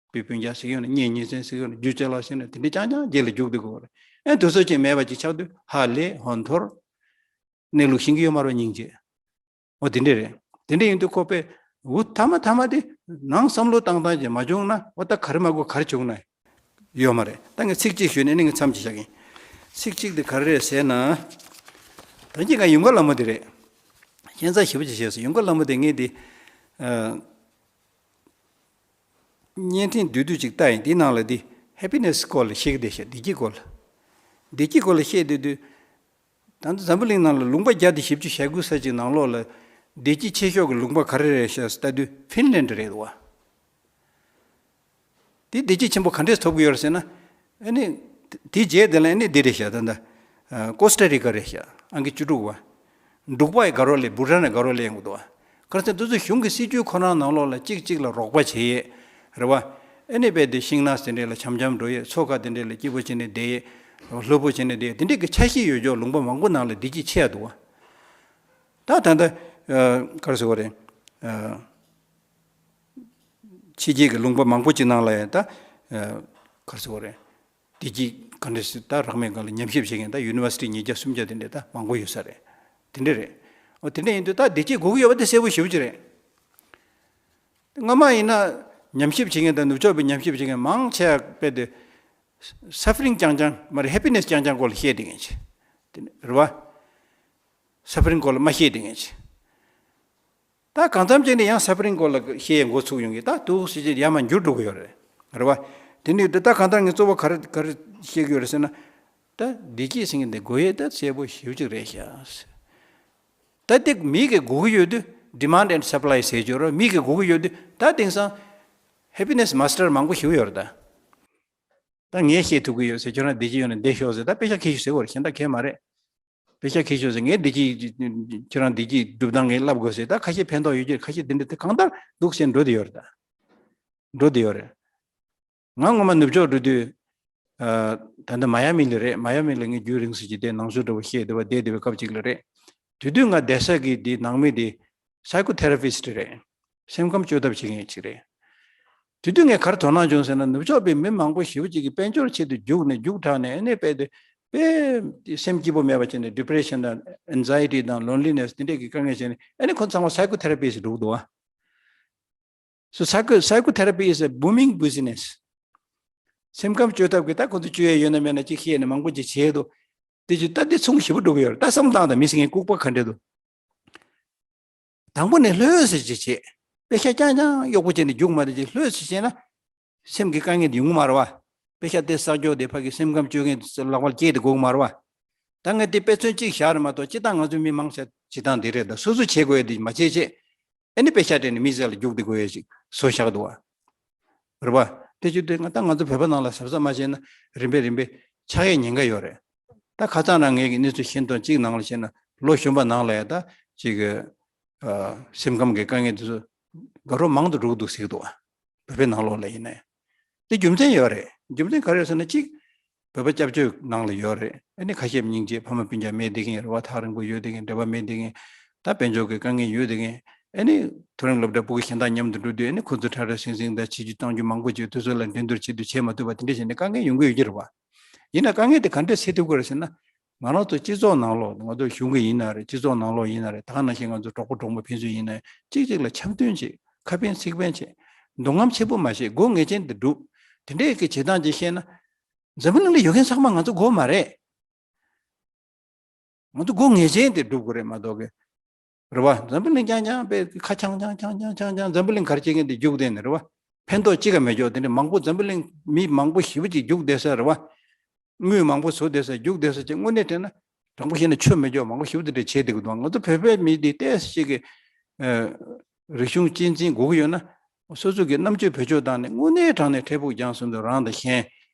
བུ་སྤུན་ཀྱག་ཟེར་གྱི་ཡོད་ན་གཉེན་ཉེ་ཚན་ཟེར་གྱི་ཡོད་ན་རྒྱུ་ཅ་ལག་ཟེར་ན་དེ་འདྲ་རྐྱང་རྐྱང་རྗེས་ལ་རྒྱུག་བསྡད་དགོས་རེད། ཨེ་དུས་ཚོད་ཅིག་མེད་པ་ཅིག་ཆགས་དུས་ཧ་ལས་ཧོན་ཐོར། གནས་ལུགས་ཤེས་ཀྱི་ཡོད་མ་རེད་སྙིང་རྗེ། འོ་དེ་འདྲ་རེད། དེ་འདྲ་ཡིན་དུས་ཁོ་པས་འུ་ཐ་མ་ཐ་མ་དེ་ནང་བསམ་བློ་བཏང་སྟངས་ཅིག་མ་བྱུང་ན་འོ་ད་ག་རེ་མ་དགོས་ག་རེ་བྱུང་ན་ཡོད་མ་རེད། ད་ངས་ཚིག་གཅིག་ཞུས་ནས་ནི་ངས་མཚམས་ཅིག་བཞག་གིན། ཚིག་གཅིག་དེ་ག་རེ་རེད་ཟེར་ན། ད་གིན་ང་ཡུངས་དཀར་ལྷ་མོ་དེ་རེད། ཁྱད་མཚར་ཞེ་པོ་ཅིག་བྱས་སོང་། ཡུངས་དཀར་ལྷ་མོ་དེ་ངས་དེ། ཨ། བརྙན་འཕྲིན་བསྡུས་བསྡུས་ཅིག་བལྟས་ཡིན། དེའི་ནང་ལ་འདི་ཧེ་པི་ནེ་སི་སྐོར་ལ་བཤད་ཀྱི་བསྡད་ཤག་བདེ་སྐྱིད་སྐོར་ལ། བདེ་སྐྱིད་སྐོར་ལ་བཤད་བསྡད་དུས། ད་ལྟ་འཛམ་བུ་གླིང་ནང་ལ་ལུང་པ་བརྒྱ་དང་བཞི་བཅུ་ཞེ་དགུ་ས་ཅིག་ནང་ལོགས་ལ་བདེ་སྐྱིད་ཆེ་ཤོས་ཀྱི་ལུང་པ་ག་རེ་རེད་ཤག་ལྟ་དུས་ཧྥིན་ལན་ཌི་རེད་འདུག་བ། དེ་བདེ་སྐྱིད་ཆེན་པོ་ག་འདྲས་ཐོབ་ཀྱི་ཡོད་རེད་ཟེར་ན། ཨ་ནི། དེའི་རྗེས་དེ་ལ་ཨ་ནི་འདི་རེད་ཤག་ད་ལྟ། ཀོ་སྟ་རི་ཀ་རེད་ཤག་ཨང་ཀི་བཅུ་དྲུག་བ། འབྲུག་པ་ཡི་དགའ་རོགས་ལས་བྷུ་ཊན་ནས་དགའ་རོགས་ལས་ཡོང་གི་འདུག་བ། ག་རེ་ཟེར་ན་དེ་ཚོ་གཞུང་གི་སྲིད་ཇུས་ཁོ་རང་ནང་ལོགས་ལ་གཅིག་གཅིག་ལ་རོགས་པ་བྱེད་ཡས། རེད་བ། ཨ་ནི་རྦད་དེ་ཤིང་ནགས་དེ་འདྲས་ལ་འཆམ་འཆམ་འགྲོ་ཡས། མཚོ་ཁ་དེ་འདྲས་ལ་སྐྱིད་པོ་བྱས་ནས་བསྡད་ཡས། ལྷོད་པོ་བྱས་ནས་བསྡད་ཡས། དེ་འདྲས་ཀྱི་ཆ་ཤས་ཡོད་ཅོག་ལུང་པ་མང་པོ་ནང་ལ་བདེ་སྐྱིད་ཆེ་ཡ་འདུག་བ། ད་ད་ལྟ། ག་རེ་ཟེར་དགོས་རེད། ཕྱི་རྒྱལ་གྱི་ལུང་པ་མང་པོ་ཅིག་ནང་ལ་ཡང་ད། ག་རེ་ཟེར་དགོས་རེད། བདེ་སྐྱིད་ག་འདྲ་ཞིག་ད་རག་མེད་སྒང་ལ་ཉམས་ཞིབ་བྱེད་མཁན་ད་ཡུ་ནི་ཝར་སི་ཊི་ཉིས་བརྒྱ་སུམ་བརྒྱ་དེ་འདྲས་ད་མང་པོ་ཡོད་ས་རེད། དེ་འདྲས་རེད། འོ་དེ་འདྲས་ཡིན་དུས་ད་བདེ་སྐྱིད་དགོས་ཀྱི་ཡོད་པ་དེ་གསལ་པོ་ཞེ་པོ་ཅིག་རེད། སྔོན་མ་ཡིན་ན་ཉམས་ཞིབ་བྱེད་མཁན་དང་ནུབ་ཕྱོགས་པའི་ཉམས་ཞིབ་བྱེད་མཁན་མང་ཆེ་བ་དཔེ་དེ། སཱ་ཕ་རིང་རྐྱང་རྐྱང་མ་རེད། ཧེ་པི་ནེ་སི་རྐྱང་རྐྱང་སྐོར་ལ་བཤད་བསྡད་མཁན་ཅིག་དེ་ནས་རེད་བ། སཱ་ཕ་རིང་སྐོར་ལ་མ་བཤད་བསྡད་མཁན་ཅིག་ད་གང་འཚམ་ཅིག་ནས་ཡང་སཱ་ཕ་རིང་སྐོར་ལ་བཤད་འགོ་ཚུགས་ཡོང་གི། ད་འདུག་སེ་ཅིག་ཡར་མར་འགྱུར་འགྲོ་གི་ཡོད་རེད། རེད་བ། དེ་ནས་ད་གང་ལྟར་ངས་གཙོ་བོ་ག་རེ་ག་རེ་བཤད་ཀྱི་ཡོད་རེད་ཟེར་ན། ད་བདེ་སྐྱིད་ཟེར་མཁན་དེ་དགོས་ཡས་ད་གསལ་པོ་ཞེ་པོ་ཅིག་རེད་ཤག་ད་དེ་མི་གིས་དགོས་ཀྱི་ཡོད་དུས་ཌི་མན་ཌི་ཨེན་ཌི་སབ་ལའི་ཟེར་གྱི་ཡོད་རེད། མི་གིས་དགོས་ཀྱི་ཡོད་དུས་ད་དེང་སང་ཧེ་པི་ནེ་སི་མ་སི་ཊར་མང་པོ་ཞིག་ཡོད་རེད་ད། ད་ངས་བཤད་ཐུབ་ཀྱི་ཡོད་ཟེར། ཁྱོད་རང་བདེ་སྐྱིད་ཡོད་ན་བསྡད་ཤོག་ཟེར། ད་དཔེ་ཆ་ཁྱེར་ཤོག་ཟེར་བ་རེད། གཞན་དག་གང་ཡང་མ་རེད། དཔེ་ཆ་ཁྱེར་ཤོག་ཟེར། ངས་བདེ་སྐྱིད། ཁྱོད་རང་བདེ་སྐྱིད་སྒྲུབ་སྟངས་ངས་བསླབ་དགོས་ཟེར། ད་ཁ་ཤས་ཕན་ཐོགས་ཡོད་ཀྱི་རེད། ཁ་ཤས་དེ་འདྲ་དེ་གང་ལྟར་འདུག་ཟེར་འགྲོ་བསྡད་ཡོད་རེད་ད། འགྲོ་བསྡད་ཡོད་རེད། ང་སྔོན་མ་ནུབ་ཕྱོགས་འགྲོ་དུས། ཨ། ད་ལྟ་མ་ཡ་མི་ལ་རེད། མ་ཡ་མི་ལ་ངས་རྒྱུན་རིང་ཙམ་ཅིག་དེ་ནང་ཆོས་འདྲ་བོ་བཤད་བསྡད་པ་བསྡད་བསྡད་པའི་སྐབས་ཅིག་ལ་རེད། དེ་དུས་ང་བསྡད་ས་གི་དེ་ནང་མི་དེ་སའི་ཀོ་ཐེ་ར་ཕི་སི་ཊི་རེད། སེམས་ཁམས་བཅོས་ཐབས་བྱེད་མཁན་ཅིག་རེད། དེ་དུས་ངས་ག་རེ་དོ་སྣང་བྱུང་ཟེར་ན། ནུབ་ཕྱོགས་པའི་མི་མང་པོ་ཞེ་པོ་ཅིག་གིས་དཔལ་འབྱོར་ཆེད་དུ་རྒྱུགས་ནས་རྒྱུགས་དྲགས་ནས་ཨ་ནི་དཔེ་དེ་ དཔེ་སེམས་སྐྱིད་པོ་མེད་པ་བྱས་ནས་depression་དང་anxiety་དང་loneliness་དེ་འདྲས་ཀྱི་དཀའ་ངལ་བྱས་ནས་ཨ་ནི་ཁོ་ཚང་མ་psychotherapist་འགྲོ་གི་འདུག་བ། So psycho- psychotherapy is a booming business. སེམས་ཁམས་བཅོས་ཐབས་ཀྱི་ད་ཁོ་ཚོ་བཅོས་ཡས་ཡོད་ན་མེད་ན་ཅིག་ཤེས་ནས་མང་པོ་ཅིག་བྱས་འདུག་དེ་ཅིག་ད་དེ་ཚོང་ཞེ་པོ་འགྲོ་གི་ཡོད་རེད། ད་བསམ་བློ་བཏང་དང་མི་སེང་གེ་ལྐུགས་པ་ག་འདྲས་འདུག་དང་པོ་ནས་ལྷོད་ཟེར་ཅིག་བྱེད། པེ་ཤ་རྐྱང་རྐྱང་གཡོག་པོ་བྱས་ནས་རྒྱུག་མ་དེ་ཅིག་ལྷོད་ཟེར་བྱས་ན། སེམས་ཀྱི་དཀའ་ངལ་དེ་ཡོང་གི་མ་རེད་བ། པེ་ཤ་དེ་བསགས་རྒྱུ་དེ་ཕ་གི་སེམས་ཁམས་བཅོས་མཁན་དེ་ལག་པར་སྐྱེལ་དེ་དགོས་ཀྱི་མ་རེད་བ། ད་ངས་དེ་དཔེ་མཚོན་གཅིག་བཞག་རེད་མ་གཏོགས་སྤྱིར་བཏང་ང་ཚོ་མི་མང་ཆེ་བ་བྱེད་སྟངས་དེ་རེད། ད་སོ་སོ་བྱེད་དགོས་ཡ་དེ་མ་བྱེད་བྱེད། ཨ་ནི་པེ་ཤ་སྤྲད་ནས་མི་ཟེར་ལ་རྒྱུག་དེ་དགོས་ཡ་ཞིག་བཟོ་བཞག་འདུག་བ། རེད་བ། དེ་བྱེད་དུས་ང་ད་ང་ཚོ་བོད་པ་ནང་ལ་གཟབ་གཟབ་མ་བྱས་ན་རིམ་པས་རིམ་པས་ཆགས་ཡའི་ཉེན་ཁ་ཡོད་རེད། ད་ཁ་སང་རང་ངེད་ཀྱི་གནས་ཚུལ་ཤེས་དོན་གཅིག་ནང་ལ་བཤད་ན་ལོ་གཞོན་པ་ནང་ལ་ཡ་ད་ཅིག་གི་ཨ་སེམས་ཁམས་ཀྱི་དཀའ་ངལ་དེ་ཚོ་དགའ་རབ་མང་དུ་འགྲོ་གི་འདུག་ཟེར་གི་འདུག་བ། བོད་པའི་ནང་ལོགས་ལ་ཡིན་ན་ཡང་། དེ་རྒྱུ་མཚན་ཡོད་རེད། རྒྱུ་མཚན་ག་རེ་ཟེར་ན་གཅིག་བོད་པ་སྐྱབས་བཅོལ་ནང་ལ་ཡོད་རེད། ཨ་ནི་ཁ་ཤས་སྙིང་རྗེ་ཕ་མ་སྤུན་ཀྱག་མེད་བསྡད་མཁན་རེད་བ། ཐག་རིང་པོ་ཡོད་བསྡད་མཁན། འབྲེལ་བ་མེད་བསྡད་མཁན། ད་དཔལ་འབྱོར་གྱི་དཀའ་ངལ་ཡོད་བསྡད་མཁན། ཨ་ནི་མཐོ་རིམ་སློབ་གྲྭ་ཕྲུ་གུ་གཞན་དག་མཉམ་དུ་འགྲོ་དུས་ཨ་ནི་ཁོ་ཚོ་ཁྲ་ཁྲ་ཟིང་ཟིང་དང་བྱེད་རྒྱུ་གཏང་རྒྱུ་མང་པོ་བྱེད། དུས་ཚོད་ལ་འགྲན་བསྡུར་བྱེད་དུས་བྱེད་མ་ཐུབ་པ་དེ་འདྲ་བྱས་ནས་དཀའ་ངལ་ཡོང་གི་ཡོད་ཀྱི་རེད་བ། ཡིན་ན་དཀའ་ངལ་དེ་ག་འདྲས་སེལ་ཐུབ་ཀྱི་རེད་ཟེར་ན། ང་རང་ཚོ་སྤྱི་ཚོགས་ནང་ལོགས་ང་ཚོ་གཞུང་གི་ཡིན་ན་རེད། སྤྱི་ཚོགས་ནང་ལོགས་ཡིན་ན་རེད། ད་ག་ནང་བཞིན་ང་ཚོ་གྲོགས་པོ་གྲོགས་མོ་ཕན་ཚུན་ཡིན་ན་གཅིག་གཅིག་ལ་འཆམ་མཐུན་བྱེད། ཁ་ཕན་ཚིག་ཕན་བྱེད། འདུ་འཛོམས་ཆེན་པོ་མ་བྱེད། སྒོ་ངེས་ཅན་དུ་སྒྲུབ། དེ་འདྲས་ཀྱི་བྱེད་སྟངས་ཅིག་བཤད་ན། འཛམ་བུ་གླིང་ལ་ཡོད་མཁན་ཚང་མ་ང་ཚོ་དགོས་མ་རེད། ང་ཚོ་སྒོ་ངེས་ཅན་དེ་སྒྲུབ་དགོས་རེད་མ་གཏོགས་གི། རེད་བ། འཛམ་བུ་གླིང་རྐྱང་རྐྱང་པའི་ཁ་རྐྱང་རྐྱང་རྐྱང་རྐྱང་རྐྱང་རྐྱང་འཛམ་བུ་གླིང་ག་རེ་བྱེད་མཁན་དེ་རྒྱུགས་བསྡད་ནས་རེད་བ། ཕན་ཐོགས་གཅིག་ཀ་མེད་ཀྱོག་དེ་འདྲ་མང་པོ་འཛམ་བུ་གླིང་མི་མང་པོ་ཞེ་པོ་ཅིག་རྒྱུགས་བསྡད་ས་རེད་བ། དངུལ་མང་པོ་བཟོ་བསྡད་ས་རྒྱུགས་བསྡད་ས་ཅིག་དངོས་གནས་དྲན་ན་དྲང་པོ་བཤད་ན་ཆོ་མེད་ཀྱོག་མང་པོ་ཞེ་པོ་དེ་འདྲ་བྱེད་བསྡད་ཀྱི་འདུག་ང་ཚོ་བོད་པའི་མི་དེ་ཏོག་ཙམ་ཅིག་གི་ཨ་རིག་གཞུང་གཅེས་འཛིན་དགོས་ཀྱི་ཡོད་ན། སོ་སོ་གི་རྣམ་དཔྱོད་བེད་སྤྱོད་བཏང་ནས་དངོས་གནས་དྲང་གནས་འཕྲལ་ཕུགས་རྒྱང་གསུམ་དུ་རང་དང་གཞན་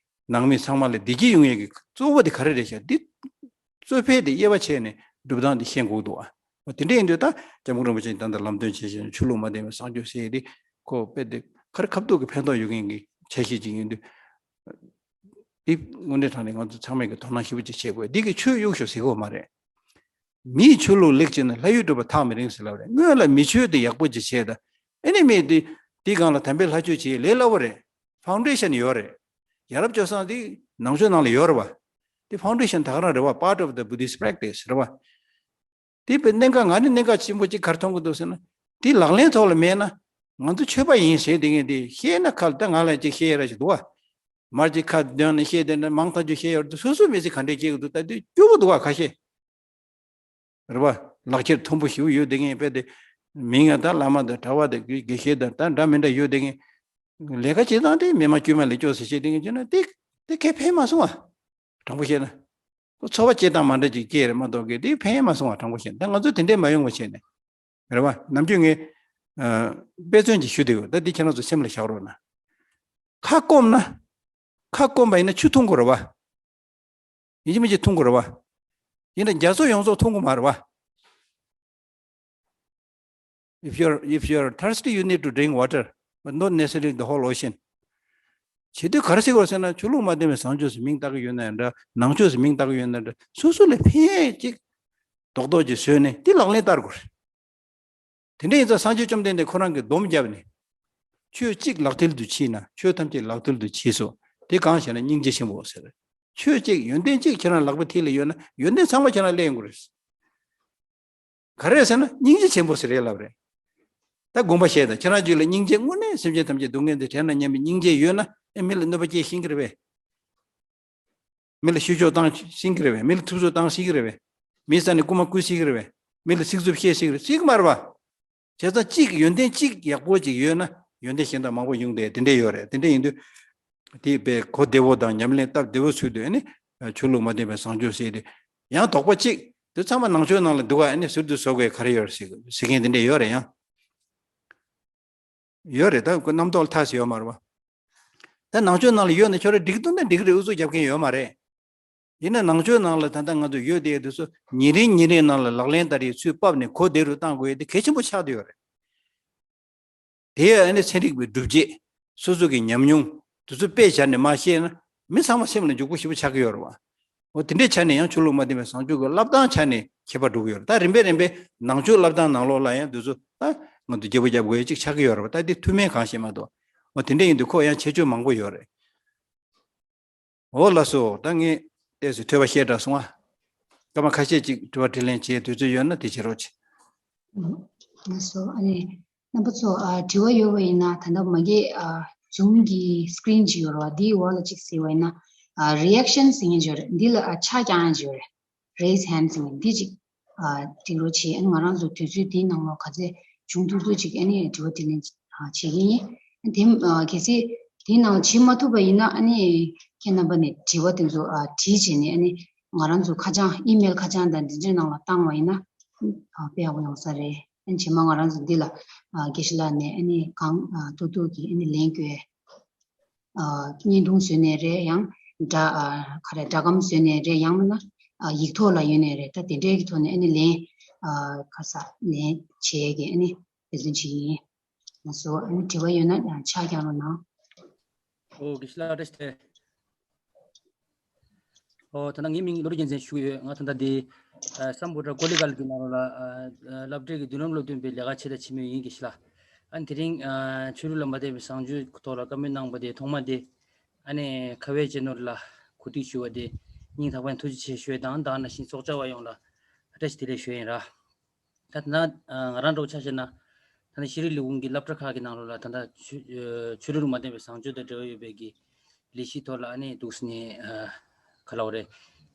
ནང་མི་ཚང་མ་ལ་བདེ་སྐྱིད་ཡོང་ཡས་ཀྱི་གཙོ་བོ་དེ་ག་རེ་རེད་ཤག་འདི་གཙོ་ཕལ་དེ་དབྱེ་བ་ཕྱེ་ནས་སྒྲུབ་སྟངས་དེ་ཤེས་དགོས་འདུག་ཨ། འོ་དེ་འདྲ་ཡིན་དུས་ད་སྐྱབས་མགོན་རིན་པོ་ཆེས་ད་ལྟ་ལམ་སྟོན་བྱེད་བཞིན་ཆོས་ལུགས་མ་བརྟེན་པའི་གསང་སྤྱོད་ཟེར་ཡས་དེ་ཁོ་དཔེ་དེ་ག་རེ་ཁ་ཐུག་གི་ཕན་ཐོགས་ཡོད་མཁན་གྱི་འཆར་གཞི་ཅིག་ཡིན་དུས། འདི་དངོས་གནས་དྲང་གནས་ང་ཚོ་ཚང་མས་ཀྱི་དོ་སྣང་ཞེ་པོ་ཅིག་བྱེད་དགོས། འདི་གི་ཆོས་གཡུག་ཞོག་ཟེར་གོ་མ་རེད། མིའི་ཆོས་ལུགས་ལེགས་བྱས་ན་ལྷ་ཡུལ་སྒྲུབ་པ་ཐག་མི་རིང་ཟེར་ལབ་རེད། སྔོན་ལ་མི་ཆོས་དེ་ཡག་པོ་ཅིག་བྱས་ད། ཨེ་ནི་མི་དེ་དེའི་སྒང་ལ་དམ་པའི་ལྷ་ཆོས་བྱེད་ལས་སླ་བོ་རེད། ཕའུན་ཌེ་ཤན་ཡོད་རེད། ཡ་རབས་སྤྱོད་བཟང་དེ་ནང་ཆོས་ནང་ལ་ཡོད་རེད་བ། དེ་ཕའུན་ཌེ་ཤན་ད་ག་རང་རེད་བ། Part of the Buddhist practice་རེད་བ། དེ་དཔེ་གནད་འགག་ང་ནི་གནད་འགག་ཆེན་པོ་གཅིག་ག་རེ་མཐོང་གི་འདུག་ཟེར་ན། དེ་ལག་ལེན་ཐོག་ལ་མེད་ན་ང་ཚོ་ཆོས་པ་ཡིན་ཟེར་དེ་ངས་དེ་བཤད་ན་ཁ་ལ་ད་ང་ལ་ཅིག་བཤད་ཡ་ར་ཞིག་འདུག་བ། མར་ཅིག་ཁ་བསྡོན་ནས་བཤད་དེ་འདྲ་མང་ཐག་ཆོད་བཤད་ཡ་ར་འདུག་སོ་སོའི་མི་ཚེ་ག་འདྲས་སྐྱེལ་གི་འདུག་ད་དུས་སྐྱོ་བོ་འདུག་བ་ཁ་ཤས། རེད་བ། ལག་ཁྱེར་མཐོན་པོ་ཞིག་ཡོད་དེ་ངས་དཔེ་དེ་མིང་ང་ད་བླ་མ་དང་གྲྭ་བ་དང་དགེ་བཤེས་དང་ད་འདྲ་མི་འདྲ་ཡོད་དེ་ངས་ལས་ཀ་བྱེད་སྟངས་དེ་མི་མ་དཀྱུས་མ་ལས་སྐྱོ་ཟེར་བཤད་དེ་ངས་བྱས་ན་དེ་དེ་གས་ཕན་མ་སོང་བ། དྲང་པོ་བཤད་ན། ཁོ་འཚོ་བ་སྐྱེལ་སྟངས་མ་འདྲ་ཅིག་སྐྱེས་རེད་མ་གཏོགས་གི་དེ་ཕན་མ་སོང་བ། དྲང་པོ་བཤད་ན་ད་ང་ཚོ་དེ་འདྲས་མ་ཡོང་བ་བྱས་ནས། རེད་བ། ནམ་རྒྱུན་ངས་ཨ་དཔེ་མཚོན་ཅིག་ཞུ་བསྡད་ཡོད། ད་འདི་ཁྱེད་རང་ཚོ་སེམས་ལ་བཞག་རོགས་གནང་། ཁ་སྐོམ་ན། ཁ་སྐོམ་པ་ཡིན་ན་ཆུ་འཐུང་དགོས་རེད་བ། ཡིན་གཅིག་མིན་གཅིག་འཐུང་དགོས་རེད་བ། ཡིན་ན་རྒྱ་མཚོ་ཡོངས་རྫོགས་འཐུང་དགོས་མ་རེད་བ། If you're if you're thirsty, you need to drink water, but not necessarily the whole ocean. བྱེད་དུས་ག་རེ་ཟེར་དགོས་ཟེར་ན་ཆོས་ལུགས་མ་བསྟེན་པའི་བཟང་སྤྱོད་ཟེར་མིང་བཏགས་ཀྱི་ཡོད་ན་ཡང་འདྲ། ནང་ཆོས་ཟེར་མིང་བཏགས་ཀྱི་ཡོད་ན་འདྲ། སོ་སོ་ལ་ཕན་ཡས་ཅིག་རྡོག་རྡོག་ཅིག་བཟོས་ནས་དེ་ལག་ལེན་བསྟར་དགོས་རེད། དེ་འདྲ་ཡིན་ཙང་སངས་རྒྱས་བཅོམ་ལྡན་འདས་ཁོ་རང་གིས་སྡོམ་བརྒྱབ་ནས། ཆོས་གཅིག་ལག་མཐིལ་དུ་མཆིས་ན་ཆོས་ཐམས་ཅད་ལག་མཐིལ་དུ་མཆིས་སོ། དེ་གང་ཞེ་ན་སྙིང་རྗེ་ཆེན་པོ་ཟེར། ཆོས་གཅིག་ཡོན་ཏན་གཅིག་ཁྱེད་རང་ལག་པའི་མཐིལ་ལ་ཡོད་ན་ཡོན་ཏན་ཚང་མ་ཁྱེད་རང་སླེབས་ཡོང་གི་རེད། ག་རེ་ཟེར་ན་སྙིང་རྗེ་ཆེན་པོ་ཟེར་རེད་ལབ་རེད། ད་དགོངས་པ་བཞེས་དང་། ཁྱེད་རང་རྒྱུད་ལ་སྙིང་རྗེ་དངོས་གནས་སེམས་ཅན་ཐམས་ཅད་སྡུག་བསྔལ་འདི་བྲལ་ན་སྙམ་པའི་སྙིང་རྗེ་ཡོད་ན་ཨེ་མི་ལ་གནོད་པ་སྐྱེལ་ཤེས་ཀྱི་རེད་པས། མི་ལ་བཤུ་གཞོག་བཏང་ཤེས་ཀྱི་རེད་པས། མི་ལ་ཐུབ་ཚོད་བཏང་ཤེས་ཀྱི་རེད་པས། མིའི་རྩ་ནས་རྐུ་མ་རྐུ་ཤེས་ཀྱི་རེད་པས། མི་ལ་ཚིག་རྩུབ་བཤད་ཤེས་ཀྱི་རེད། ཤེས་ཀྱི་མ་རེད་པ། བྱས་ཙང་གཅིག་ཡོན་ཏན་གཅིག་ཡག་པོ་ཅིག་ཡོད་ན་ཡོན་ཏན་གཞན་དག་མང་པོ་ཡོང་དེ་དེ་འདྲས་ཡོད་རེད། དེ་འདྲས་ཡིན་དུས། དེ་བས་གོ་བདེ་བོ་དང་ཉམས་ལེན་སྟབས་བདེ་བོ་ཚུལ་དུ་ཨ་ནི་ཆོས་ལུགས་མ་བསྟེན་པའི་བཟང་སྤྱོད་ཟེར་དེ་ཡང་དོགས་པ་གཅིག་དེ་ཚང་མ་ནང་ཆོས་ནང་ལ་འདུག་ག་ཨ་ནི་ཟུར་དུ་བཟོ་དགོས་ག་རེ་ཡོད་རེད་ཟེར་ཟེར་མཁན་དེ་འདྲས་ཡོད་རེད་ཡང་། ཡོད་རེད། ད་ཁོ་རྣམ་རྟོག་ལ་ཐག་ཟེར་ཡོད་མ་རེད་པ། ད་ནང་ཆོས་ནང་ལ་ཡོད་ན་ཁྱོད་རང་འགྲིག་འདུག་ན་འགྲིག་རེད། ཨུ་ཚུགས་རྒྱབ་མཁན་ཡོད་མ་རེད། ཡིན་ན་ནང་ཆོས་ནང་ལ་ད་ལྟ་ང་ཚོ་ཡོད་དེ་དུས་སུ་ཉིན་རེ་ཉིན་རེ་ནང་ལ་ལག་ལེན་བསྟར་ཡའི་ཚུལ་ཕབ་ནས་གོ་བདེ་རུ་བཏང་དགོས་ཡ་དེ་གལ་ཆེན་པོ་ཆགས་བསྡད་ཡོད་རེད། དེ་ཡང་ཨ་ནི་ཚན་རིག་པའི་སྒྲུབ་བྱེད། སོ་སོ་གི་ཉམས་མྱོང་དེ་ཚོ་དཔེ་བཞག་ནས་མ་བཤད་ན་མི་ཚང་མ་སེམས་ལ་འཇུག་པོ་ཞེ་པོ་ཆགས་ཀྱི་ཡོད་རེད་བ། འོ་དེ་འདྲའི་ཆ་ནས་ཡང་ཆོས་ལུགས་མ་བསྟེན་པའི་བཟང་སྤྱོད་ཀྱི་བསླབ་སྟངས་ཆ་ནས་ཁྱད་པར་འགྲོ་གི་ཡོད་རེད། ད་རིམ་པས་རིམ་པས་ནང་ཆོས་བསླབ་སྟངས་ནང་ལོགས་ལ་ཡང་དེ་ཚོ་ད་ང་ཚོ་བརྗེ་པོ་རྒྱབ་དགོས་ཡ་གཅིག་ཆགས་ཀྱི་ཡོད་རེད་བ། ད་དེ་ཐུན་མིན་གང་ཞིག་མ་གཏོགས། འོ་དེ་འདྲ་ཡིན་དུས་ཁོ་ཡང་ཁྱད་ཆོས་མང་པོ་ཡོད་རེད། འོ་ལགས་སོ། ད་ངས་ ཏོག་ཙམ་ཐོས་པ་ཤེས་དྲགས་སོང་ཨ། སྐར་མ་ཁ་ཤས་ཅིག་དྲི་བ་དྲིས་ལན་བྱེད་དུས་ཚོད་ཡོད་ན་དེ་བྱེད་རོགས་བྱེད། ལགས་སོ། ཨ་ནི་རྣམ་པ་ཚོ་ཨ་དྲི་བ་ཡོད་པ་ཡིན་ན་ད་ལྟ་མ་གི་ཨ་Zoom་གི་screen་ཅིག་ཡོད་རེད་བ། འདིའི་འོག་ལ་ཅིག་གཟིགས་པ་ཡིན་ན་ཨ་reaction་ཟེར་མཁན་ཅིག་ཡོད་རེད། འདི་ལ་ཨ་ཆ་རྐྱང་ཅིག་ཡོད་རེད། Raise hand་ཟེར་མཁན་འདི་ཅིག་ཨ་ཀླིག་རོགས་བྱེད། ཨ་ནི་ང་རང་ཚོ་དུས་ཚོད་འདིའི་ནང་ལོགས་ག་ཚད་བྱུང་ཐུབ་ཐུབ་ཅིག་ཨ་ནི་དྲི་བ་དྲིས་ལན་ཨ་བྱེད་ཀྱི་ཡིན། ཨ་དེ་ཨ་གལ་སྲིད་དེའི་ནང་བྱེད་མ་ཐུབ་པ་ཡིན་ན་ཨ་ནི་ཁྱེད་རྣམ་པ་ནས་དྲི་བ་དེ་ཚོ་ཨ་བྲིས་བྱས་ནས་ཨ་ནི་ང་རང་ཚོ་ཁ་བྱང་ཨི་མེལ་ཁ་བྱང་དང་འདི་འདྲའི་ནང་ལ་བཏང་བ་ཡིན་ན་ཨ་དཔེ་ཡག་པོ་ཡོང་ས་རེད། ཨ་ནི་རྗེས་མ་ང་རང་ཚོ་འདི་ལ་ཨ་དགེ་བཤེས་ལགས་ནས་ཨ་ནི་གང་ཨ་ཐུབ་ཐུབ་ཀྱིས་ཨ་ནི་ལན་བསྐྱོན། ཨ་བརྙན་ཐུང་བཟོས་ནའི་རེད། ཡང་སྒྲ་ཨ་ག་རེ་སྒྲ་སྒམ་བཟོས་ནའི་རེད། ཡང་མིན་ན་ཨ་ཡིག་ཐོག་ལ་ཡོད་ནའི་རེད། ད་དེ་འདྲའི་གི་ཐོག་ནས་ཨ་ནི་ལན་ཨ་ག་ས་ལན་བྱེད་ཀྱི་ཨ་ནི་འབད་བརྩོན་བྱེད་ཀྱི་ཡིན། ལགས་སོ། ཨ་ནི་དྲི་བ་ཡོད་ན་ཡང་ཆ་རྐྱང་རོགས་གནང་། ཨོ་དགེ་བཤེས་ལགས་བཀྲ་ཤིས་བདེ་ལེགས། ཨོ་ད་ལྟ་ངའི་མིང་བློ་གྲོས་རྒྱལ་མཚན་ཞུ་གི་ཡོད། ང་ད་ལྟ་འདི་ཨ་སམ་བྷོ་ཊ་ཀོ་ལི་གྷལ་གྱི་ནང་ལོགས་ལ་ཨ་ཨ་སློབ་གྲྭའི་གི་མདུན་ལམ་སློབ་སྟོན་པའི་ལས་ཀ་བྱེད་བསྡད་ཕྱི་མོ་ཡིན་དགེ་བཤེས་ལགས། ཨ་ནི་དེ་རིང་ཨ་ཆོས་ལུགས་ལ་མ་བརྟེན་པའི་བཟང་སྤྱོད་ཐོག་ལ་བཀའ་མོལ་གནང་བ་དེ་ཐོག་མ་དེ་ཨ་ནི་ཁ་བའི་ཅེ་ནོར་ལ་གོ་སྒྲིག་ཞུ་བ་དེ་སྙིང་ཐག་པ་ནས་ཐུགས་རྗེ་ཆེ་ཞུ་ཡས་དང་། ད་ག་ནང་བཞིན་ཚོགས་བཅར་བ་ཡོངས་ལ་བཀྲ་ཤིས་བདེ་ལེགས་ཞུ་ཡས་ཡིན་ར། ད་ད་ང་རང་འདྲ་བོ་ཆ་བཞག་ན་ད་ནི་ཤེས་རིག་ལས་ཁུངས་ཀྱི་སློབ་གྲྭ་ཁག་གི་ནང་ལོགས་ལ་ད་ལྟ་ཆོས་ཆོས་ལུགས་མ་བརྟེན་པའི་བཟང་སྤྱོད་དང་འབྲེལ་བ་ཡོད་པའི་གི་ལས་གཞི་ཐོག་ལ་ཨ་ནི་འདུག་སེ་ནས་ཨ་ག་ལབ་དགོས་རེད།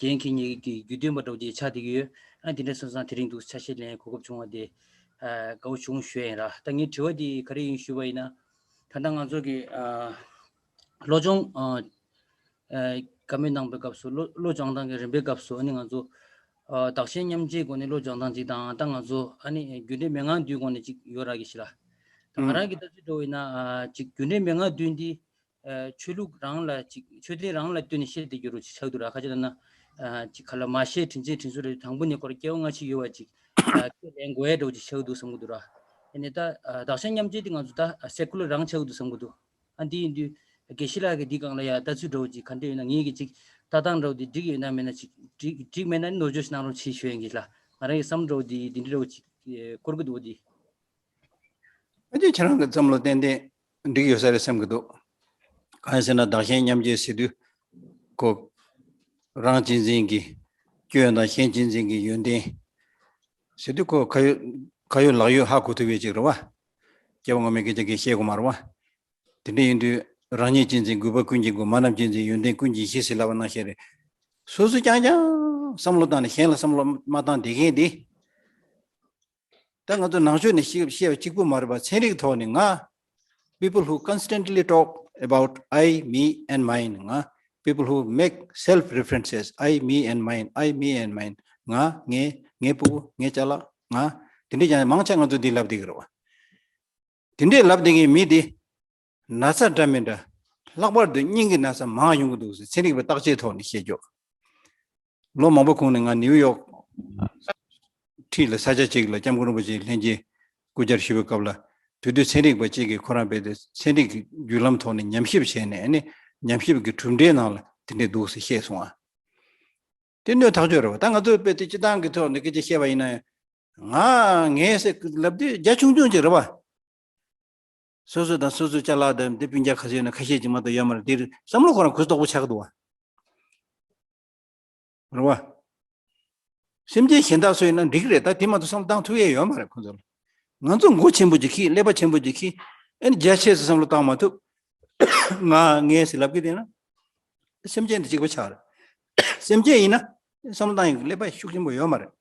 འགན་འཁྱེར་མཁན་གྱི་རྒྱུན་གཏན་པ་འདྲ་བོ་ཅིག་ཆགས་བསྡད་ཀྱི་ཡོད། ཨ་ནི་དེ་འདྲ་སོང་ཙང་དེ་རིང་འདུག་སེ་ཆ་ཤས་ལེན་གོ་སྐབས་བྱུང་བ་དེ་ཨ་དགའ་བོ་བྱུང་ཞུ་ཡ་ཡིན་ར། ད་ངའི་དྲི་བ་དེ་ག་རེ་ཡིན་ཞུས་པ་ཡིན་ན། ད་ལྟ་ང་ཚོ་གི་ཨ་བློ་སྦྱོང་ཨ་ཨ་བཀའ་མོལ་གནང་པའི་སྐབས་སུ་བློ་བློ་སྦྱང་སྟངས་ཀྱི་རིམ་པའི་སྐབས་སུ་ཨ་ནི་ང་ཚོ་ཨ་བདག་གཞན་མཉམ་བརྗེའི་སྒོ་ནས་བློ་སྦྱང་སྟངས་ཅིག་དང་། ད་ང་ཚོ་ཨ་ནི་རྒྱུ་འབྲས་མན་ངག་བདུན་སྒོ་ནས་ཅིག་ཡོད་ར་གི་ཞིག་ལ། ད་ང་རང་གི་ལྟ་ཚུལ་འདྲ་བོ་ཡིན་ན་ཨ་ཅིག་རྒྱུ་འབྲས་མན་ངག་བདུན་འདི་ཨ་ཆོས་ལུགས་རང་ལ་ཅིག་ཆོས་དད་རང་ལ་ལྟོས་ནས་བཤད་བསྡད་རྒྱུ་རུ་ཅིག་ཆགས་འདུག་ར། ཁ་ཅིག་ལབ་ན་ཨ་ཅིག་ག་ལ་མ་ཤེས་དྲིན་ཆེན་དྲིན་གཟོ་རེད། དང་པོ་ནས་ཁོ་ར་སྐྱེ་བ་སྔ་ཕྱི་ཡོད་པ་ཅིག་ཨ་ཁས་ལེན་དགོས་ཡ་འདྲ་བོ་ཅིག་ཆགས་འདུག་བསམ་གི་འདུག་ར། ཨ་ནི་ད་ཨ་བདག་གཞན་མཉམ་བརྗེ་འདི་ང་ཚོ་ད་ཨ་སེ་ཀུ་ལར་རང་ཆགས་འདུག་བསམ་གི་འདུག་ཨ་འདི་ཡིན་དུས་དགེ་བཤེས་ལགས་ཀྱིས་འདི་སྒང་ལ་ཡ་ལྟ་ཚུལ་འདྲ་བོ་ཅིག་ག་འདྲ་ཡོད་ན། ངེད་ཀྱིས་ཅིག་ལྟ་སྟངས་འདྲ་བོ་འདི་འགྲིག་ཡོད་ན་མེད་ན་ཅིག་འགྲིག་འགྲིག་མེད་ན་ནོར་བཅོས་ཤིག་གནང་རོགས་བྱེད་ཞུ་ཡ་ཡིན་གྱི་ལགས། ང་རང་གི་བསམ་འདྲ་བོ་འདི་འདི་འདྲ་བོ་ཅིག་ཨེ་བསྐོར་གི་འདུག་འདི། ཨ་ཅེ་ཁྱེད་རང་གི་བསམ་བློ་ཏན་ཏན་འགྲིག་ཡོད་ས་རེད་བསམ་གི་འདུག་གང་ཡིན་ཟེར་ན་བདག་གཞན་མཉམ་བརྗེ་ཟེར་དུས་ཁོ་རང་གཅེས་འཛིན་གྱི་སྐྱོན་དང་གཞན་གཅེས་འཛིན་གྱི་ཡོན་ཏན་ཟེར་དུས་ཁོ་ཁ་ཡོད་ཁ་ཡོད་ལག་ཡོད་ཧ་གོ་ཐུབ་ཡས་ཅིག་རེད་བ། སྐྱེ་བ་སྔོན་མའི་སྐད་ཆ་གིས་བཤད་དགོས་མ་རེད་བ། དེ་འདྲ་ཡིན་དུས་རང་ཉིད་གཅེས་འཛིན་རྒུད་པ་ཀུན་གྱི་སྒོ། མ་རྣམས་གཅེས་འཛིན་ཡོན་ཏན་ཀུན་གྱི་གཞི་ཟེར་ལབ་པ་ནང་བཞིན་རེད། སོ་སོ་རྐྱང་རྐྱང་བསམ་བློ་བཏང་ནས་གཞན་ལ་བསམ་བློ་མ་བཏང་བསྡད་མཁན་དེ། ད་ང་ཚོ་ནང་ཆོས་ནས་བཤད་བཤད་པ་གཅིག་པུ་མ་རེད་པ། ཚན་རིག་ཐོག་ནས་ང་། People who constantly talk about I, me and mine. ང་། People who make self references, I, me and mine, I, me and mine. ང་། ངའི། ངའི་སྤུ་གུ། ངའི་ཅ་ལག་ང་། དེ་འདྲས་ཀྱང་མང་ཆེ་ང་ཚོ་འདི་ལབ་བསྡད་ཀྱི་རེད་བ། དེ་འདྲས་ལབ་བསྡད་མཁན་མི་དེ། ན་ཚ་འདྲ་མི་འདྲ། ལྷག་པར་དུ་སྙིང་གི་ན་ཚ་མང་ཡོང་གི་འདུག་ཟེར་ཚན་རིག་པའི་བརྟག་དཔྱད་ཐོག་ནས་བཤད་རྒྱུ། ལོ་མང་པོ་གོང་ནས་ང་ནིའུ་ཡོག་འཁྲིས་ལ་ས་ཆ་གཅིག་ལ་སྐྱབས་མགོན་རིན་པོ་ཆེའི་ལྷན་རྒྱས་སྐུ་བཅར་ཞུ་བའི་སྐབས་ལ། དེ་དུས་ཚན་རིག་པ་གཅིག་གིས་ཁོ་རང་རྦད་དེ་ཚན་རིག་གི་བརྒྱུད་ལམ་ཐོག་ནས་ཉམས་ཞིབ་བྱས་ནས་ཨ་ནི་ཉམས་ཞིབ་ཀྱི་གྲུབ་འབྲས་ནང་ལ་དེ་འདྲས་འདུག་ཟེར་བཤད་སོང་ཨ། དེ་གནོད་ཐག་ཆོད་རེད་བ། ད་ང་ཚོས་རྦད་དེ་སྤྱི་བཏང་གི་ཐོག་ནས་སྐད་ཆ་བཤད་པ་ཡིན་ན་ཡང་། ང་། ངས་ཟེར་ལབ་དུས་རྒྱ་ཆུང་ཆུང་ཅིག་རེད་བ། སོ་སོ་དང་སོ་སོའི་ཅ་ལག་དང་འདི་སྤུན་ཀྱག་ག་ཚོད་ཡོད་ན་ཁ་ཤས་ཅིག་མ་གཏོགས་ཡོད་མ་རེད། འདིར་བསམ་བློ་ཁོ་རང་གུ་དོག་པོ་ཆགས་འདུག་བ། རེད་བ། སེམས་ཅན་གཞན་དག་སུ་ཡིན་ན་འགྲིག་རེད། ད་དེ་མ་གཏོགས་བསམ་བློ་བཏང་ཐུབ་ཡས་ཡོད་མ་རེད་ཁོ་ཚོ་ལ། ང་ཚོ་མགོ་ཆེན་པོ་ཅིག་འཁྱེར། ཀླད་པ་ཆེན་པོ་ཅིག་འཁྱེར། ཨ་ནི་རྒྱ་ཆེ་ས་བསམ་བློ་བཏང་མ་ཐུབ། ང་། ངས་ཟེར་ལབ་ཀྱི་བསྡད་ན། སེམས་ཅན་དེ་གཅིག་པ་ཆགས་རེད། སེམས་ཅན་ཡིན་ན་བསམ་བློ་བཏང་ཡས་ཀླད་པ་ཤུགས་ཆེན་པོ་ཡོད་མ་རེད།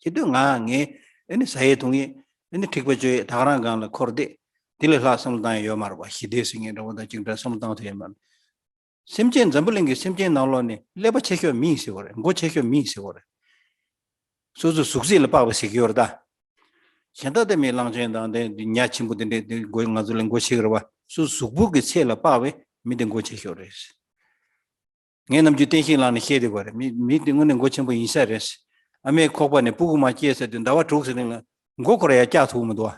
བྱེད་དུས་ང་། ངས། ཨ་ནི་ཟ་ཡས་འཐུང་ཡས། ཨ་ནི་འཁྲིག་པ་སྤྱོད་ཡས། ད་ག་རང་སྒང་ལ་འཁོར་བསྡད། དེ་ལས་ལྷག་བསམ་བློ་བཏང་ཡས་ཡོད་མ་རེད་པ། ཞི་བདེ་ཟེར་མཁན་འདྲ་བོ་དང་གཅིག་འདྲ་བསམ་བློ་བཏང་ཐུབ་ཡས་མ་རེད། སེམས་ཅན། འཛམ་བུ་གླིང་གི་སེམས་ཅན་ནང་ལོགས་ནས་ཀླད་པ་ཆེ་ཤོས་མི་ཡིན་ཟེར་བ་རེད། མགོ་ཆེ་ཤོས་མི་ཡིན་ཟེར་བ་རེད། སོ་སོའི་གཟུགས་ཚད་ལ་དཔག་པའི་ཟེར་གྱི་ཡོད་རེད་ད། གཞན་དག་དེ་མི་གླང་ཆེན་དང་དེ་ཉ་ཆེན་པོ་དེ་འདྲས་དེ་མགོ་ང་ཚོ་ལས་མགོ་ཆེ་གི་རེད་བ། སོ་སོའི་གཟུགས་པོ་གི་ཚད་ལ་དཔག་པའི་མི་དེ་མགོ་ཆེ་ཤོས་རེད། ངས་ནམ་རྒྱུན་བསྟན་ཤིང་ལགས་ནས་བཤད་བསྡད་པ་རེད། མི་མི་དེ་དངོས་གནས་མགོ་ཆེན་པོ་ཡིན་ས་རེད། ཨ་མའི་ཁོག་པ་ནས་སྤུ་གུ་མར་སྐྱེས་ཚར་དུས་ཟླ་བ་དྲུག་ཙམ་རིང་ལ་མགོ་ཁོ་རང་ཡར་བཀྱག་ཐུབ་མི་འདུག་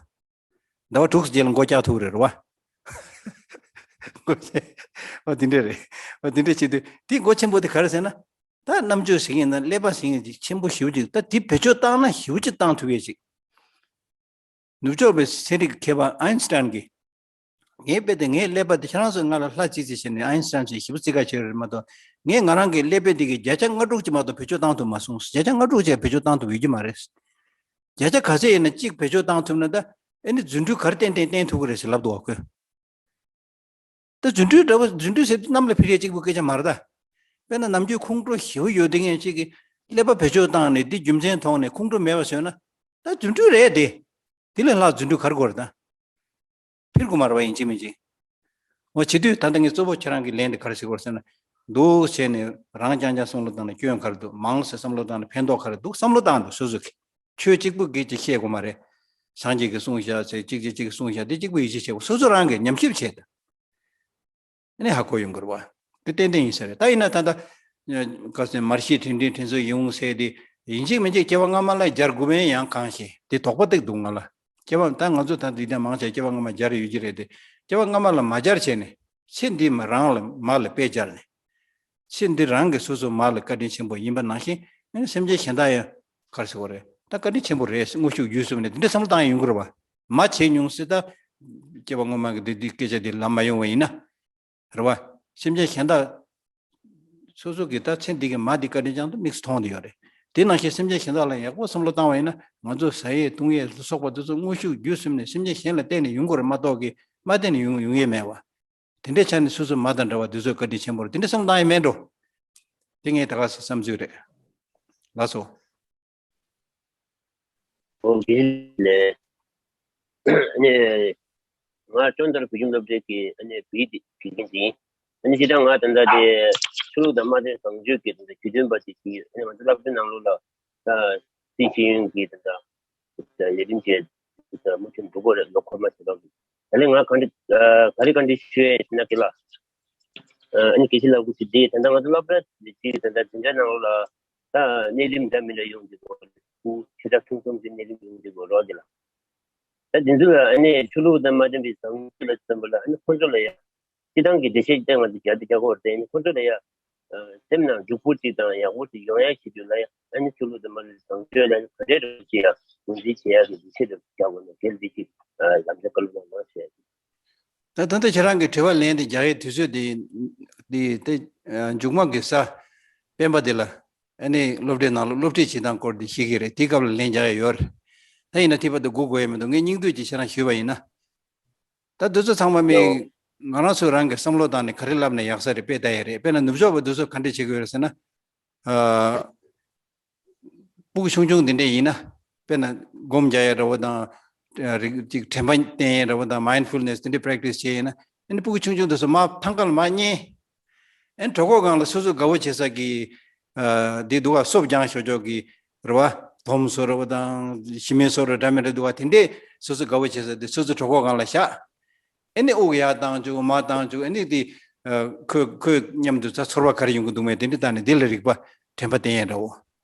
བ། ཟླ་བ་དྲུག་ཙམ་རྗེས་ལ་མགོ་བཀྱག་ཐུབ་རེད་རེད་བ། མགོ་ཆེ། འོ་དེ་འདྲས་རེད། འོ་དེ་འདྲས་བྱེད་དུས་དེ་མགོ་ཆེན་པོ་དེ་ག་རེ་ཟེར་ན། ད་རྣམ་དཔྱོད་ཟེར་མཁན་དང་ཀླད་པ་ཟེར་མཁན་ཅིག་ཆེན་པོ་ཞེ་པོ་ཅིག་ད་དེ་བེད་སྤྱོད་བཏང་ན་ཞེ་པོ་ཅིག་བཏང་ཐུབ་ཡས་ཅིག་ནུབ་ཕྱོགས་པའི་ཚན་རིག་མཁས་པ་ཨ་ཡིན་སི་ཏན་གྱིས། ངའི་དཔེ་དེ་ངའི་ཀླད་པ་དེ་ཁྱེད་རང་ཚོས་ང་ལ་ལྷ་ཅིག་ཅིག་བྱས་ནས་ཨའིན་སི་ཊན་ཅིག་ཞེ་པོ་རྩིས་ཁ་ཆེ་རེད་མ་གཏོགས། ངས་ང་རང་གི་ཀླད་པའི་དེ་གི་བརྒྱ་ཆ་ལྔ་དྲུག་ཅིག་མ་གཏོགས་བེད་སྤྱོད་བཏང་ཐུབ་མ་སོང་། བརྒྱ་ཆ་ལྔ་དྲུག་ཅིག་བེད་སྤྱོད་བཏང་ཐུབ་ཡོད་ཀྱི་མ་རེད། བརྒྱ་ཆ་ག་ཚད་ཡིན་ན་གཅིག་བེད་སྤྱོད་བཏང་ཐུབ་ན་ད་ཨེ་ནི་རྫུ་འཕྲུལ་ག་རེ་ཏན་ཏན་བསྟན་ཐུབ་ཀྱི་རེད་ཟེར་ལབ་འདུག་བ་ཁོས། ད་རྫུ་འཕྲུལ་འདྲ་བོ་རྫུ་འཕྲུལ་ཟེར་དུས་གནམ་ལ་འཕུར་ཡས་གཅིག་པུ་སྐད་ཆ་མ་རེད་ད། དཔེར་ན་ནམ་རྒྱུན་ཁོང་ཁྲོ་ཞེ་པོ་ཡོད་དེ་ངས་གཅིག་གི་ཀླད་པ་བེད་སྤྱོད་བཏང་ནས་འདི་རྒྱུ་མཚན་མཐོང་ནས་ཁོང་ཁྲོ་མེད་པ་བཟོས་ན་ད་རྫུ་འཕྲུལ་རེད་དེ། དེ་ལས་ལྷག་རྫུ་འཕྲུལ་ག་རེ་དགོས་རེད་ད། འཕུར་དགོས་མ་རེད་པ་ཡིན་གཅིག་མིན་གཅིག་འོ་བྱེད་དུས་ད་ལྟ་ངས་གཙོ་བོ་ཁྱེད་རང་གི་ལན་དེ་ག་རེ་ཟེར་དགོས་ཟེར་ན། འདུག་བྱས་ནས་རང་རྐྱང་རྐྱང་བསམ་བློ་བཏང་ནས་སྐྱོན་ག་རེ་འདུག་མང་ཟེར་བསམ་བློ་བཏང་ནས་ཕན་ཐོགས་ག་རེ་འདུག་བསམ་བློ་བཏང་འདུག་སོ་སོ་གིས། ཆོས་གཅིག་པུ་སྒེར་གྱིས་བཤད་དགོས་མ་རེད། སངས་རྒྱས་ཀྱིས་གསུངས་བཞག་ཚེ་གཅིག་གཅིག་གཅིག་གསུངས་བཞག་དེ་གཅིག་པུ་ཡིད་ཆེས་བྱེད་དགོས། སོ་སོ་རང་གིས་ཉམས་ཞིབ་བྱས་ཏེ། ཨ་ནི་ཧ་གོ་ཡོང་གི་རེད་བ། དེ་ཏན་ཏན་ཡིན་ས་རེད། ད་ཡིན་ན་ད་ལྟ་ག་ཟེར་མར་ཤེས་དྲིན་དྲན་དྲིན་གཟོ་ཡིན་འོང་ཟེར་དེ་ཡིན་གཅིག་མིན་གཅིག་སྐྱེ་བ་སྔ་མ་ལ་སྦྱར་དགོས་པས་ཡང་གང་ཤེས་དེ་དོགས་པ་ཏིག་འདུག་ང་ལ། སྐྱེ་བ་ད་ང་ཚོ་ད་འདི་དང་མང་ཆེ་སྐྱེ་བ་སྔ་མ་སྦྱར་ཡོད་ཀྱི་རེད་དེ། སྐྱེ་བ་སྔ་མ་ལ་མ་སྦྱར་བྱས་ནས་ཚེ་འདི་མ་རང་ལ་མ་ལ་དཔེ་སྦྱར་ནས། ཚེ་འདི་རང་གིས་སོ་སོ་མ་ལ་བཀའ་དྲིན་ཆེན་པོ་ཡིན་པ་ནང་བཞིན་ཨ་ནི་སེམས་ཅན་གཞན་དག་ཡང་ག་རེ་ཟེར་དགོས་རེད། ད་བཀའ་དྲིན་ཆེན་པོ་རེད་དངོས་ཤུགས་བརྒྱུད་གསུམ་ནས་དེ་འདྲ་བསམ་བློ་བཏང་ཡོང་གི་རེད་བ། མ་བྱས་མྱོང་ཟེར་ད། སྐྱེ་བ་སྔོན་མ་གི་འདི་འདི་སྐད་ཆ་འདི་ལབ་མ་ཡོང་བ་ཡིན་ན། རེད་བ། སེམས་ཅན་གཞན་དག་སོ་སོ་གི་ད་ཚེ་འདི་གི་མ་འདི་བཀའ་དྲིན་ཅན་དུ་དམིགས་སུ་མཐོང་བསྡད་ཡོད་རེད། དེ་ནང་བཞིན་སེམས་ཅན་གཞན་དག་ལ་ཡག་པོ་བསམ་བློ་བཏང་བ་ཡིན་ན་ང་ཚོ་ཟ་ཡས་བཏུང་ཡས་ལ་སོགས་པ་དེ་ཚོ་དངོས་ཤུགས་བརྒྱུད་གསུམ་ནས་སེམས་ཅན་གཞན་ལ་བརྟེན་ནས་ཡོང་དགོས་རེད་མ་གཏོགས་གི་མ་བརྟེན་ནས་ཡོང་ཡོང་ཡས་མེད་བ། དེ་འདྲའི་ཆ་ནས་སོ་སོ་མ་དང་འདྲ་བ་དེ་ཚོའི་བཀའ་དྲིན་ཆེན་པོ་རེད་དེ་འདྲ་བསམ་བློ་བཏང་ཡས་མེད་འགྲོ། དེ་ངས་ད་ག་ས་བསམ་ཚུལ་རེད། ལགས་སོ། ཨོ་དགེ་ལེགས། ཨ་ནི་ང་ཅོན་ཏར་བོད་ཁྱིམ་སློབ་གྲྭའི་གི་ཨ་ནི་བོད་ཡིག་དགེ་རྒན་ཅིག་ཡིན། ཨ་ནི་སྤྱིར་བཏང་ང་ད་ལྟ་དེ་ཆོས་ལུགས་དང་མ་མཐུན་བཟང་སྤྱོད་ཀྱི་ད་ལྟ་རྒྱུས་སྟོན་པ་ཅིག་ཡིན། ཨ་ནི་ང་ཚོ་སློབ་གྲྭའི་ནང་ལོགས་ལ་ད་སྲིད་ཤེས་ཡོན་གྱི་ད་ལྟ་ལས་རིམ་བཅས་ད་མུ་མཐུད་འགྲོ་གི་རེད་ལོ་འཁོར་མ་ཞིག་ལ། ད་ལན་ང་ག་འདྲ་ག་རེ་བཀའ་འདྲི་ཞུ་ཡས་ཟེར་ན་དགེ་ལགས། ཨ་ནི་དགེ་བཤེས་ལགས་སྐུ་ཞིག་དེ་ད་ལྟ་ང་ཚོ་སློབ་གྲྭ་དེ་གཅིག་ད་ལྟ་འཛིན་གྲྭ་ནང་ལོགས་ལ། ད་གནས་རིམ་འདྲ་མི་འདྲ་ཡོང་གི་འདུག་སྐུ་ཆེ་ཕྲ་ཐུང་གསུམ་གྱི་གནས་རིམ་ཡོང་གི་འདུག་རོགས་ཀྱི་ལ། ད་འདི་ཚོ་ལ་ཨ་ནི་ཆོས་ལུགས་དང་མ་མཐུན་པའི་བཟང་སྤྱོད་ལ་བརྩོན་པ་ལ་ཨ་ནི་ཁོང་ཚོ་ལ་ཡ། སྤྱི་བཏང་གི་འགྲེལ་བཤད་ཅིག་ང་ཚོ་རྒྱག་དུ་རྒྱག་གོ་རེད་ཨ་ནི་ཁོང་ཚོ་ལ་ཡ། སེམས་ནང་འཇུག་པོ་ཅིག་དང་ཡག་པོ་ཅིག་ཡོང་ཡ་ཞིག་དུས་ལ་ཡ་ཨ་ནི་ཆོས་ལུགས་དང་མ་མཐུན་པའི་བཟང་སྤྱོད་ལ་ཨ་ནི་ག་འདྲའི་རོགས་ཅིག་ཡ་ངོས་འཛིན་བྱེད་ཡ་གི་འགྲེལ་བཤད་རེ་རྒྱག་དགོས་ན་དེ་ལ་འདི་ཅིག་ལམ་སང་བཀའ་སློབ་གནང་ཞེས། ད་ད་ལྟ་ཁྱེད་རང་གི་དྲི་བ་ལན་དེ་རྒྱག་ཡའི་དུས་ཚོད་དེ་དེ་དེ་མཇུག་མ་གི་ས་སྤེན་པ་དེ་ལ་ཨ་ནི་སློབ་གྲྭའི་ནང་ལ་སློབ་ཁྲིད་བྱེད་སྟངས་སྐོར་དེ་ཤེས་ཀྱི་རེད། དེའི་སྐབས་ལ་ལན་རྒྱག་ཡ་ཡོད་རེད། ད་ཡིན་ན་དེ་བར་དུ་སྒུག་དགོས་ཡ་མི་འདུག་ངས་སྙིང་བསྡུས་ཀྱིས་ཁྱེད་རང་ཞུས་པ་ཡིན་ན། ད་དེ་ཚོ་ཚང་མ་མི་ང་རང་ཚོས་རང་གི་བསམ་བློ་བཏང་ནས་ག་རེ་ལབ་ན་ཡག་ས་རེད་དཔེ་ལྟ་ཡ་རེད། དཔེར་ན་ནུབ་ཕྱོགས་པ་དེ་ཚོ་ག་འདྲས་བྱེད་དགོས་རེད་ཟེར་ན། ཨ། སྤུ་གུ་ཆུང་ཆུང་འདི་འདྲས་ཡིན་ན། དཔེར་ན་སྒོམ་རྒྱག་ཡ་འདྲ་བོ་དང་། རིག་ཅིག་དྲན་པ་བསྟེན་ཡ་འདྲ་བོ་དང་མའིན་ཌ་ཕུལ་ནེས་འདི་འདྲས་པེ་རེག་ཊི་སི་བྱས་ཡིན་ན། ཨ་ནི་སྤུ་གུ་ཆུང་ཆུང་དེ་ཚོ་མར་ཐང་ཀ་ལ་མར་བསྙལ། ཨ་ནི་གྲོད་ཁོག་སྒང་ལ་སོ་སོ་དགའ་བོ་བྱེད་ས་གི། འདི་འདུག་ག་སོབ་རྒྱང་ཤོར་ཤོར་གི། རེད་བ། དོམ་བཟོ་འདྲ་བོ་དང་ཞི་མི་བཟོ་འདྲ་འདྲ་མི་འདྲ་འདུག་ག་དེ་འདྲས་སོ་སོ་དགའ་བོ་བྱེད་ས་དེ་སོ་སོ་གྲོད་ཁོག་སྒང་ལ་བཞག་ཨ་ནི་དབུགས་ཡར་བཏང་བཅུག་མར་བཏང་བཅུག་ཨ་ནི་དེ། ཁོས་ཁོས་མཉམ་དུ་ད་ཚོར་བ་ག་རེ་ཡོང་གི་འདུག་མེད་དེ་འདྲ་ལྟ་ནས་དེ་ལ་རིག་པ་དྲན་པ་བསྟེན་ཡས་འདྲ་བོ།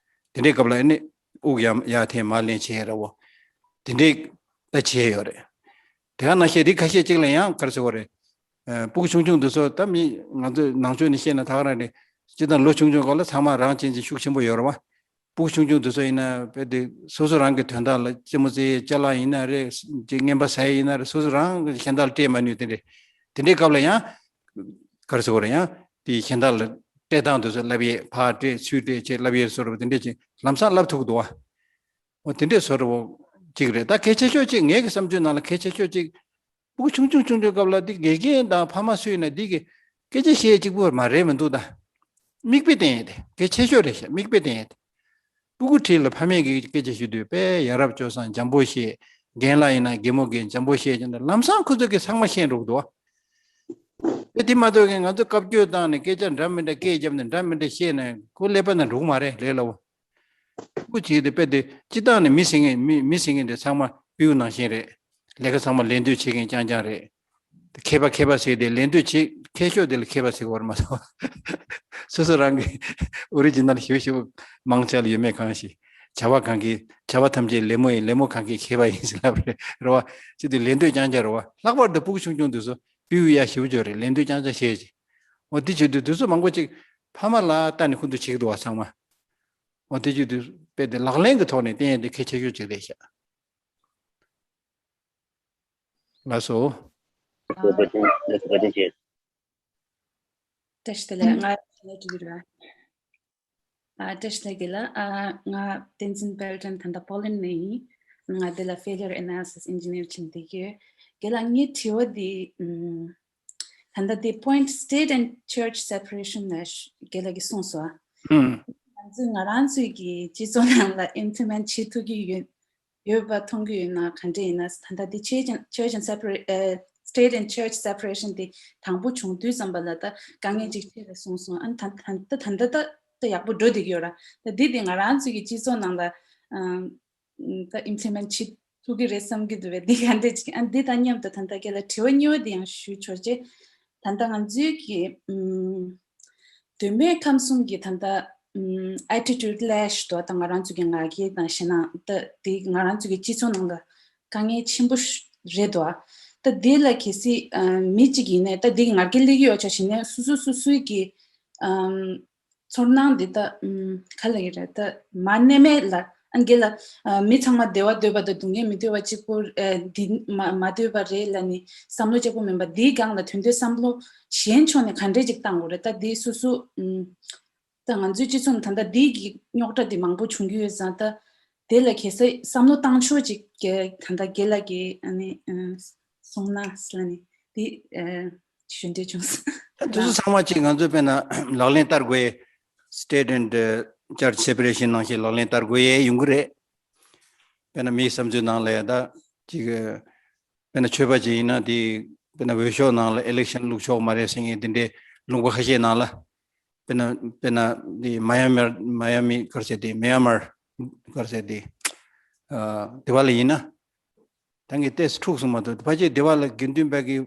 དེ་འདྲའི་སྐབས་ལ་ཨ་ནི་དབུགས་ཡར་ཡར་འཐེན་མར་ལེན་བྱེད་ཡས་འདྲ་བོ། དེ་འདྲའི་ད་བྱེད་ཡས་ཡོད་རེད། དེ་ག་ནང་བཞིན་རིགས་ཁ་ཤས་གཅིག་ལ་ཡང་ག་རེ་ཟེར་དགོས་རེད། སྤུ་གུ་ཆུང་ཆུང་འདི་ཚོ་ད་མི་ང་ཚོས་ནང་ཆོས་ནས་བཤད་ན་ད་ག་རང་རེད། སྤྱིར་བཏང་ལོ་ཆུང་ཆུང་སྐབས་ལ་ཚང་མ་རང་གཅེས་འཛིན་ཤུགས་ཆེན་པོ་ཡོད་རེད་བ། སྤུ་གུ་ཆུང་ཆུང་དེ་ཚོ་ཡིན་ན་དཔེ་དེ་སོ་སོ་རང་གི་དོན་དག་ལ་རྩེད་མོ་རྩེ་ཡས་ཅ་ལག་ཡིན་ན་རེད། ཅིག་རྔན་པ་ཟ་ཡས་ཡིན་ན་རེད། སོ་སོ་རང་གི་གཞན་དག་ལ་སྤྲད་མ་ནུས་དེ་འདྲས། དེ་འདྲའི་སྐབས་ལ་ཡང་ག་རེ་ཟེར་དགོས་རེད། ཡང་དེ་གཞན་དག་ལ་སྤྲད་སྟངས་དེ་ཚོ་བསླབ་ཡས་ཕར་སྤྲད་ཚུར་སྤྲད་བྱས་བསླབ་ཡས་བཟོ་འདྲ་བོ་དེ་འདྲས་ཅིག་ལམ་སང་བསླབ་ཐུབ་ཀྱི་འདུག་བ། འོ་དེ་འདྲས་བཟོ་འདྲ་བོ་གཅིག་རེད། ད་གལ་ཆེ་ཤོས་གཅིག་ངའི་གི་བསམ་ཚུལ་ནང་ལ་གལ་ཆེ་ཤོས་གཅིག་སྤུ་གུ་ཆུང་ཆུང་ཆུང་ཆུང་སྐབས་ལ་འདི་དགེ་རྒན་དང་ཕ་མ་སུ་ཡིན་ན་འདི་གི་སྐད་ཆ་བཤད་གཅིག་པུ་མ་རེད་མི་འདུག་ད། མིག་དཔེ་བསྟན་ཡས་དེ་གལ་ཆེ་ཤོས་རེད་ཤག་མིག་དཔེ་བསྟན་ཡས་དེ། སྤུ་གུ་འཁྲིས་ལ་ཕ་མས་ཀྱི་སྐད་ཆ་ཞུ་དུས་དཔེ་ཡ་རབས་སྤྱོད་བཟང་འཇམ་པོ་བཤད། རྒན་ལགས་ཡིན་ན་རྒན་མོ་གི་འཇམ་པོ་བཤད་ཀྱང་ལམ་སང་ཁོ་ཚོ་གི་ཚང་མ་ཤེས་འགྲོ་གི་འདུག་བ། དེ་དེ་མ་གཏོགས་ཀྱི་ང་ཚོ་བཀའ་བཀྱོན་བཏང་ནས་སྐད་ཆ་འདྲ་མི་འདྲ་སྐད་བརྒྱབ་ནས་འདྲ་མི་འདྲ་བཤད་ནས་ཁོ་ཀླད་པ་ནང་འགྲོ་གི་མ་རེད་ལས་སླ་བོ། སྤུ་གུ་བྱེད་དེ་དཔེ་དེ་སྤྱི་བཏང་ནས་མི་ཟེར་མཁན་མི་མི་ཟེར་མཁན་དེ་ཚང་མ་སྤྲེའུ་ནང་བཞིན་རེད། ལས་ཀ་ཚང་མ་ལས་འདོད་བྱེད་མཁན་རྐྱང་རྐྱང་རེད། མཁས་པ་མཁས་པ་ཟེར་དེ་ལས་འདོད་བྱེད་མཁས་ཤོས་དེ་ལ་མཁས་པ་ཟེར་བ་རེད་མ་གཏོགས། སོ་སོ་རང་གི་ཨོ་རི་ཇི་ནལ་ཞེ་པོ་ཞེ་པོ་མང་ཆེ་ལ་ཡོད་མེད་གང་ཞིག་བྱ་བ་གང་གི་བྱ་བ་ཐམས་ཅད་ལད་མོ་ཡིན། ལད་མོ་གང་གི་མཁས་པ་ཡིན་ཟེར་ལབ་རེད་རེད་བ། ཅི་དེ་ལས་འདོད་རྐྱང་རྐྱང་རེད་བ། ལྷག་པར་དུ་སྤུ་གུ་ཆུང་ཆུང་དེ་ཚོ་སྤྲེའུ་ཡ་ཞེ་པོ་ཅིག་རེད། ལས་འདོད་རྐྱང་རྐྱང་བྱེད་ཅིག་འོ་དེ་བྱེད་དུས་དེ་ཚོ་མང་པོ་ཅིག་ཕ་མ་ལ་ལྟ་ནས་ཁོ་ཚོ་བྱེད་ཀྱི་འདུག་བ་ཚང་མ། འོ་དེ་བྱེད་དུས་དཔེ་དེ་ལག་ལེན་གྱི་ཐོག་ནས་བསྟན་ཡས་དེ་གལ་ཆེ་ཤོས་ཅིག་རེད་ཤག་ལགས་སོ། ཨ། བཀྲ་ཤིས་བདེ་ལེགས། ང་ནས་འགྲིག་གི་རེད། ཨ། བཀྲ་ཤིས་བདེ་ལེགས། ཨ། ང་བསྟན་འཛིན་དཔལ་སྒྲོན། ད་ལྟ་པོ་ལན་ནས་ཡིན། ང་འདི་ལ་failure analysis engineer བྱེད་བསྡད་ཀྱི་ཡོད། རྒན་ལགས་ངའི་དྲི་བ་འདི། ཨམ། ད་ལྟ་འདི་point state and church separation ལ་རྒན་ལགས་ཀྱིས་གསུངས་སོང་། ཨམ། ང་ཚོས་ང་རང་ཚོའི་གི་སྤྱི་ཚོགས་ནང་ལ་implement བྱེད་ཐུབ་ཀྱི་ཡོད། ཡོད་པ་མཐོང་གི་ཡོད་ན་ག་འདྲ་ཡིན་ན། ད་ལྟ་འདི་church and, church and separate, uh, state and church separation དེ་དང་པོ་བྱུང་དུས་ཙམ་པ་ལ་ད་དཀའ་ངལ་ཅིག་ཆེ་རེད་གསུངས་སོང་། ཨ་ནི་ད་ད་ད་ད་ད་ད་ཡག་པོ་འགྲོ་བསྡད་ཀྱི་ཡོད་ར། ད་འདི་དེ་ང་རང་ཚོའི་གི་སྤྱི་ཚོགས་ནང་ལ་ཨམ་ད་implement བྱེད་ཐུབ་ཀྱི་རེད་བསམ་གྱི་འདུག་པས། འདི་ག་འདྲ་ཅིག་ཨ་འདི་དང་མཉམ་དུ་ད་ལྟ་རྒན་ལགས་དྲི་བ་གཉིས་པ་འདི་ཡང་ཞུ་ཆོག་ཅེས། ད་ལྟ་ང་ཚོའི་གི་ཨམ། གདོད་མའི་ཁམས་གསུམ་གྱི་ད་ལྟ་ཨམ་attitude clash དོ། ད་ང་རང་ཚོ་གི་ང་རྒྱལ་དང་ཞེད་སྣང་ད་དེ་ང་རང་ཚོ་གི་སྤྱི་ཚོགས་ནང་ལ་དཀའ་ངལ་ཆེན་པོ་ཞིག་རེད་དོ། ད་དེ་ལ་གལ་སྲིད་ཨམ་མི་གཅིག་ཡིན་ནའི་ད་དེ་ང་རྒྱལ་སླེབས་ཀྱི་ཡོད་ཆ་ཞིག་ནས་སོ་སོ་སོ་སོའི་གི་ཨམ་ཚོར་སྣང་འདི་ད་ཨམ་ག་ལ་ཡིན་རེད། ད་མ་གནས་མེད་ལ་ཨ་རྒན་ལགས་ཨ་མི་ཚང་མ་བདེ་བ་འདོད་པ་དང་སྡུག་བསྔལ་མི་འདོད་པ་གཅིག་པོ་ཨ་འདི་མ་མ་འདོད་པ་རེད་ལབ་ནས་བསམ་བློ་གཅིག་པོ་མིན་པ་འདིའི་སྒང་ལ་དོན་དུ་བསམ་བློ་གཞན་ཕྱོགས་ནས་ག་འདྲས་ཅིག་བཏང་དགོས་རེད། ད་འདི་སོ་སོ་ཨམ་ད་ང་ཚོའི་སྤྱི་ཚོགས་ནང་ད་ལྟ་འདི་གི་རྙོག་དྲ་འདི་མང་པོ་བྱུང་གི་ཡོད་ཙང་། ད་དེ་ལ་གལ་སྲིད་བསམ་བློ་བཏང་ཕྱོགས་ཅིག་གི་ད་ལྟ་རྒན་ལགས་ཀྱིས་ཨ་ནི་ཨ་གསུངས་ན་ལབ་ནས་འདི་ཨ་ཞུ་འདོད་བྱུང་སོང་། ད་དེ་ཚོ་ཚང་མ་ཅིག་ང་ཚོས་དཔེར་ན་ལག་ལེན་བསྟར་དགོས་ཡས། State and, uh, church separation ནང་བཞིན་ལག་ལེན་བསྟར་དགོས་ཡས་ཡོང་གི་རེད། དཔེར་ན་མིའི་བསམ་ཚུལ་ནང་ལ་ཡང་ད་ཅིག་དཔེར་ན་ཆོས་པ་ཅིག་ཡིན་ན་དེ་དཔེར་ན་འོས་ཤོག་ནང་ལ་election བླུག་ཆོག་མ་རེད་ཟེར་མཁན་དེ་འདྲའི་ལུང་པ་ཁ་ཤས་ནང་ལ། དཔེར་ན་དཔེར་ན་དེ་མ་ཡ་མར་མ་ཡ་མི་ག་རེ་ཟེར་དེ་མེ་ཡ་མར་ག་རེ་ཟེར་དེ་ཨ་དེ་བ་ལ་ཡིན་ན། ད་ངས་ཏོག་ཙམ་འཁྲུག་སོང་མ་གཏོགས་ཕལ་ཆེར་དེ་བ་ལ་དགེ་འདུན་པ་གི་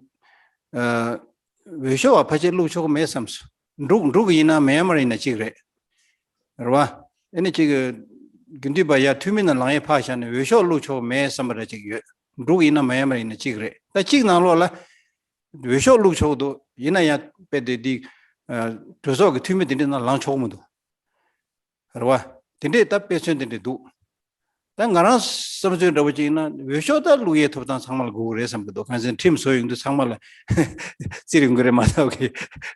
ཨ་འོས་ཤོག་བ་ཕལ་ཆེར་བླུག་ཆོག་གི་མེད་བསམ་སོང་། འབྲུག་འབྲུག་ཡིན་ན་མེན་མར་ཡིན་ན་གཅིག་རེད། རེད་བ། ཨ་ནི་གཅིག་དགེ་འདུན་པ་ཡར་འཐུས་མི་ནང་ལངས་ཡས་ཕར་བཞག་ནས་འོས་ཤོག་བླུག་ཆོག་གི་མེད་བསམ་པ་ར་གཅིག་ཡོད། འབྲུག་ཡིན་ན་མེན་མར་ཡིན་ན་གཅིག་རེད། ད་གཅིག་ནང་ལོགས་ལ་འོས་ཤོག་བླུག་ཆོག་གི་འདུག་ཡིན་ན་ཡང་དཔེ་དེ་འདི་ཨ་གྲོས་ཚོགས་ཀྱི་འཐུས་མི་དེ་འདྲས་ནང་ལངས་ཆོག་གི་མི་འདུག་རེད་བ། དེ་འདྲས་ད་དཔེ་མཚོན་དེ་འདྲས་འདུག་ད་ང་རང་བསམ་ཚུལ་འདྲ་པོ་ཅིག་ཡིན་ན་འོས་ཤོག་ད་བླུག་ཡས་ཐོབ་ཐང་ཚང་མ་ལ་དགོས་ཀྱི་རེད་བསམ་གྱི་འདུག་གང་ཟེར་ཁྲིམས་བཟོ་ཡོང་དུས་ཚང་མ་ལ་བཙིར་ཡོང་གི་རེད་མ་གཏོགས་གི་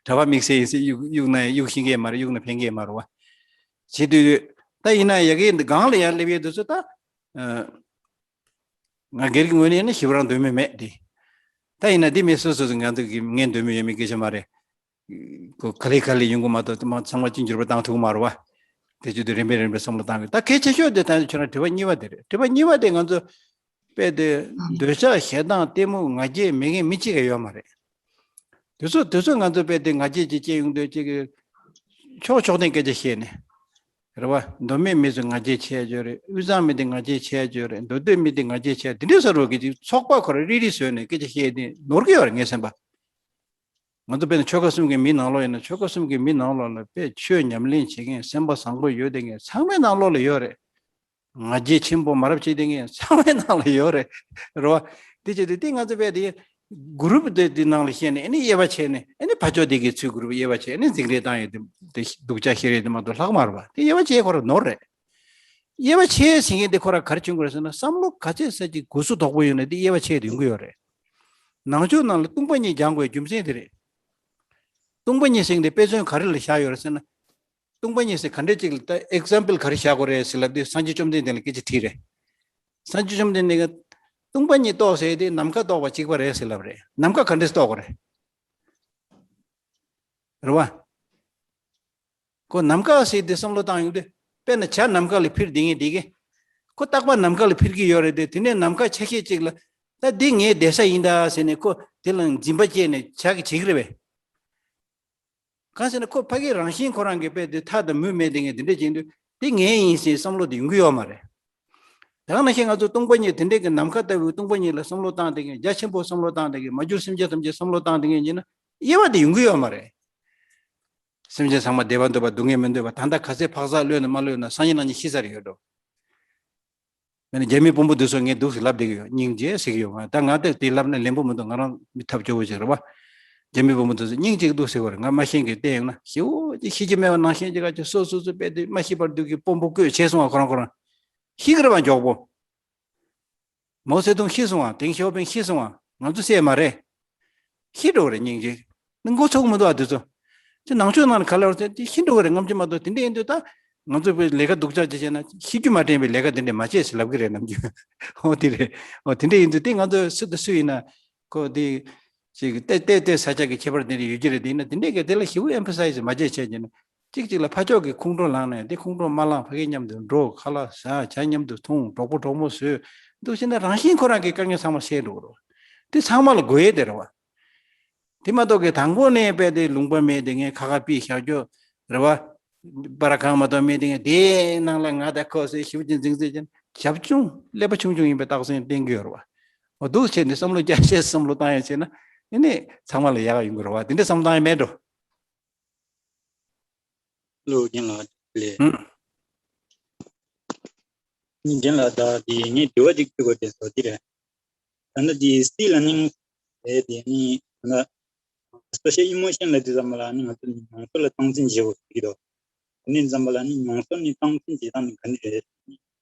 གྲྭ་པ་དམིགས་བསལ་ཡིན་ཟེར་གཡུག་གཡུག་ན་གཡུག་ཤེས་ཀྱི་མ་རེད། གཡུག་ན་ཕན་གྱི་མ་རེད་བ། བྱེད་དུས་ད་ཡིན་ན་ཡ་གི་འདི་སྒང་ལ་ཡར་སླེབས་ཡས་དུས་ཚོད་ད་ང་སྒེར་གྱི་ངོས་ནས་ཡིན་ན་ཞེ་པོ་རང་འདོད་མོས་མེད་དེ། ད་ཡིན་ན་འདི་མི་སོ་སོ་སོ་ང་ཚོ་གི་ངས་འདོད་མོས་ཡོད་མེད་སྐད་ཆ་མ་རེད། ཁོ་ག་ལེ་ག་ལེ་ཡོང་གི་མ་གཏོགས་དེ་མ་ཚང་མ་གཅིག་འགྱུར་བ་བཏང་ཐུབ་མ་རེད་བ། དེ་བྱེད་དུས་རིམ་པས་རིམ་པས་བསམ་བློ་བཏང་དགོས། ད་གལ་ཆེ་ཤོས་དེ་ད་ཁྱོད་རང་དྲི་བ་གཉིས་པ་དེ་རེད། དྲི་བ་གཉིས་པ་དེ་ང་ཚོ་དཔེ་དེ་འདོད་ཆགས་ཞེ་སྡང་གཏི་མུག་ང་རྒྱལ་མེད་མཁན་མི་གཅིག་ཀྱང་ཡོད་མ་རེད། དེ་ཚོ་དེ་ཚོ་ང་ཚོ་དཔེ་དེ་ང་རྒྱལ་ཅིག་སྐྱེ་ཡོང་དུས་ཅིག་གི་ཕྱོགས་ཕྱོགས་བསྟན་སྐད་ཆ་བཤད་ནས་རེད་བ། མདོ་སྨད་མི་ཚོ་ང་རྒྱལ་ཆེ་ཡ་ཅིག་ཡོད་རེད། དབུས་གཙང་མི་དེ་ང་རྒྱལ་ཆེ་ཡ་ཅིག་ཡོད་རེད། མདོ་སྟོད་མི་དེ་ང་རྒྱལ་ཆེ་ཡ་དེ་འདྲའི་ས་རུ་གི་ཅིག་ཚོགས་པ་ཁོ་ར་རིལ་རིལ་བཟོས་ནས་སྐད་ཆ་བཤད་དེ་ནོར་གི་ཡོད་རེད་ངས་བསམ་པ། ང་ཚོ་དཔེར་ན་ཆོལ་ཁ་གསུམ་གྱི་མི་ནང་ལོགས་ཡིན་ན་ཆོལ་ཁ་གསུམ་གྱི་མི་ནང་ལོགས་ལ་དཔེ་ཆོས་ཉམས་ལེན་བྱེད་མཁན་སེམས་པ་བཟང་པོ་ཡོད་དེ་མཁན་ཚང་མའི་ནང་ལོགས་ལ་ཡོད་རེད། ང་རྒྱལ་ཆེན་པོ་མ་རབས་བྱེད་དེ་མཁན་ཚང་མའི་ནང་ལ་ཡོད་རེད། རེད་བ། དེ་བྱེད་དུས་དེ་ང་ཚོ་དཔེ་དེ་གུ་རུབ་དེ་དེ་ནང་ལ་བཤད་ནས་ཨ་ནི་དབྱེ་བ་ཕྱེ་ནས་ཨ་ནི་ཕར་ཕྱོགས་དེ་གི་ཚུལ་གུ་རུབ་དབྱེ་བ་ཕྱེ་ཨ་ནི་འཛིང་རེས་བཏང་ཡོད་དེ་དེ་སྡུག་ཅག་ཤེས་རེད་དེ་མ་གཏོགས་ལྷག་མ་རེད་བ། དེ་དབྱེ་བ་ཕྱེ་ཁོ་ར་ནོར་རེད། དབྱེ་བ་ཕྱེ་ཟིན་མཁན་དེ་ཁོ་ར་ག་རེ་བྱུང་དགོས་རེད་ཟེར་ན་བསམ་བློ་ག་ཚད་ས་ཅིག་གོ་ས་དོག་པོ་ཡོད་ན་དེ་དབྱེ་བ་ཕྱེ་དེ་ཡོང་གི་ཡོད་རེད། ནང་ཆོས་ནང་ལ་སྟོང་པ་ཉིད་སྦྱང་དགོས་རྒྱུ་མཚན་དེ་རེད། སྟོང་པ་ཉིད་ཟེར་མཁན་དེ་དཔེ་མཚོན་ག་རེ་ལ་བཞག་ཡོད་རེད་ཟེར་ན། སྟོང་པ་ཉིད་ཟེར་ག་འདྲས་ཅིག་ལ་ད་example ག་རེ་བཞག་དགོས་རེད་ཟེར་ལབ་དུས་སངས་རྒྱས་བཅོམ་ལྡན་འདས་ལ་སྐད་ཆ་དྲིས་རེད། སངས་རྒྱས་བཅོམ་ལྡན་འདས་ཀྱིས་སྟོང་པ་ཉིད་རྟོགས་ཟེར་དེ་ནམ་མཁའ་རྟོགས་པ་གཅིག་པ་རེད་ཟེར་ལབ་རེད། ནམ་མཁའ་ག་འདྲས་རྟོགས་དགོས་རེད། རེད་བ། ཁོ་ནམ་མཁའ་ཟེར་དེ་བསམ་བློ་བཏང་ཡོང་དུས་དཔེར་ན་བྱ་ནམ་མཁའ་ལ་འཕུར་བསྡད་མཁན་དེ་གིས་ཁོ་རྟག་པར་ནམ་མཁའ་ལ་འཕུར་གྱི་ཡོད་རེད་དེ། དེ་ནས་ནམ་མཁའ་ཆ་ཤས་གཅིག་ལ་ད་འདི་ངའི་བསྡད་ས་ཡིན་ད་ཟེར་ནས་ཁོ་དེ་ལ་འཛིན་པ་སྐྱེས་ནས་བྱ་གིས་བྱེད་ཀྱི་རེད་པས། གང་ཟེར་ན་ཁོ་ཕ་གི་རང་བཞིན་ཁོ་རང་གི་དཔེ་དེ་མཐའ་དང་མུ་མེད་དེ་ངས་དེ་འདྲས་བྱེད་དུས་དེ་ངའི་ཡིན་ཟེར་བསམ་བློ་དེ་ཡོང་གི་ཡོད་མ་རེད། དེ་ག་ནང་བཞིན་ང་ཚོ་སྟོང་པ་ཉིད་དེ་འདྲས་ཀྱི་ནམ་མཁའ་ལྟ་བུའི་སྟོང་པ་ཉིད་ལ་བསམ་བློ་བཏང་དེ་གིས་རྒྱ་ཆེན་པོ་བསམ་བློ་བཏང་དེ་གིས་མ་གྱུར་སེམས་ཅན་ཐམས་ཅད་བསམ་བློ་བཏང་དེ་གིས་ཡིན་ན་དབྱེ་བ་དེ་ཡོང་གི་ཡོད་མ་རེད། སེམས་ཅན་ཚང་མ་བདེ་བ་འདོད་པ་སྡུག་བསྔལ་མི་འདོད་པ་ད་ལྟ་ག་ཚད་འཕག་འཚག་གློད་ན་མ་གློད་ན་སང་ཉིན་གནངས་ཉིན་ཤི་ས་རེད་ཡོད་འགྲོ། མེད་ན་རྒྱ་མི་དཔོན་པོ་འདི་ཚོ་ངས་འདུག་སེ་ལབ་བསྡད་ཀྱི་ཡོད། སྙིང་རྗེ་ཟེར་གྱི་ཡོད། ང་ད་ང་ད་དེ་ལབ་ན་ལན་པོ་མི་འདུག་ང་རང་མི་ཐབས་སྐྱོ་བོ་ཞིག་རེད་བ། རྒྱ་མི་དཔོན་པོ་འདི་ཚོ་སྙིང་རྗེ་གི་འདུག་ཟེར་བ་རེད། ང་མ་ཤེས་མཁན་བལྟས་ཡོང་ན་ཞེ་བོ་ཅིག་ཤེས་ཀྱི་མེད་པ་ནང་བཞིན་ཅིག་ག་ཅིག་སོ་སོ་སོ་དཔེ་དེ་མ་ཤེས་པར་འདུག་གི་དཔོན་པོ་བསྐོས་བྱས་སོང་བ་ཁོ་རང་ཁོ་རང་ཤེས་ཀྱི་རེད་བ། མགྱོགས་པོ། མའོ་ཙེ་ཏུང་ཤི་སོང་བ། ཏེང་ཞའོ་ཕིང་ཤི་སོང་བ། ང་ཚོ་བསད་མ་རེད། ཤི་འགྲོ་གི་རེད། སྙིང་རྗེ་ནི་མགོ་ཚོས་མི་འདུག་ཨ། དེ་ཚོ་དེ་ནང་ཆོས་ནང་ལ་ག་ལ་བར་དེ་ཤི་འགྲོ་གི་རེད། རྔམ་བརྗིད་མ་གཏོགས། དེ་འདྲ་ཡིན་དུས་ད་ང་ཚོ་བོད་ལས་ཀ་སྡུག་ཅག་ཅིག་བྱས་ན་ཤི་རྒྱུ་མ་དྲན་པའི་ལས་ཀ་དེ་འདྲ་མ་བྱེད་ཟེར་ལབ་ཀྱི་རེད། ནམ་རྒྱུན་འོ་དེ་རེད། འོ་དེ་འདྲ་ཡིན་དུས་དེ་ང་ཚོ་སུ་དང་སུ་ཡིན་ན་ཁོ་དེ་ཅིག་ཏེ་ཏེ་ཏེ་ས་ཆ་གི་ཁྱད་པར་དེ་འདྲ་ཡོད་ཀྱི་རེད། དེ་ཡིན་ན་དེ་འདྲས་ཀྱི་དེ་ལ་ཞེ་པོ་ཨེམ་ཕ་སའི་ཛི་མ་བྱེད་བྱས་ཀྱི་ན། གཅིག་གཅིག་ལ་ཕར་ཕྱོགས་ཀྱི་ཁོང་ཁྲོ་ལངས་ནས་དེ་ཁོང་ཁྲོ་མ་ལངས། ཕ་གི་མཉམ་དུ་འགྲོ། ཁ་ལག་ཟ། ཇ་མཉམ་དུ་འཐུང་། གྲོགས་པོ་གྲོགས་མོ་བཟོས་འདུག་བྱས་ན་རང་བཞིན་ཁོ་རང་གི་དཀའ་ངལ་ཚང་མ་སེལ་འགྲོ་གི་རེད། དེ་ཚང་མ་ལ་དགོས་ཡས་དེ་རེད་བ། དེ་མ་གཏོགས་ཀྱི་དང་པོ་ནས་དཔེ་དེ་ལུང་པ་མེད་དེ་ངས་ཁ་ཁ་པི་བཞག་རྒྱུ་རེད་བ། པར་གང་མ་གཏོགས་མེད་དེ་ངས་དེའི་ནང་ལ་ང་ད་ཁོ་སེ་ཞིབ་ཅིང་འཛིང་རྩིས་ཅན་བྱབ་ཆུང་ཀླད་པ་ཆུང་ཆུང་ཡིན་པའི་རྟགས་མཚན་བསྟན་གྱི་ཡོད་རེད་བ། འོ་འདུག་བྱས་ནས་བསམ་བློ་རྒྱ་ཆེ་བསམ་བློ་བཏང་ཡ་བྱས་ན་ཨེ་ནི་ཚང་མ་ལ་ཡག་ཡོང་གི་རེད་བ། དེ་འདྲ་བསམ་བློ་བཏང་ཡ་མེད་འགྲོ། ལོ་རྒན་ལགས་ལས། ཨང་། རྒན་ལགས་ད་དེ་ངས་དྲི་བ་ཅིག་ཞུ་དགོས་དེ་ཚོ་དེ་རེད། ད་ནི་དེ་སི་ལར་ནིང་ཟེར་དེ་ནི་ད་ནི་སོ་ཤལ་ཨི་མོ་ཤན་ལ་དེ་ཙམ་ལ་ནི་ང་ཚོ་མྱོང་ཚོར་ལ་སྟངས་འཛིན་བྱེད་དགོས་ཀྱི་འདུག་དེ་ནི་ཙམ་ལ་ནི་མྱོང་ཚོར་ནི་སྟངས་འཛིན་བྱེད་སྟངས་ནི་ག་འདྲ་རེད།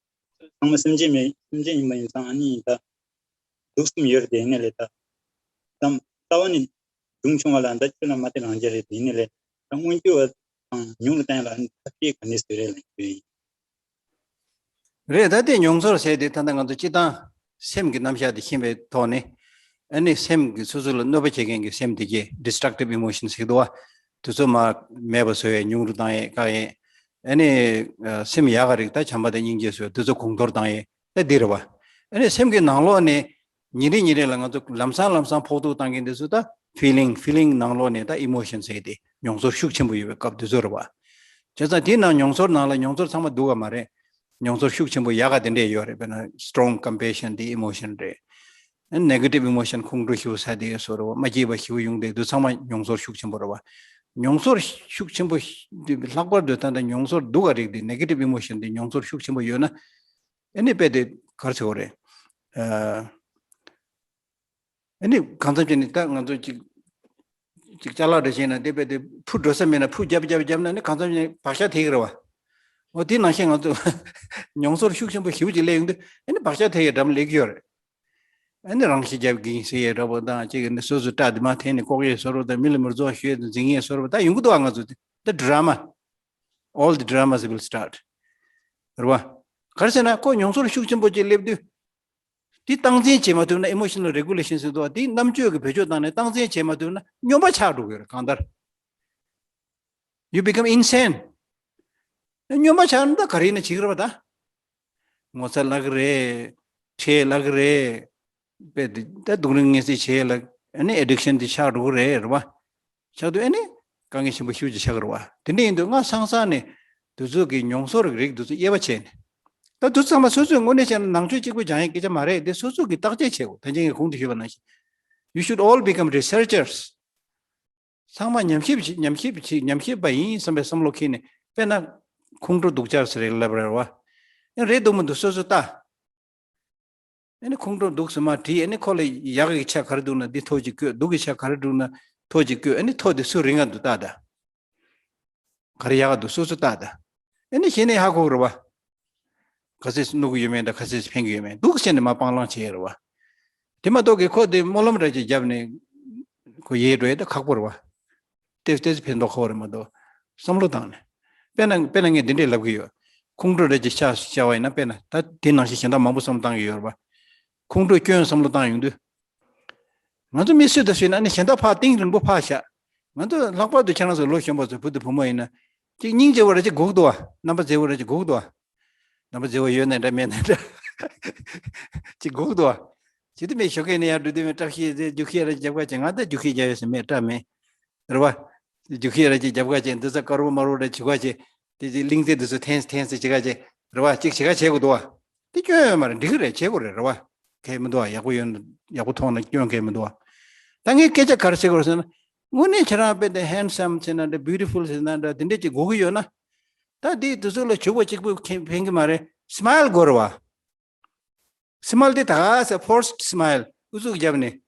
ཚང་མ་སེམས་ཅན་མེད་སེམས་ཅན་ཡིན་པ་ཡིན་ཙང་ཨ་ནི་ད་དུག་གསུམ་ཡོད་རེད། དེ་ནི་ལས་ད་ཙམ་ལྟ་བ་ནི་འབྱུང་བྱུང་བ་ལ་ད་ཆོས་ལ་མ་དེ་རང་རྒྱལ་རེད། དེ་ནི་ལས་ད་མངོན་གྱུར་བ་དང་མྱོང་ལ་བསྟན་ལ་ཨ་ནི་ཐབས་ཤེས་ག་ནས་བཟོས་རེད་ལ་ཡིན། རེད། ད་ལྟའི་མྱོང་ཚོར་ཟེར་དེ་ད་ལྟ་ང་ཚོ་སྤྱི་བཏང་སེམས་ཀྱི་རྣམ་གཞག་དེ་ཤེས་པའི་ཐོག་ནས་ཨ་ནི་སེམས་ཀྱི་སོ་སོ་ལ་གནོད་པ་བྱེད་མཁན་གྱི་སེམས་དེ་གྱད་destructive emotions་ཟེར་གྱི་འདུག་བ། དེ་ཚོ་མར་མེད་པ་བཟོ་ཡས། ཉུང་རུ་བཏང་ཡས། བཀག་ཡས། ཨ་ནི་སེམས་ཡག་ག་རིགས་ད་བྱམས་པ་དང་སྙིང་རྗེ་བཟོ་ཡས། དེ་ཚོ་གོང་མཐོར་བཏང་ཡས་ད་འདི་རེད་བ། ཨ་ནི་སེམས་ཀྱི་ནང་ལོགས་ནས་ཉིན་རེ་ཉིན་རེ་ལ་ང་ཚོ་ལམ་སང་ལམ་སང་ཕོག་ཐུག་བཏང་མཁན་དེ་ཚོ་ད་feeling feeling་ནང་ལོགས་ནས་ད་emotion་ཟེར་དེ་མྱོང་ཚོར་ཤུགས་ཆེན་པོ་ཡོད་པའི་སྐབས་དེ་ཚོ་རེད་བ། བྱས་ཙང་དེའི་ནང་མྱོང་ཚོར་ནང་ལ་མྱོང་ཚོར་ཚང་མ་སྡུག་ག་མ་རེད། མྱོང་ཚོར་ཤུགས་ཆེན་པོ་ཡག་ག་དེ་འདྲས་ཡོད་རེད། དཔེར་ན་strong compassion་དེ་emotion་རེད། negative emotion་ཁོང་ཁྲོ་ཞེ་པོ་ཟ་དེ་བཟོ་རེད་བ། མ་སྐྱིད་པ་ཞེ་པོ་ཡོང་དེ་དུས་ཚང་མ་མྱོང་ཚོར་ཤུགས་ཆེན་པོ་རེད་བ། མྱོང་ཚོར་ཤུགས་ཆེན་པོ་ལྷག་པར་དུ་ད་ལྟ་མྱོང་ཚོར་སྡུག་ག་རིགས་དེ་negative emotion་དེ་མྱོང་ཚོར་ཤུགས་ཆེན་པོ་ཡོད་ན་ཨ་ནི་དཔེ་དེ་ག་རེ་ཟེར་དགོས་རེད། ཨ་ནི་གང་འཚམ་བྱས་ནས་ད་ང་ཚོ་ཅིག་ཅིག་ཅ་ལག་འདྲ་བྱས་ན་དེ་དཔེ་དེ་ཕུ་འགྲོ་ས་མེད་ན་ཕུ་རྒྱབ་རྒྱབ་རྒྱབ་ན་ནི་གང་འཚམ་བྱས་ནས་བག་ཆགས་ཐེག་གི་རེད་བ། འོ་དེ་ནང་བཞིན་ང་ཚོ་མྱོང་ཚོར་ཤུགས་ཆེན་པོ་ཞེ་པོ་ཅིག་སླེབས་ཡོང་དུས་ཨ་ནི་བག་ཆགས་ཐེག་ཡས་འགྲམ་སླེབས་ཀྱི་ཡོད་རེད། ཨ་ནི་རང་ཤི་རྒྱབ་གིན་ཟེར་ཡས་འདྲ་པོ་དང་ཅིག་ནི་སོ་སོ་སྐྲ་དེ་མར་འཐེན་ནས་ལྐོག་ཡས་བཟོ་འདྲ་པོ་དང་མི་ལ་མི་རྫོགས་ཞུ་ཡས་དང་འཛིང་ཡས་བཟོ་འདྲ་པོ་ད་ཡོང་གི་འདུག་བ། ང་ཚོ་དེ་the drama, all the dramas will start། རེད་བ། ག་རེ་ཟེར་ན་ཁོ་མྱོང་ཚོར་ཤུགས་ཆེན་པོ་ཅིག་སླེབས་དུས། དེ་སྟངས་འཛིན་བྱེད་མ་ཐུབ་ན་emotional regulation་ཟེར་འདུག་བ། དེ་རྣམ་དཔྱོད་ཀྱི་བེད་སྤྱོད་བཏང་ནས་སྟངས་འཛིན་བྱེད་མ་ཐུབ་ན་སྨྱོན་པ་ཆགས་འགྲོ་གི་ཡོད་རེད། གང་ལྟར། You become insane. སྨྱོན་པ་ཆགས་ན་ད་ག་རེ་ཡིན་ན་བྱེད་ཀྱི་རེད་བ་ད། ངོ་ཚ་ལབ་ཀྱི་རེད། ཁྲེལ་ལབ་ཀྱི་རེད། དཔེ་དེ་ད་སྡུག་རུས་ངལ་སེལ་བྱེད་ལ་ཨ་ནི་addiction་དེ་ཆགས་འགྲོ་གི་རེད། རེད་བ། ཆགས་དུས་ཨ་ནི་དཀའ་ངལ་ཆེན་པོ་ཤུགས་ཅིག་ཆགས་ཀྱི་རེད་བ། དེ་འདྲ་ཡིན་དུས་སྔ་སང་སང་ནས་དེ་ཚོ་གི་མྱོང་ཚོར་གྱི་རིགས་དེ་ཚོ་དབྱེ་བ་ཕྱེ་ནས། ད་དེ་ཚོ་ཚང་མ་སོ་སོའི་དངོས་གནས་བྱས་ན་ནང་ཆོས་གཅིག་པུ་སྦྱང་ཡས་སྐད་ཆ་མ་རེད། དེ་སོ་སོ་གི་བརྟག་དཔྱད་བྱེད་དགོས། ད་ཅི་ངས་གོང་དུ་ཞུས་པ་ནང་བཞིན། You should all become researchers. ཚང་མ་ཉམས་ཞིབ་བྱེད། ཉམས་ཞིབ་བྱེད། ཉམས་ཞིབ་པ་ཡིན་བསམ་པའི་བསམ་བློ་འཁྱེར་ནས་དཔེར་ན་ཁོང་ཁྲོ་སྡུག་ཅག་ཟེར་རེད་ལབ་རེད་བ། ཨེ་རེད་འདུག་མི་འདུག་སོ་སོ་ལྟ། ཨ་ནི་ཁོང་ཁྲོ་འདུག་སེ་མར་དྲིས། ཨ་ནི་ཁོ་ལ་ཡག་གི་ཆ་ག་རེ་འདུག་ན་འདི་ཐོ་ཅིག་བཀོད། སྡུག་གི་ཆ་ག་རེ་འདུག་ན་ཐོ་ཅིག་བཀོད། ཨ་ནི་ཐོ་དེ་སུ་རིང་ང་འདུག་ལྟ་ད། ག་རེ་ཡག་ག་འདུག་སོ་སོ་ལྟ་ད། ཨ་ནི་གཞི་ནས་ཧ་གོ་གི་རེད་བ། ག་ཚོད་གནོད་གི་ཡོད་མེད་དང་ག་ཚོད་ཕན་གི་ཡོད་མེད་འདུག་ཟེར་ནས་མར་སྤང་བླང་བྱེད་ཡས་རེད་བ། དེ་མ་གཏོགས་ཀྱི་ཁོ་དེ་སྨོན་ལམ་འདྲ་ཅིག་བརྒྱབ་ནས་ཁོ་ཡལ་འགྲོ་ཡས་ད་ཁག་པོ་རེད་བ། ཏོག་ཙམ་ཕན་ཐོགས་ཁག་པོ་རེད་མ་གཏོགས། བསམ་བློ་བཏང་ནས། དཔེར་ན་དཔེར་ན་ངས་འདི་འདྲས་ལབ་གི་ཡོད། ཁོང་ཁྲོ་འདྲ་ཅིག་ཤར་ཤར་བ་ཡིན་ན། དཔེར་ན་ད་དེ་ནང་བཞིན་གཞན་དག་མང་པོ་བསམ་བློ་བཏང་གི་ཡོད་རེད་བ། ཁོང་ཁྲོ་སྐྱོན་བསམ་བློ་བཏང་ཡོང་དུས། ང་ཚོ་མི་སུ་དང་སུ་ཡིན་ན་ཨ་ནི་གཞན་དག་ཕར་གཏིང་རིང་པོ་ཕར་བཞག་ང་ཚོ་ལྷག་པར་དུ་ཁྱེད་རང་ཚོ་ལོ་གཞོན་པ་ཚོ་བུ་དང་བུ་མོ་ཡིན་ན། ཅིག་སྙིང་རྗེ་བོ་འདྲ་ཅིག་དགོས་ཀྱི་འདུག་བ། རྣམ་པ་མཛེས་པོ་འདྲ་ཅིག་དགོས་ཀྱི་འདུག་བ། རྣམ་པ་མཛེས་པོ་ཡོད་ནའི་འདྲ་མེད་ནའི་འདྲ། ཅིག་དགོས་ཀྱི་འདུག་བ། ཇི་ལྟར་མེད་ཞོགས་ཀས་ནས་ཡར་འགྲོ་དུས་མེད་བཀྲ་ཤིས་ཟེར་རྒྱུག་ཤེས་ར་ཅིག་རྒྱབ་ཁ་བྱས། ང་ད་རྒྱུག་ཤེས་རྒྱག་ཡོད་ཟེར་མེད་སྐྲག་མེད། རེད་བ། རྒྱུག་ཤེས་ར་ཅིག་རྒྱབ་ཁ་བྱས། འདི་ཚ་དཀར་པོ་དམར་པོ་ར་བྱེད་ཁ་བྱས། དེ་ཅིག་གླིང་རྩེ་འདི་ཚོ་འཐེན་འཐེན་ཟེར་བྱེད་ཁ་བྱས། རེད་བ། ཅིག་བྱེད་ཁ་བྱེད་དགོས་འདུག་བ། དེ་སྐྱོན་ཡོད་མ་རེད། འགྲིག་གི་རེད། བྱེད་དགོས་རེད། རེད་བ། གལ་མི་འདུག་བ། ཡག་པོ་ཡོད་ན་ཡག་པོ་མཐོང་ན་སྐྱོན་གལ་མི་འདུག་བ། ད་ངས་སྐད་ཆ་ག་རེ་བཤད་དགོས་རེད་ཟེར་ན། དངོས་གནས་ཁྱེད་རང་དཔེ་དེ་handsome་ཟེར་ན་འདྲ། beautiful་ཟེར་ན་འདྲ། དེ་འདྲས་ཅིག་དགོས་ཀྱི་ཡོད་ན། ད་དེ་དེ་ཚོ་ལ་བྱུག་པ་གཅིག་པུས་ཕན་གྱི་མ་རེད། smile་དགོས་རེད་བ། smile་དེ་ད་ག་ས་forced smile་ཨུ་ཚུགས་བརྒྱབ་ནས།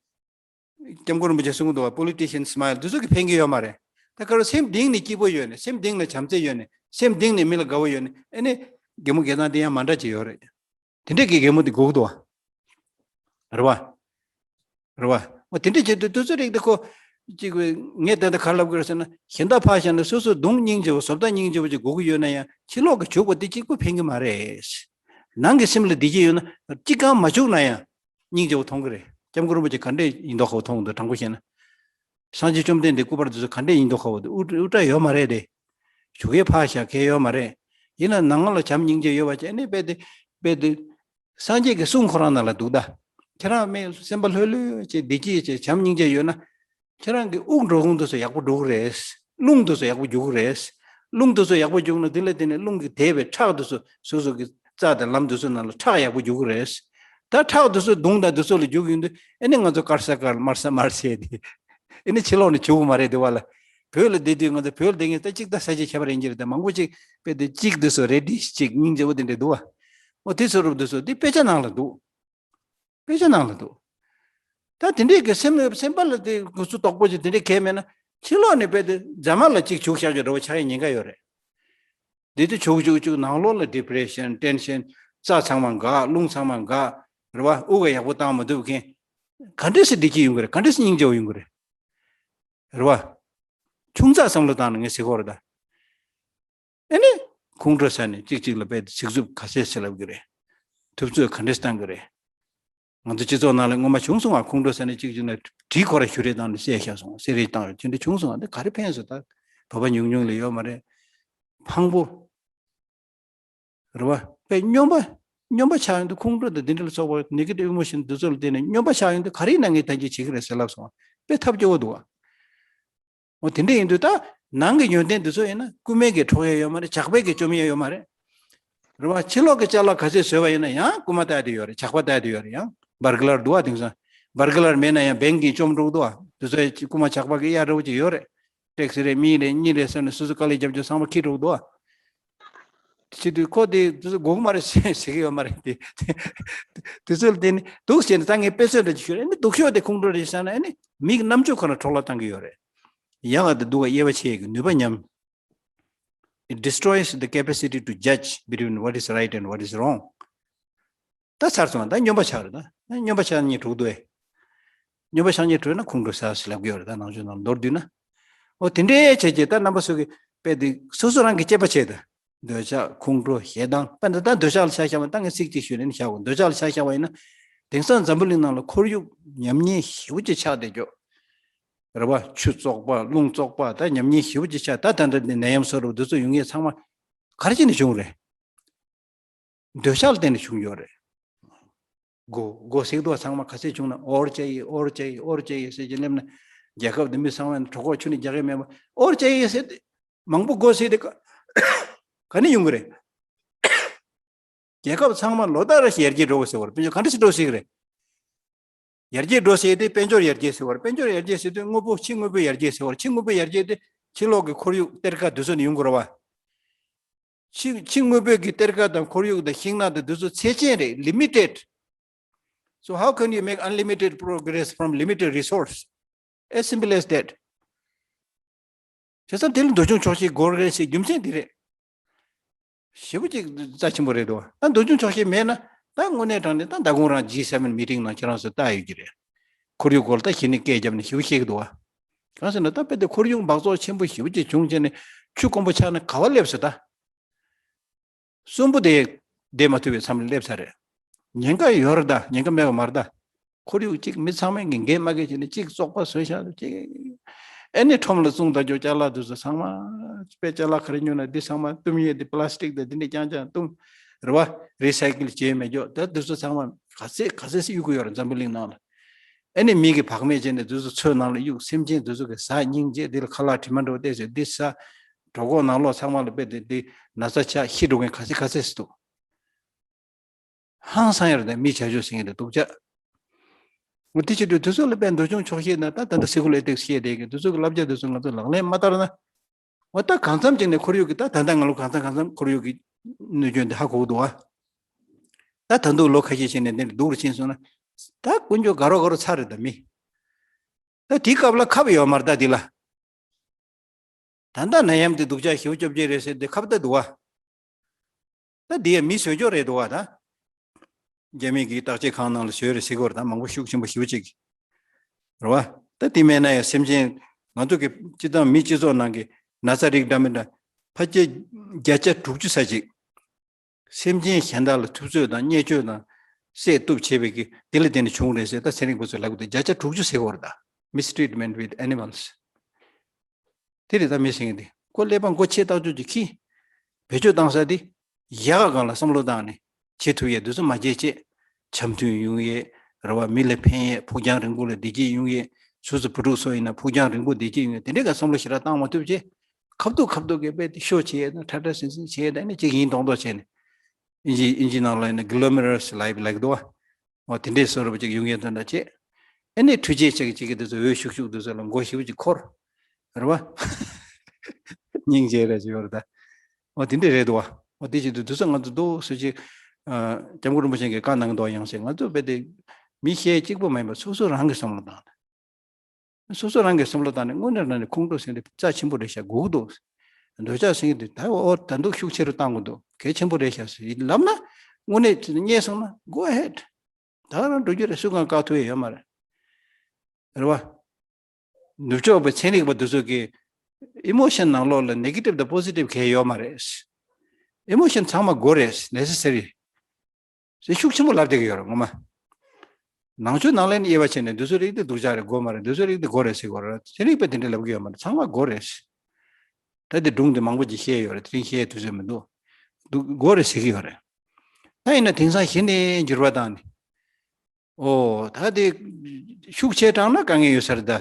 སྐྱབས་མགོན་རིན་པོ་ཆེས་གསུང་གི་འདུག་བ། politician smile་དེ་ཚོ་གིས་ཕན་གྱི་ཡོད་མ་རེད། ད་ག་རེ་སེམས་གཏིང་ནས་སྐྱིད་པོ་ཡོད་ནས། སེམས་གཏིང་ལ་བྱམས་བརྩེ་ཡོད་ནས། སེམས་གཏིང་ནས་མི་ལ་དགའ་བོ་ཡོད་ནས། ཨ་ནི་རྒན་མོ་རྒན་ཚང་དེ་ཡང་མ་འདྲ་ཅིག་ཡོད་རེད། དེ་འདྲས་ཀྱི་རྒན་མོ་དེ་དགོས་ཀྱི་འདུག་བ། རེད་བ། རེད་བ། འོ་དེ་འདྲ་བྱེད་དུས་དུས་ཚོད་རིག་དེ་ཁོ་གཅིག་ངས་ད་ལྟ་ག་ལབ་དགོས་རེད་ཟེར་ན། གཞན་དག་ཕར་བཞག་ན་སོ་སོ་གདོང་སྙིང་རྗེ་བོ་བཟོ་ལྟ་སྙིང་རྗེ་བོ་ཅིག་དགོས་ཀྱི་ཡོད་ན་ཡང་ཕྱི་ལོགས་ཀྱི་བྱུག་པ་དེ་གཅིག་པུ་ཕན་གྱི་མ་རེད། ནང་གི་སེམས་ལ་བདེ་སྐྱིད་ཡོད་ན་གཅིག་གང་མ་བྱུག་ན་ཡང་སྙིང་རྗེ་བོ་མཐོང་གི་རེད། སྐྱབས་མགོན་རིན་པོ་ཆེ་ག་འདྲས་ཡིན་མདོག་ཁ་བོ་མཐོང་འདུག་དྲང་པོ་བཤད་ན། སངས་རྒྱས་བཅོམ་ལྡན་འདས་སྐུ་པར་དེ་ཚོ་ག་འདྲས་ཡིན་མདོག་ཁ་བོ་འདུག་དབུ་དབུ་སྐྲ་ཡོད་མ་རེད་དེ། བྱུག་ཡས་ཕར་བཞག་གས་ཡོད་མ་རེད། ཡིན་ན་ནང་ལ་བྱམས་སྙིང་རྗེ་ཡོད་པ་ཅན་ནི་དཔེ་དེ་དཔེ་དེ། སངས་རྒྱས་ཀྱི་གསུང་ཁོ་རང་ནང་ལ་འདུག་ད། ཁྱེད་རང་མི་སེམས་པ་ལྷོད་ལྷོད་བྱས་བདེ་སྐྱིད་བྱས་བྱམས་སྙིང་རྗེ་ཡོད་ན། ཁྱེད་རང་གི་དབུགས་འགྲོ་ཁུངས་དེ་ཚོ་ཡག་པོ་འགྲོ་གི་རེད། རླུང་དེ་ཚོ་ཡག་པོ་རྒྱུག་གི་རེད། རླུང་དེ་ཚོ་ཡག་པོ་རྒྱུག་ན་དེ་ལ་བརྟེན་ནས་རླུང་གིས་དེད་པའི་ཁྲག་དེ་ཚོ་སོ་སོ་གི་རྩ་དང་ལམ་དེ་ཚོ་ནང་ལ་ཁྲག་ཡག་པོ་རྒྱུག་གི་རེད། ད་ཁྲག་དེ་ཚོ་གདོང་དང་དེ་ཚོ་ལ་རྒྱུག་ཡོང་དུས་ཨེ་ནི་ང་ཚོ་དཀར་ས་དཀར་དམར་ས་དམར་བྱས་ཏེ། ཨེ་ནི་ཕྱི་ལོགས་ནས་བྱུག་གི་མ་རེད་དེ་བ་ལ། བོད་ལ་བསྡད་དུས་ང་ཚོ་བོད་ལ་བསྡད་མཁན་ད་གཅིག་ད་ས་ཆ་ཁྱད་པར་ཡིན་གྱི་རེད་དེ། མང་པོ་ཅིག་དཔེ་དེ་གཅིག་དེ་ཚོ་རེ་ཌི་ཤི་ཅིག་སྙིང་རྗེ་བོ་དེ་འདྲས་འདུག་བ། འོ་དེ་ཚོ་རུབ་དེ་ཚོ་དེ་དཔེ་ཆ་ནང་ལ་འདུག་དཔེ་ཆ་ནང་ལ་འདུག་ད་དེ་འདྲས་ཀྱི་སེམས་སེམས་པ་ལ་དེ་གུ་སུ་དོག་པོ་ཅིག་དེ་འདྲས་གས་མེད་ན། ཕྱི་ལོགས་ནས་དཔེ་དེ་རྫ་མ་ལ་གཅིག་བྱུག་བཞག་རྒྱུ་འདྲ་བོ་ཆགས་ཡ་ཉེན་ཁ་ཡོད་རེད། དེ་དུས་བྱུག་བྱུག་བྱུག་ནང་ལོགས་ལ་ཌི་པི་རེ་ཤན། ཊེན་ཤན། རྩ་ཚང་མ་འགག་རླུང་ཚང་མ་འགག་རེད་བ། དབུགས་ཡག་པོ་བཏང་མ་ཐུབ་མཁན། ག་འདྲས་སེ་བདེ་སྐྱིད་ཡོང་གི་རེད། ག་འདྲས་སེ་སྙིང་རྗེ་བོ་ཡོང་གི་རེད། རེད་བ། ཆུང་ཙག་བསམ་བློ་བཏང་ན་ངས་ཟེར་གོ་རེད་ད། ཨེ་ནི། ཁོང་ཁྲོ་ཟ་ནས་གཅིག་གཅིག་ལ་དཔེ་ཚིག་རྩུབ་ག་ཚད་ཟེར་ལབ་ཀྱི་རེད། ཐུབ་ཚོད་ག་འདྲས་བཏང་གི་རེད། ང་ཚོ་སྤྱི་ཚོགས་ནང་ལ་སྔོན་མ་བྱུང་སོང་བ། ཁོང་ཁྲོ་ཟ་ནས་གཅིག་གཅིག་ལ་གྲི་ཁོ་ར་གཞུ་རེས་བཏང་ནས་བསད་བཞག་སོང་། བསད་རེས་བཏང་ཡོད་དེ་འདྲ་བྱུང་སོང་བ། འདི་ག་རེ་ཕན་སོང་། ད་བོད་པ་ཉུང་ཉུང་ལ་ཡོད་མ་རེད། ཕངས་པོ། རེད་བ། དཔེ་སྨྱོན་པ། སྨྱོན་པ་ཆགས་ཡོང་དུས་ཁོང་ཁྲོ་དང་འདི་འདྲ་ལ་སོགས་པ་ནེ་གེ་ཊིབ་ཨི་མོ་ཤན་འདི་ཚོ་ལ་བརྟེན་ནས་སྨྱོན་པ་ཆགས་ཡོང་དུས་ག་རེ་ཡིན་ན་ངས་ཐམས་ཅད་བྱེད་ཀྱི་རེད་ཟེར་ལབ་སོང་བ། དཔེ་ཐབས་སྐྱོ་བོ་འདུག་བ། འོ་དེ་འདྲ་ཡིན་དུས་ད་ནང་གི་ཡོན་ཏན་འདི་ཚོ་ཡིན་ན་རྐུན་མས་ཀྱིས་འཕྲོག་ཡས་ཡོད་མ་རེད། ཇག་པས་ཀྱིས་བཅོམ་ཡས་ཡོད་མ་རེད། རེད་བ། ཕྱི་ལོགས་ཀྱི་ཅ་ལག་ག་ཚད་བཟོས་པ་ཡིན་ན་ཡང་རྐུན་མ་བཏགས་བསྡད་ཡོད་རེད། ཇག་པ་བཏགས་བསྡད་ཡོད་རེད། ཡང་བར་གི་ལར་འདུག་བ། དེང་སང་བར་གི་ལར་མེད་ན་ཡང་བེང་གིས་བཅོམ་འགྲོ་གི་འདུག་བ། དེ་ཚོ་རྐུན་མ་ཇག་པ་གི་གཡའ་འདྲ་བོ་ཅིག་ཡོད་རེད། ཏེག་སི་རེད། མི་རེད། གཉིས་རེད་ཟེར་ནས་སོ་སོ་དཀའ་ལས་རྒྱབ་རྒྱུ་ཚང་མ་ཁྱེར་འགྲོ་གི་འདུག་བ། བྱེད་དུས་ཁོ་དེ་དེ་ཚོ་དགོས་ཀྱི་མ་རེད་ཟེར་ཟེར་གི་ཡོད་མ་རེད་དེ། དེ་ཚོ་ལ་བརྟེན་ནས་འདུག་ཟེར་ནས་ད་ངས་དཔེ་མཚོན་འདྲ་ཅིག་ཞུ་རེད། ཨ་ནི་སྡུག་ཤོས་དེ་ཁོང་ཁྲོ་རེད་ཟེར་ན། ཨ་ནི་མིག་རྣམ་དཔྱོད་ཁོ་ན་འཕྲོ་བརླག་བཏང་གི་ཡོད་རེད། ཡང་ཨ་དེ་སྡུག་ག་དབྱེ་བ་ཕྱེ་ཡས་ཀྱི་ནུས་པ་ཉམས། It destroys the capacity to judge between what is right and what is wrong. ད་ཚར་སོང་། ད་སྨྱོན་པ་ཆགས་རེད། ད་སྨྱོན་པ་ཆགས་ནས་གྲུག་འདུག་ཨེ། སྨྱོན་པ་ཆགས་ནས་གྲུག་ན་ཁོང་ཁྲོ་ཟ་ཟེར་ལབ་ཀྱི་ཡོད་རེད། ད་ནང་ཆོས་ནང་མདོར་བསྡུས་ན། འོ་དེ་འདྲའི་བྱས་རྗེས་ད་རྣམ་པ་ཚོ་གི་དཔེ་དེ་སོ་སོ་རང་གི་དཔྱད་པ་བྱས་ཏེ། འདོད་ཆགས། ཁོང་ཁྲོ། ཞེ་སྡང་། དཔེ་འདི་ད་འདོད་ཆགས་ལ་ཆ་བཞག་པ། ད་ངས་ཚིག་གཅིག་ཞུས་ནས་བཞག་གོ། འདོད་ཆགས་ལ་ཆ་བཞག་པ་ཡིན་ན། དེང་སང་འཛམ་བུ་གླིང་ནང་ལ་ཁོར་ཡུག་ཉམས་ཉེས་ཞེ་པོ་ཅིག་ཆགས་བསྡད་ཀྱོག་རེད་བ། ཆུ་བཙོག་པ། རླུང་བཙོག་པ། ད་ཉམས་ཉེས་ཞེ་པོ་ཅིག་ཆགས། ད་ད་ལྟ་འདི་ནད་ཡམས་སོགས་རུ་འདི་ཚོ་ཡོང་ངེས་ཚང་མ་ག་རེ་བྱས་ནས་བྱུང་རེད། འདོད་ཆགས་ལ་བརྟེན་ནས་བྱུང་ཡོད་རེད། མགོ་མགོ་སེག་དུས་ཚང་མ་ག་ཚད་བྱུང་ན། འོར་བྱས་ཡིན། འོར་བྱས་ཡིན། འོར་བྱས་ཡིན་ཟེར་གྱི་སླེབས་ན། རྒྱལ་ཁབ་འདི་མི་ཚང་མས་གྲོད་ཁོག་ཆུ་ནས་རྒྱག་གི་མེད་པ། འོར་བྱས་ཡིན་ཟེར་ཏེ་མང་པོ་མགོ་སེག་དེ་ག་ག་ནས་ཡོང་གི་རེད། རྒྱལ་ཁབ་ཚང་མ་ལོ་ལྟར་རེ་བཞིན་ཡར་རྒྱས་འགྲོ་དགོས་ཟེར་བ་རེད། དཔེ་འཇོག་ག་འདྲ་ཞིག་འགྲོ་སྲིད་ཀྱི་རེད། ཡར་རྒྱས་འགྲོ་ཟེར་ཏེ་དཔལ་འབྱོར་ཡར་རྒྱས་ཟེར་བ་རེད། དཔལ་འབྱོར་ཡར་རྒྱས་ཟེར་དུས་དངོས་པོ་ཕྱི་དངོས་པོའི་ཡར་རྒྱས་ཟེར་བ་རེད། ཕྱི་དངོས་པོའི་ཡར་རྒྱས་དེ་ཕྱི་ལོགས་ཀྱི་ཁོར་ཡུག་གཏེར་ཁ་དེ་ཚོ་ནས་ཡོང་དགོས་རེད་བ། ཕྱི་ཕྱི་དངོས་པོའི་གི་གཏེར་ཁ་དང་ཁོར་ཡུག་དང་ཤིང་ནགས་དང་དེ་ཚོ་ཚད་ཅན་རེད། Limited. So how can you make unlimited progress from limited resource? As simple as that. བྱས་ཙང་དེ་ལ་འདོད་ཆུང་ཆོག་ཤེས་དགོས་རེད་ཟེར་རྒྱུ་མཚན་དེ་རེད། ཞེ་པོ་ཅིག་རྩ་ཆེན་པོ་རེད་འདུག་ད་འདོད་ཆུང་ཆོག་ཤེས་མེད་ན། ད་དངོས་གནས་དྲང་གནས་ད་མདང་དགོང་རང་ཇི་སེ་ཝེན་མི་ཊིང་ནང་ཁྱེད་རང་ཚོ་ལྟ་ཡོད་ཀྱི་རེད། ཁོར་ཡུག་སྐོར་ལ་ད་གཞི་ནས་སྐད་བརྒྱབ་ནས་ཞེ་པོ་བཤད་ཀྱི་འདུག་བ། གང་ཟེར་ན་ད་དཔེ་དེ་ཁོར་ཡུག་འབག་བཙོག་ཆེན་པོ་ཞེ་པོ་ཅིག་བྱུང་བྱས་ནས་ཆུ་དཀོན་པོ་ཆགས་ན་ག་བ་སླེབས་སོང་ད། གསོན་པོ་དེ་བསྡད་མ་ཐུབ་པའི་མཚམས་ལ་སླེབས་ཚར་རེད། ཉེན་ཁ་ཡོད་རེད་ད། ཉེན་ཁ་མེད་པ་མ་རེད་ད། ཁོར་ཡུག་གཅིག་མི་ཚང་མས་ངན་འགན་མ་འགེལ་བྱས་ནས་གཅིག་བཙོག་པ་བཟོས་བཞག་གཅིག་ཨེ་ནི་ཁྲོམ་ལ་བཙོང་ད་རྒྱུ་ཅ་ལག་དེ་ཚོ་ཚང་མ། དཔེ་ཅ་ལག་ག་རེ་ཉོས་ན་འདི་ཚང་མ་བཏུམ་ཡས་འདི་པ་ལ་སི་ཊིག་དང་འདི་འདྲ་རྐྱང་རྐྱང་བཏུམ། རེད་བ། རི་སའི་ཀལ་བྱས་མེད་རྒྱུ་ད་དེ་ཚོ་ཚང་མ་ག་ཚད་ག་ཚད་སེ་གཡུག་གི་ཡོད་རེད་འཛམ་བུ་གླིང་ནང་ལ། ཨེ་ནི་མི་གི་བག་མེད་བྱས་ནས་དེ་ཚོ་མཚོའི་ནང་ལ་གཡུག་སེམས་ཅན་དེ་ཚོ་གི་ཟ་སྙིང་རྗེ། འདི་ལ་ཁ་ལག་དྲི་མ་འདྲ་བོ་བལྟས་ཟེར་འདི་ཟ། གྲོད་ཁོག་ནང་ལོགས་ཚང་མ་ལ་དཔེ་དེ་འདི་ན་ཚ་ཆགས་ཤི་འགྲོ་མཁན་ག་ཚད་ག་ཚད་སེ་འདུག་ཧང་སང་ཡ་རེད་དེ། མི་བྱ་སྤྱོད་ཟེར་མཁན་དེ་སྡུག་ཅག་འོ་དེ་བྱེད་དུས་དེ་ཚོ་ལ་དཔེ་འདོད་ཆུང་ཆོག་ཤེས་ན། ད་ད་ལྟ་སི་ཀུལ་ཨེ་ཐིག་སི་བཤད་བསྡད་མཁན་དེ་ཚོ་གི་བསླབ་བྱ་དེ་ཚོ་ང་ཚོ་ལག་ལེན་མ་བསྟར་ན། འོ་ད་གང་འཚམ་ཅིག་ནས་ཁོར་ཡུག་གི་ད་ད་ལྟ་ང་ལོ་གང་འཚམ་གང་འཚམ་ཁོར་ཡུག་གི་གནོད་སྐྱོན་དེ་ཧ་གོ་གི་འདུག་ཨ། ད་ད་དུང་ལོ་ཁ་ཤས་ཤིག་ནས་འདི་འདྲ་སྡུག་རུ་ཕྱིན་སོང་ན། ད་དཀོན་མཆོག་དགའ་རོགས་དགའ་རོགས་ཚར་རེད་ད་མི། ད་དེའི་སྐབས་ལ་ཁབ་ཡོད་མ་རེད་ད་འདི་ལ། ད་ལྟ་ནད་ཡམས་དེ་སྡུག་ཅག་ཞེ་པོ་སྐྱོབ་བྱེད་རེད་ཟེར་ཏེ་ཁབ་ད་འདུག་བ། ད་འདི་ཡ་མི་བཟོས་ཀྱོག་རེད་འདུག་བ་ད། རྒྱ་མི་གི་བརྟག་དཔྱད་ཁང་ནང་ལ་བཟོས་རེད་ཟེར་གྱི་ཡོད་རེད་ད། མང་པོ་ཤུགས་ཆེན་པོ་ཞེ་པོ་ཅིག་རེད་བ། ད་དེ་མེད་ན་ཡང་སེམས་ཅན་ང་ཚོ་གི་སྤྱི་བཏང་མི་སྤྱི་ཚོགས་ནང་གི་ན་ཚ་རིགས་འདྲ་མི་འདྲ་ཕལ་ཆེར་བརྒྱ་ཆ་དྲུག་ཅུ་ཙམ་ཅིག་སེམས་ཅན་གཞན་དག་ལ་ཐུབ་ཚོད་དང་བརྙས་བཅོས་དང་བསད་གཏུབ་བྱས་པའི་གི་དེ་ལ་བརྟེན་ནས་བྱུང་རེད་ཟེར། ད་ཚན་རིག་པ་ཚོས་ལབ་གི་འདུག་བརྒྱ་ཆ་དྲུག་ཅུ་ཟེར་གི་ཡོད་རེད་ད། Mistreatment with animals། དེ་རེད་ད་མི་ཟེར་མཁན་དེ། ཁོ་ཀླད་པ་མགོ་ཆེ་ཐག་ཆོད་ཅིག་ཁྱི། བེད་སྤྱོད་བཏང་ས་དེ་ཡག་ག་སྒང་ལ་བསམ་བློ་བཏང་ནས་བྱེད་ཐུབ་ཡས་དུས་ཚོད་མ་བརྗེད་བྱས། འཆམ་མཐུན་ཡོང་ཡས་རེད་བ། མི་ལ་ཕན་ཡས། ཕུགས་རྒྱང་རིང་པོ་ལ་བདེ་སྐྱིད་ཡོང་ཡས། སོ་སོ་བུ་ཕྲུག་ཚོ་ཡིན་ན་ཕུགས་རྒྱང་རིང་པོ་བདེ་སྐྱིད་ཡོང་ཡས་དེ་འདྲའི་ག་བསམ་བློ་ཞེ་དྲག་བཏང་མ་ཐུབ་བྱས། ཁ་ཐུག་ཁ་ཐུག་གི་དཔེ་དེ་ཤོ་བྱེད་ཡས་དང་ཁྲ་ཁྲ་ཟིང་ཟིང་བྱེད་ཡས་དང་ཨ་ནི་གཅིག་ཡིན་མདོག་མདོག་བྱས་ནས། ཨིན་ཇི་ཨིན་ཇི་ནང་ལ་ཡིན་ན་glamorous life ལབ་ཀྱི་འདུག་བ། འོ་དེ་འདྲའི་བཟོ་འདྲ་པོ་ཅིག་ཡོང་ཡས་དོན་དག་བྱས། ཨ་ནི་འཕྲུལ་ཆས་ཅིག་ཅིག་གི་དེ་ཚོ་འོད་ཤུགས་ཤུགས་དེ་ཚོ་ལ་མགོ་ཞེ་པོ་ཅིག་འཁོར། རེད་བ། སྙིང་རྗེ་རེད་ཅེས་ཡོད་རེད་ད། འོ་དེ་འདྲ་རེད་འདུག་བ། འོ་དེ་བྱེད་དུས་དུས་ཚོད་ང་ཚོ་འདུག་སེ་ཅིག་སྐྱབས་མགོན་རིན་པོ་ཆེ་གིས་བཀའ་གནང་གི་འདུག་ཡང་ཟེར། ང་ཚོ་རྦད་དེ་མི་ཤེས་གཅིག་པོ་མ་ཡིན་པར་སོ་སོ་རང་གིས་བསམ་བློ་བཏང་། སོ་སོ་རང་གིས་བསམ་བློ་བཏང་ནས་དངོས་གནས་རང་ནས་ཁོང་ཁྲོ་ཟེར་དེ་རྩ་ཆེན་པོ་རེད་ཤག་སྒུག་འདུག་འདོད་ཆགས་ཟེར་གྱི་འདུག་ད་འོ་ད་འདུག་ཤུགས་ཆེ་རུ་བཏང་དགོས་འདུག་གལ་ཆེན་པོ་རེད་ཤག་ཟེར་ལབ་ན་དངོས་གནས་བྱས་ན་སྙད་སོང་ན་go ahead། ད་ག་རང་འགྲོ་རྒྱུ་རེད། སུ་གང་བཀག་ཐུབ་ཡས་ཡོད་མ་རེད། རེད་བ། ནུབ་ཕྱོགས་པའི་ཚན་རིག་པ་འདི་ཚོ་གིས་emotion ནང་ལོགས་ལ་negative དང་positive གང་ཡང་ཡོད་མ་རེད། Emotion ཚང་མ་དགོས་རེད། Necessary ཟེར་ཤུགས་ཆེན་པོ་ལབ་བསྡད་ཀྱི་ཡོད་རེད་ངོ་མ། ནང་ཆོས་ནང་ལ་ནི་དབྱེ་བ་ཕྱེ་ནས་འདི་ཚོ་རིགས་དེ་སྡུག་ཅག་རེད། དགོས་མ་རེད། འདི་ཚོ་རིགས་དེ་དགོས་རེད་ཟེར་གྱི་ཡོད་རེད། ཚན་རིག་པས་དེ་འདྲ་ལབ་ཀྱི་ཡོད་མ་རེད། ཚང་མ་དགོས་རེད། ད་དེ་སྒྲུང་དེ་མང་པོ་ཅིག་བཤད་ཡོད་རེད། དེ་རིང་བཤད་དུས་ཚོད་མི་འདུག་འདུག་དགོས་རེད་ཟེར་གྱི་ཡོད་རེད། ད་ཡིན་ན་དེང་སང་གཞི་ནས་འགྱུར་བ་བཏང་ནས། ཨོ་ད་དེ་ཤུགས་ཆེ་དྲགས་ན་དཀའ་ངལ་ཡོད་ས་རེད་ད།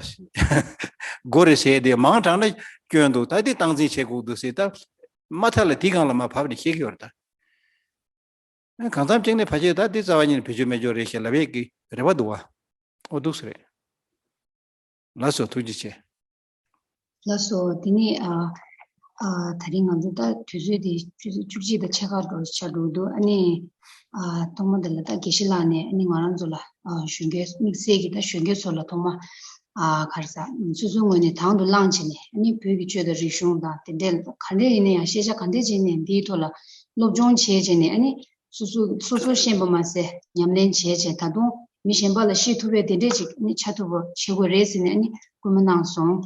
དགོས་རེད་ཟེར་དེ་མང་དྲགས་ན་སྐྱོན་འདུག་ད་དེ་སྟངས་འཛིན་བྱེད་དགོས་འདུག་ཟེར་ད། མ་མཐའ་ལ་དེའི་སྒང་ལ་མར་བབས་ནས་བཤད་ཀྱི་ཡོད་རེད་ད། གང་འཚམ་ཅིག་ནས་ཕལ་ཆེར་ད་འདི་རྩ་བ་ཉིད་ནས་བེད་སྤྱོད་མེད་འཇོག་རེད་ཞེས་ལབ་ཡས་ཀྱི་རེ་བ་འདུག་བ། ཨོ་འདུག་སེ་རེད། ལགས་སོ་ཐུགས་རྗེ་ཆེ། ལགས་སོ་དེ་ནས་ཨ་ཨ་ད་རིང་ང་ཚོ་ད་དུས་ཚོད་དེ་ཆུ་ཚོད་བཅུ་གཅིག་དང་ཕྱེད་ཀ་འགྲོ་ཆགས་འགྲོ་འདུག་ཨ་ནི་ཨ་ཐོག་མ་དེ་ལ་ད་དགེ་བཤེས་ལགས་ནས་ཨ་ནི་ང་རང་ཚོ་ལ་ཨ་གཞོན་སྐྱེས་དམིགས་བསལ་གྱི་ད་གཞོན་སྐྱེས་ཚོ་ལ་ཐོག་མ་ཨ་ག་རེ་ཟ་སོ་སོའི་ངོས་ནས་དང་དུ་བླངས་བྱས་ནས་ཨ་ནི་བོད་ཀྱི་ཆོས་དང་རིག་གཞུང་དང་དེ་འདྲས་ག་འདྲས་ཡིན་ན་ཡང་ཤེས་བྱ་ག་འདྲས་བྱས་ནས་འདིའི་ཐོག་ལ་སློབ་སྦྱོང་བྱས་བྱས་ནས་ཨ་ནི་སོ་སོ་སོ་སོ་ཤེས་པ་མ་ཟད་ཉམས་ལེན་བྱས་བྱས་ད་དུང་མི་གཞན་པ་ལ་ཤེས་ཐུབ་པའི་དེ་འདྲས་ཅིག་ཨ་ནི་ཆགས་ཐུབ་པ་བྱེད་དགོས་རེད་ཟེར་ནས་ཨ་ནི་སྐུལ་མ་གནང་སོང་།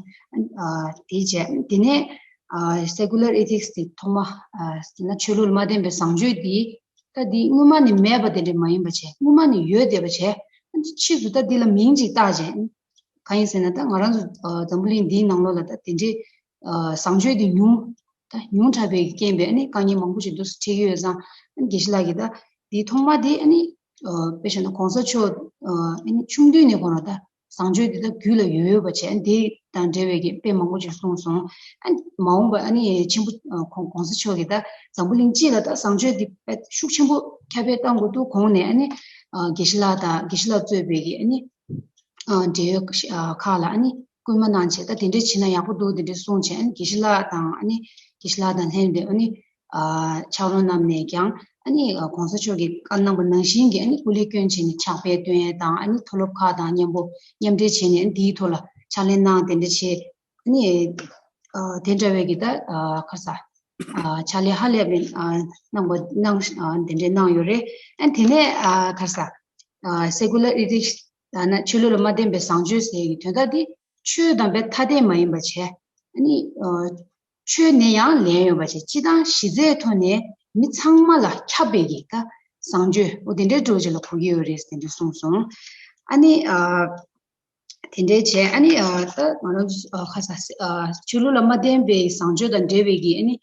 ཨ་དེ་བྱས་དེ་ནས་ཨ་secular ethics དེ་ཐོག་མ་ཨ་ན་ཆོས་ལུགས་ལ་མ་བརྟེན་པའི་བཟང་སྤྱོད་འདི་ད་འདི་སྔོན་མ་ནས་མེད་པ་དེ་འདྲས་མ་ཡིན་པ་བྱས། སྔོན་མ་ནས་ཡོད་བསྡད་པ་བྱས། ཕྱིས་སུ་ད་འདི་ལ་མིང་ཅིག་བཏགས་བྱས། གང་ཡིན་ཟེར་ན་ད་ང་རང་ཚོ་ཨ་འཛམ་བུ་གླིང་འདིའི་ནང་ལོགས་ལ་ད་དེ་འདྲའི་ཨ་བཟང་སྤྱོད་འདི་ཉུང་ད་ཉུང་དྲགས་པའི་རྐྱེན་པས་ཨ་ནི་དཀའ་ངལ་མང་པོ་ཞིག་འདུག་སེ་འཕྲད་ཀྱི་ཡོད་ཙང་། ཨ་ནི་དགེ་བཤེས་ལགས་ཀྱིས་ད་འདིའི་ཐོག་མ་དེ་ཨ་ནི་ཨ་དཔེ་བཞག་ན་གོང་ས་མཆོག་ཨ་ནི་ཆུང་དུས་ནས་ཁོ་རང་ད་བཟང་སྤྱོད་འདི་ད་རྒྱུད་ལ་ཡོད་ཡོད་པ་བྱས། ཨ་ནི་དེ་དང་འབྲེལ་བའི་གི་དཔེ་མང་པོ་ཞིག་གསུངས་སོང་། ཨ་ནི་མ་འོངས་པ་ཨ་ནི་ཆེན་པོ་ཨ་གོང་གོང་ས་མཆོག་གིས་ད་འཛམ་བུ་གླིང་སྤྱི་ལ་ད་བཟང་སྤྱོད་འདི་དཔེ་ཤུགས་ཆེན་པོ་ཁྱབ་སྤེལ་གཏང་དགོས་འདུག་གོང་ནས་ཨ་ནི་ཨ་དགེ་བཤེས་ལགས་དང་དགེ་བཤེས་ལགས་གཙོས་པའི་གི་ཨ་ནི་ཨ་འབྲེལ་ཡོད་ཨ་ཁག་ལ་ཨ་ནི་སྐུལ་མ་གནང་བྱས། ད་དེ་འདྲས་བྱས་ན་ཡག་པོ་འདུག་དེ་འདྲས་གསུངས་བྱས། ཨ་ནི་དགེ་བཤེས་ལགས་དང་ཨ་ནི་དགེ་བཤེས་ལགས་དང་ལྷན་དུ་ཨ་ནི་ཨ་ཕྱག་རོགས་རྣམས་ནས་ཀྱང་ཨ་ནི་ཨ་གོང་ས་མཆོག་གིས་བཀའ་གནང་པ་ནང་བཞིན་གྱི་ཨ་ནི་སྐུ་ལས་བསྐྱོན་བྱས་ནས་ཕྱག་དཔེ་སྟོན་ཡས་དང་། ཨ་ནི་མཐོ་སློབ་ཁག་དང་མཉམ་པོ་མཉམ་འབྲེལ་བྱས་ནས་ཨ་ནི་དེའི་ཐོག་ལ་ཕྱག་ལས་གནང་། དེ་འདྲ་བྱས། ཨ་ནི་ཨ་དེ་འདྲ་བའི་གི་ད་ཨ་ག་རེ་ཟ་ཨ་ཕྱག་ལས་ཧ་ལས་པའི་ཨ་གནང་བ་གནང་ཨ་དེ་འདྲའི་གནང་ཡོད་རེད། ཨ་ནི་དེ་ནས་ཨ་ག་རེ་ཟ་ཨ་secular ethics ཨ་ན་ཆོས་ལུགས་ལ་མ་བརྟེན་པའི་བཟང་སྤྱོད་ཟེར་གྱི་དོན་དག་འདི་ཆོས་དང་དཔེ་ཐ་དད་མ་ཡིན་པ་བྱས། ཨ་ནི་ཨ་ཆོས་ནས་ཡང་ལེན་ཡོད་པ་བྱས། སྤྱི་བཏང་གཞི་རྩའི་ཐོག་ནས་མི་ཚང་མ་ལ་ཁྱབ་པའི་གི་ད་བཟང་སྤྱོད་འོ་དེ་འདྲའི་འགྲོ་བྱེད་ལ་གོ་གི་ཡོད་རེད་ཟེར་དེ་འདྲ་གསུངས་སོང་། ཨ་ནི་ཨ་དེ་འདྲའི་བྱས། ཨ་ནི་ཨ་ད་ང་རང་ཚོ་ཨ་ཁ་ས་ཨ་ཆོས་ལུགས་ལ་མ་བརྟེན་པའི་བཟང་སྤྱོད་དང་འབྲེལ་བའི་གི་ཨ་ནི་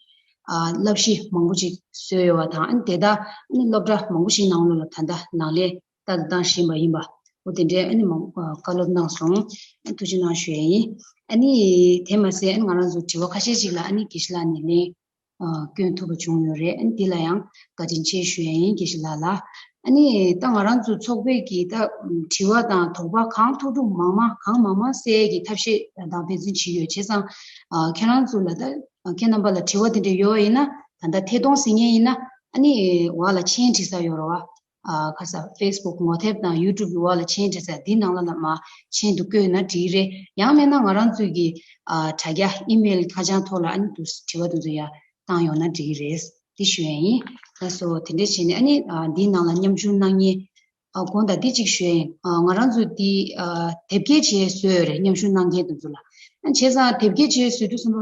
ཨ་བསླབ་གཞི་མང་པོ་ཅིག་བཟོས་ཡོད་པ་དང་། ཨ་ནི་དེ་དག་ཨ་ནི་སློབ་གྲྭ་མང་པོ་ཞིག་ནང་ལོགས་ལ་ད་ལྟ་ནང་ལས་ལྟ་དང་བཏང་བཞིན་པ་ཡིན་པ་འོ་དེ་འདྲའི་ཨ་ནི་མང་ཨ་བཀའ་སློབ་གནང་སོང་། ཨ་ཐུགས་རྗེ་གནང་ཞུ་ཡས་ཡིན། ཨ་ནི་དེ་མ་ཟད་ཨ་ནི་ང་རང་ཚོ་དྲི་བ་ཁ་ཤས་ཅིག་ལ་ཨ་ནི་དགེ་བཤེས་ལགས་ནས་ལན་ཨ་བསྐྱོན་ཐུབ་པ་བྱུང་ཡོད་རེད། ཨ་ནི་འདི་ལ་ཡང་བཀའ་དྲིན་ཆེ་ཞུ་ཡ་ཡིན་དགེ་བཤེས་ལགས་ལ། ཨ་ནི་ད་ང་རང་ཚོ་ཚོགས་པའི་གི་ད་དྲི་བ་དང་དོགས་པ་གང་ཐུག་ཐུག་མང་མང་གང་མང་མང་སེལ་གྱི་ཐབས་ཤེས་དང་འབད་བརྩོན་བྱེད་ཡོད། བྱས་ཙང་ཨ་ཁྱེད་རང་ཚོ་ལ་ད་ཁྱེད་རྣམ་པ་ལ་དྲི་བ་དེ་འདྲ་ཡོད་པ་ཡིན་ན་ད་ལྟ་ཐད་གཏོང་ཟེར་མཁན་ཡིན་ན་ཨ་ནི་འོག་ལ་མཆན་བྲིས་ས་ཡོད་རེད་བ། ཨ་ཁ་ས་Facebook ངོ་དེབ་དང་YouTube གི་འོག་ལ་མཆན་བྲིས་ས་འདི་ནང་ལ་ལ་མ་མཆན་དུ་བཀོད་ན་འགྲིག་རེད། ཡང་མིན་ན་ང་རང་ཚོའི་གི་ཨ་དྲ་རྒྱ་email ཁ་བྱང་ཐོག་ལ་ཨ་ནི་དུ་དྲི་བ་དུ་དུ་ཡ་བཏང་ཡོང་ན་འགྲིག་གི་རེད། འདི་ཞུ་ཡ་ཡིན། ལགས་སོ། དེ་འདྲ་བྱས་ནས་ཨ་ནི་ཨ་འདིའི་ནང་ལ་མཉམ་ཞུགས་གནང་མཁན་ ཨ་དགོངས་དག་འདི་གཅིག་ཞུ་ཡ་ཡིན། ཨ་ང་རང་ཚོ་འདི་ཨ་དེབ་སྐྱེལ་བྱས་བཟོས་ཡོད་རེད། མཉམ་ཞུགས་གནང་མཁན་དེ་ཚོ་ལ། ཨ་བྱས་ཙང་དེབ་སྐྱེལ་བྱས་བཟོས་དུས་ཙམ་པ།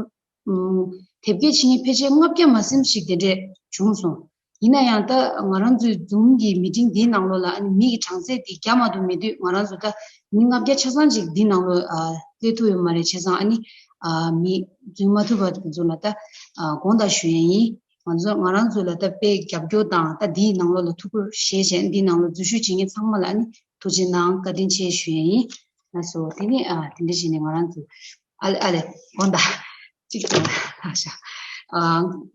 ཨུམ། དེབ་སྐྱེལ་བྱེད་མཁན་ཕལ་ཆེར་ལྔ་བརྒྱ་མ་ཟིན་ཞིག་དེ་འདྲས་བྱུང་སོང་། ཡིན་ན་ཡང་ད་ང་རང་ཚོའི་Zoom་གི་meeting་འདིའི་ནང་ལོགས་ལ་ཨ་ནི་མི་གི་གྲངས་ཚད་འདི་བརྒྱ་མ་གཏོགས་མེད་དུས། ང་རང་ཚོ་ད་མི་ལྔ་བརྒྱ་ཆ་ཚང་ཅིག་འདིའི་ནང་ལོགས་ཨ་སླེབས་ཐུབ་ཡོད་མ་རེད། བྱས་ཙང་ཨ་ནི་ཨ་མི་འཛུལ་མ་ཐུབ་པ་དེ་ཚོ་ལ་ད་ཨ་དགོངས་དག་ཞུ་ཡས་ཡིན། ང་ཚོ་ང་རང་ཚོ་ལ་ད་དཔེ་རྒྱབ་སྐྱོར་དང་ད་འདིའི་ནང་ལོགས་ལ་ཐུགས་ཁུར་བཞེས་བྱས་འདིའི་ནང་ལོགས་འཛུལ་ཞུགས་བྱེད་མཁན་ཚང་མ་ལ་ཨ་ནི་ཐུགས་རྗེ་གནང་། བཀའ་དྲིན་ཆེ་ཞུ་ཡས་ཡིན། ལགས་སོ། དེ་ནི་ཨ་དེ་འདྲ་བྱས་ནས་ང་རང་ཚོ་ཨ་ལེ་ཨ་ལེ་དགོངས་དག་གཅིག་ཀྱང་ལྷག་ཤག་ཨ་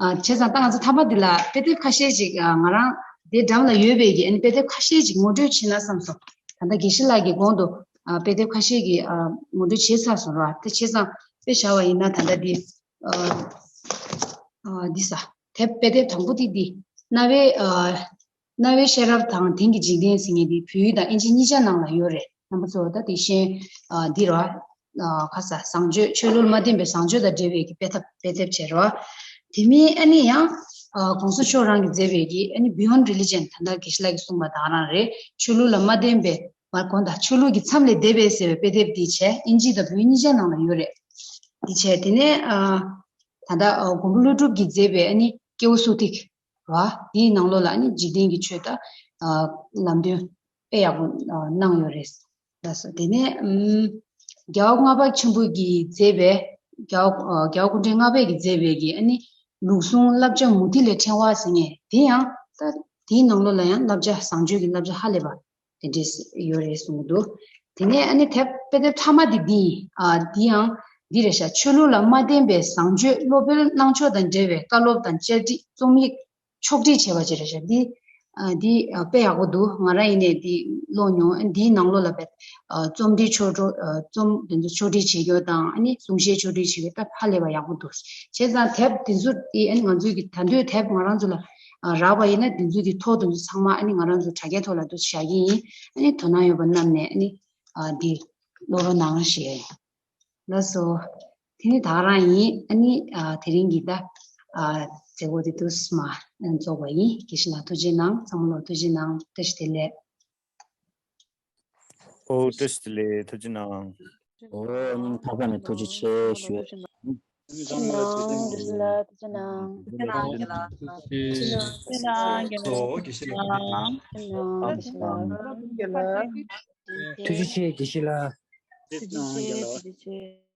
ཨ་བྱས་ཙང་ད་ང་ཚོ་མཐའ་མ་འདི་ལ་དཔེ་དེབ་ཁ་ཤས་ཅིག་ཨ་ང་རང་དེ་འགྲམ་ལ་ཡོད་པའི་གི་ཨ་ནི་དཔེ་དེབ་ཁ་ཤས་ཅིག་ངོ་སྤྲོད་བྱེད་ན་བསམ་སོང་། ད་ལྟ་དགེ་བཤེས་ལགས་ཀྱི་གོང་དུ་ཨ་དཔེ་དེབ་ཁ་ཤས་ཀྱི་ཨ་ངོ་སྤྲོད་བྱས་ཚར་སོང་ར། དེ་བྱས་ཙང་དཔེ་བཞག་པ་ཡིན་ན་ད་ལྟ་འདི་ཨ་ཨ་འདི་ས་དེབ་དཔེ་དེབ་དང་པོ་དེ་འདི་རྣ་བའི་ཨ་རྣ་བའི་ཤེས་རབ་དང་དེང་གི་འཇིག་རྟེན་ཟེར་མཁན་འདི་བོད་ཡིག་དང་ཨིན་ཇི་གཉིས་ཆ་ནང་ལ་ཡོད་རེད། རྣམ་པ་ཚོ་ད་དེ་བཞིན་ཨ་འདི་ར་ཨ་ཁ་ས་བཟང་སྤྱོད། ཆོས་ལུགས་ལ་མ་བརྟེན་པའི་བཟང་སྤྱོད་དང་འབྲེལ་བའི་གི་དཔེ་དེབ་དཔེ་དེབ་བྱས་ར། དེ་མིན་ཨ་ནི་ཡང་ཨ་གོང་ས་མཆོག་རང་གིས་མཛད་པའི་གི་ཨ་ནི་Beyond Religion། ད་ལྟ་དགེ་བཤེས་ལགས་ཀྱིས་གསུངས་པ་དང་རང་རེད། ཆོས་ལུགས་ལ་མ་བརྟེན་པའི་མ་དགོངས་དག་ཆོས་ལུགས་ཀྱི་མཚམས་ལས་འདས་པའི་ཟེར་བའི་དཔེ་དེབ་འདི་བྱས། ཨིན་ཇི་དང་བོད་ཡིག་གཉིས་ཆ་ནང་ལ་ཡོད་རེད། འདི་བྱས་དེ་ནས་ཨ་ད་ལྟ་ཨ་མགོན་པོ་ཀླུ་སྒྲུབ་ཀྱིས་མཛད་པའི་ཨ་ནི་སྐྱེས་བུ་སུག་ཏིག་ར། འདིའི་ནང་ལོགས་ལ་ཨ་ནི་འཇིག་རྟེན་གྱི་ཆོས་དང་ཨ་ལམ་སྟོན་དཔེ་ཡག་པོ་ཨ་གནང་ཡོད་རེད། ལགས་སོ། དེ་ནས་ཨམ་རྒྱལ་བ་ལྔ་པ་ཆེན་པོ་གིས་མཛད་པའི་རྒྱལ་བ་ཨ་རྒྱལ་བ་སྐུ་ཕྲེང་ལྔ་པས་ཀྱིས་མཛད་པའི་གི་ཨ་ནི་ལུགས་ཟུང་བསླབ་བྱ་མུ་ཏིག་ལས་ཕྲེང་བ་ཟེར་མཁན་དེ་ཡང་ད་དེའི་ནང་ལོགས་ལ་ཡང་བསླབ་བྱ་བཟང་སྤྱོད་ཀྱི་བསླབ་བྱ་ཧ་ལས་པ་དེ་འདྲས་ཡོད་རེད་གསུངས་འདུག་དེ་ནས་ཨ་ནི་དེབ་དཔེ་དེབ་མཐའ་མ་དེ་འདི་ཡིན། ཨ་འདི་ཡང་འདི་རེད་ཤག་ཆོས་ལུགས་ལ་མ་བརྟེན་པའི་བཟང་སྤྱོད། སློབ་དཔོན་གླང་ཆོག་དང་འབྲེལ་བའི་བཀའ་སློབ་དང་བཅར་འདྲི་རྩོམ་ཡིག་ཕྱོགས་སྒྲིག་བྱས་པ་ཅིག་རེད་ཤག་འདི་ཨ་འདི་ཨ་དཔེ་ཡག་པོ་འདུག་ང་རང་ཡིན་ནའི་འདི་ཀློག་མྱོང་། ཨ་འདིའི་ནང་ལོགས་ལ་བས་ཨ་རྩོམ་འབྲི་ཕྱོགས་སྒྲིག་ཨ་རྩོམ་དེ་ཚོ་ཕྱོགས་སྒྲིག་བྱེད་རྒྱུ་དང་། ཨ་ནི་གསུང་བཤད་ཕྱོགས་སྒྲིག་བྱེད་རྒྱུ་ད་ཧ་ལས་པ་ཡག་པོ་འདུག་བྱས་ཙང་དེབ་དེ་ཚོ་དེ་ཨ་ནི་ང་ཚོའི་གི་ད་དུང་དེབ་ང་རང་ཚོ་ལ་ཨ་རག་པ་ཡིན་ན་དེ་ཚོའི་གི་ཐོ་དེ་ཚོ་ཚང་མ་ཨ་ནི་ང་རང་ཚོ་དྲ་རྒྱའི་ཐོག་ལ་འདུག་བཞག་གི་ཡིན། ཨ་ནི་དོ་སྣང་ཡོད་པ་རྣམས་ནས་ཨ་ནི་ཨ་འདི་ཀློག་རོགས་གནང་ཞེས། ལགས་སོ། དེ་ནི་ད་ག་རང་ཡིན། ཨ་ནི་ཨ་དེ་རིང་གི་ད་ཨ་མཛད་སྒོ་དེ་དུས་མ་རྫོགས་པ་ཡིན། དགེ་བཤེས་ལགས་ཐུགས་རྗེ་གནང་། ཚང་མ་ལ་ཐུགས་རྗེ་གནང་། བཀྲ་ཤིས་བདེ་ལེགས། ཨོ་བཀྲ་ཤིས་བདེ་ལེགས། ཐུགས་རྗེ་གནང་། ཨོ་སྙིང་ཐག་པ་ནས་ཐུགས་རྗེ་ཆེ་ཞུ། ཐུགས་རྗེ་གནང་། དགེ་བཤེས་ལགས་ཐུགས་རྗེ་གནང་། ཐུགས་རྗེ་གནང་། དགེ་བཤེས་ལགས། ཐུགས་རྗེ་ཆེ་དགེ་བཤེས་ལགས། ཐུགས་རྗེ་ཆེ་དགེ་བཤེས་ལགས། ཐུགས་རྗེ་ཆེ། ཐུགས་རྗེ་ཆེ།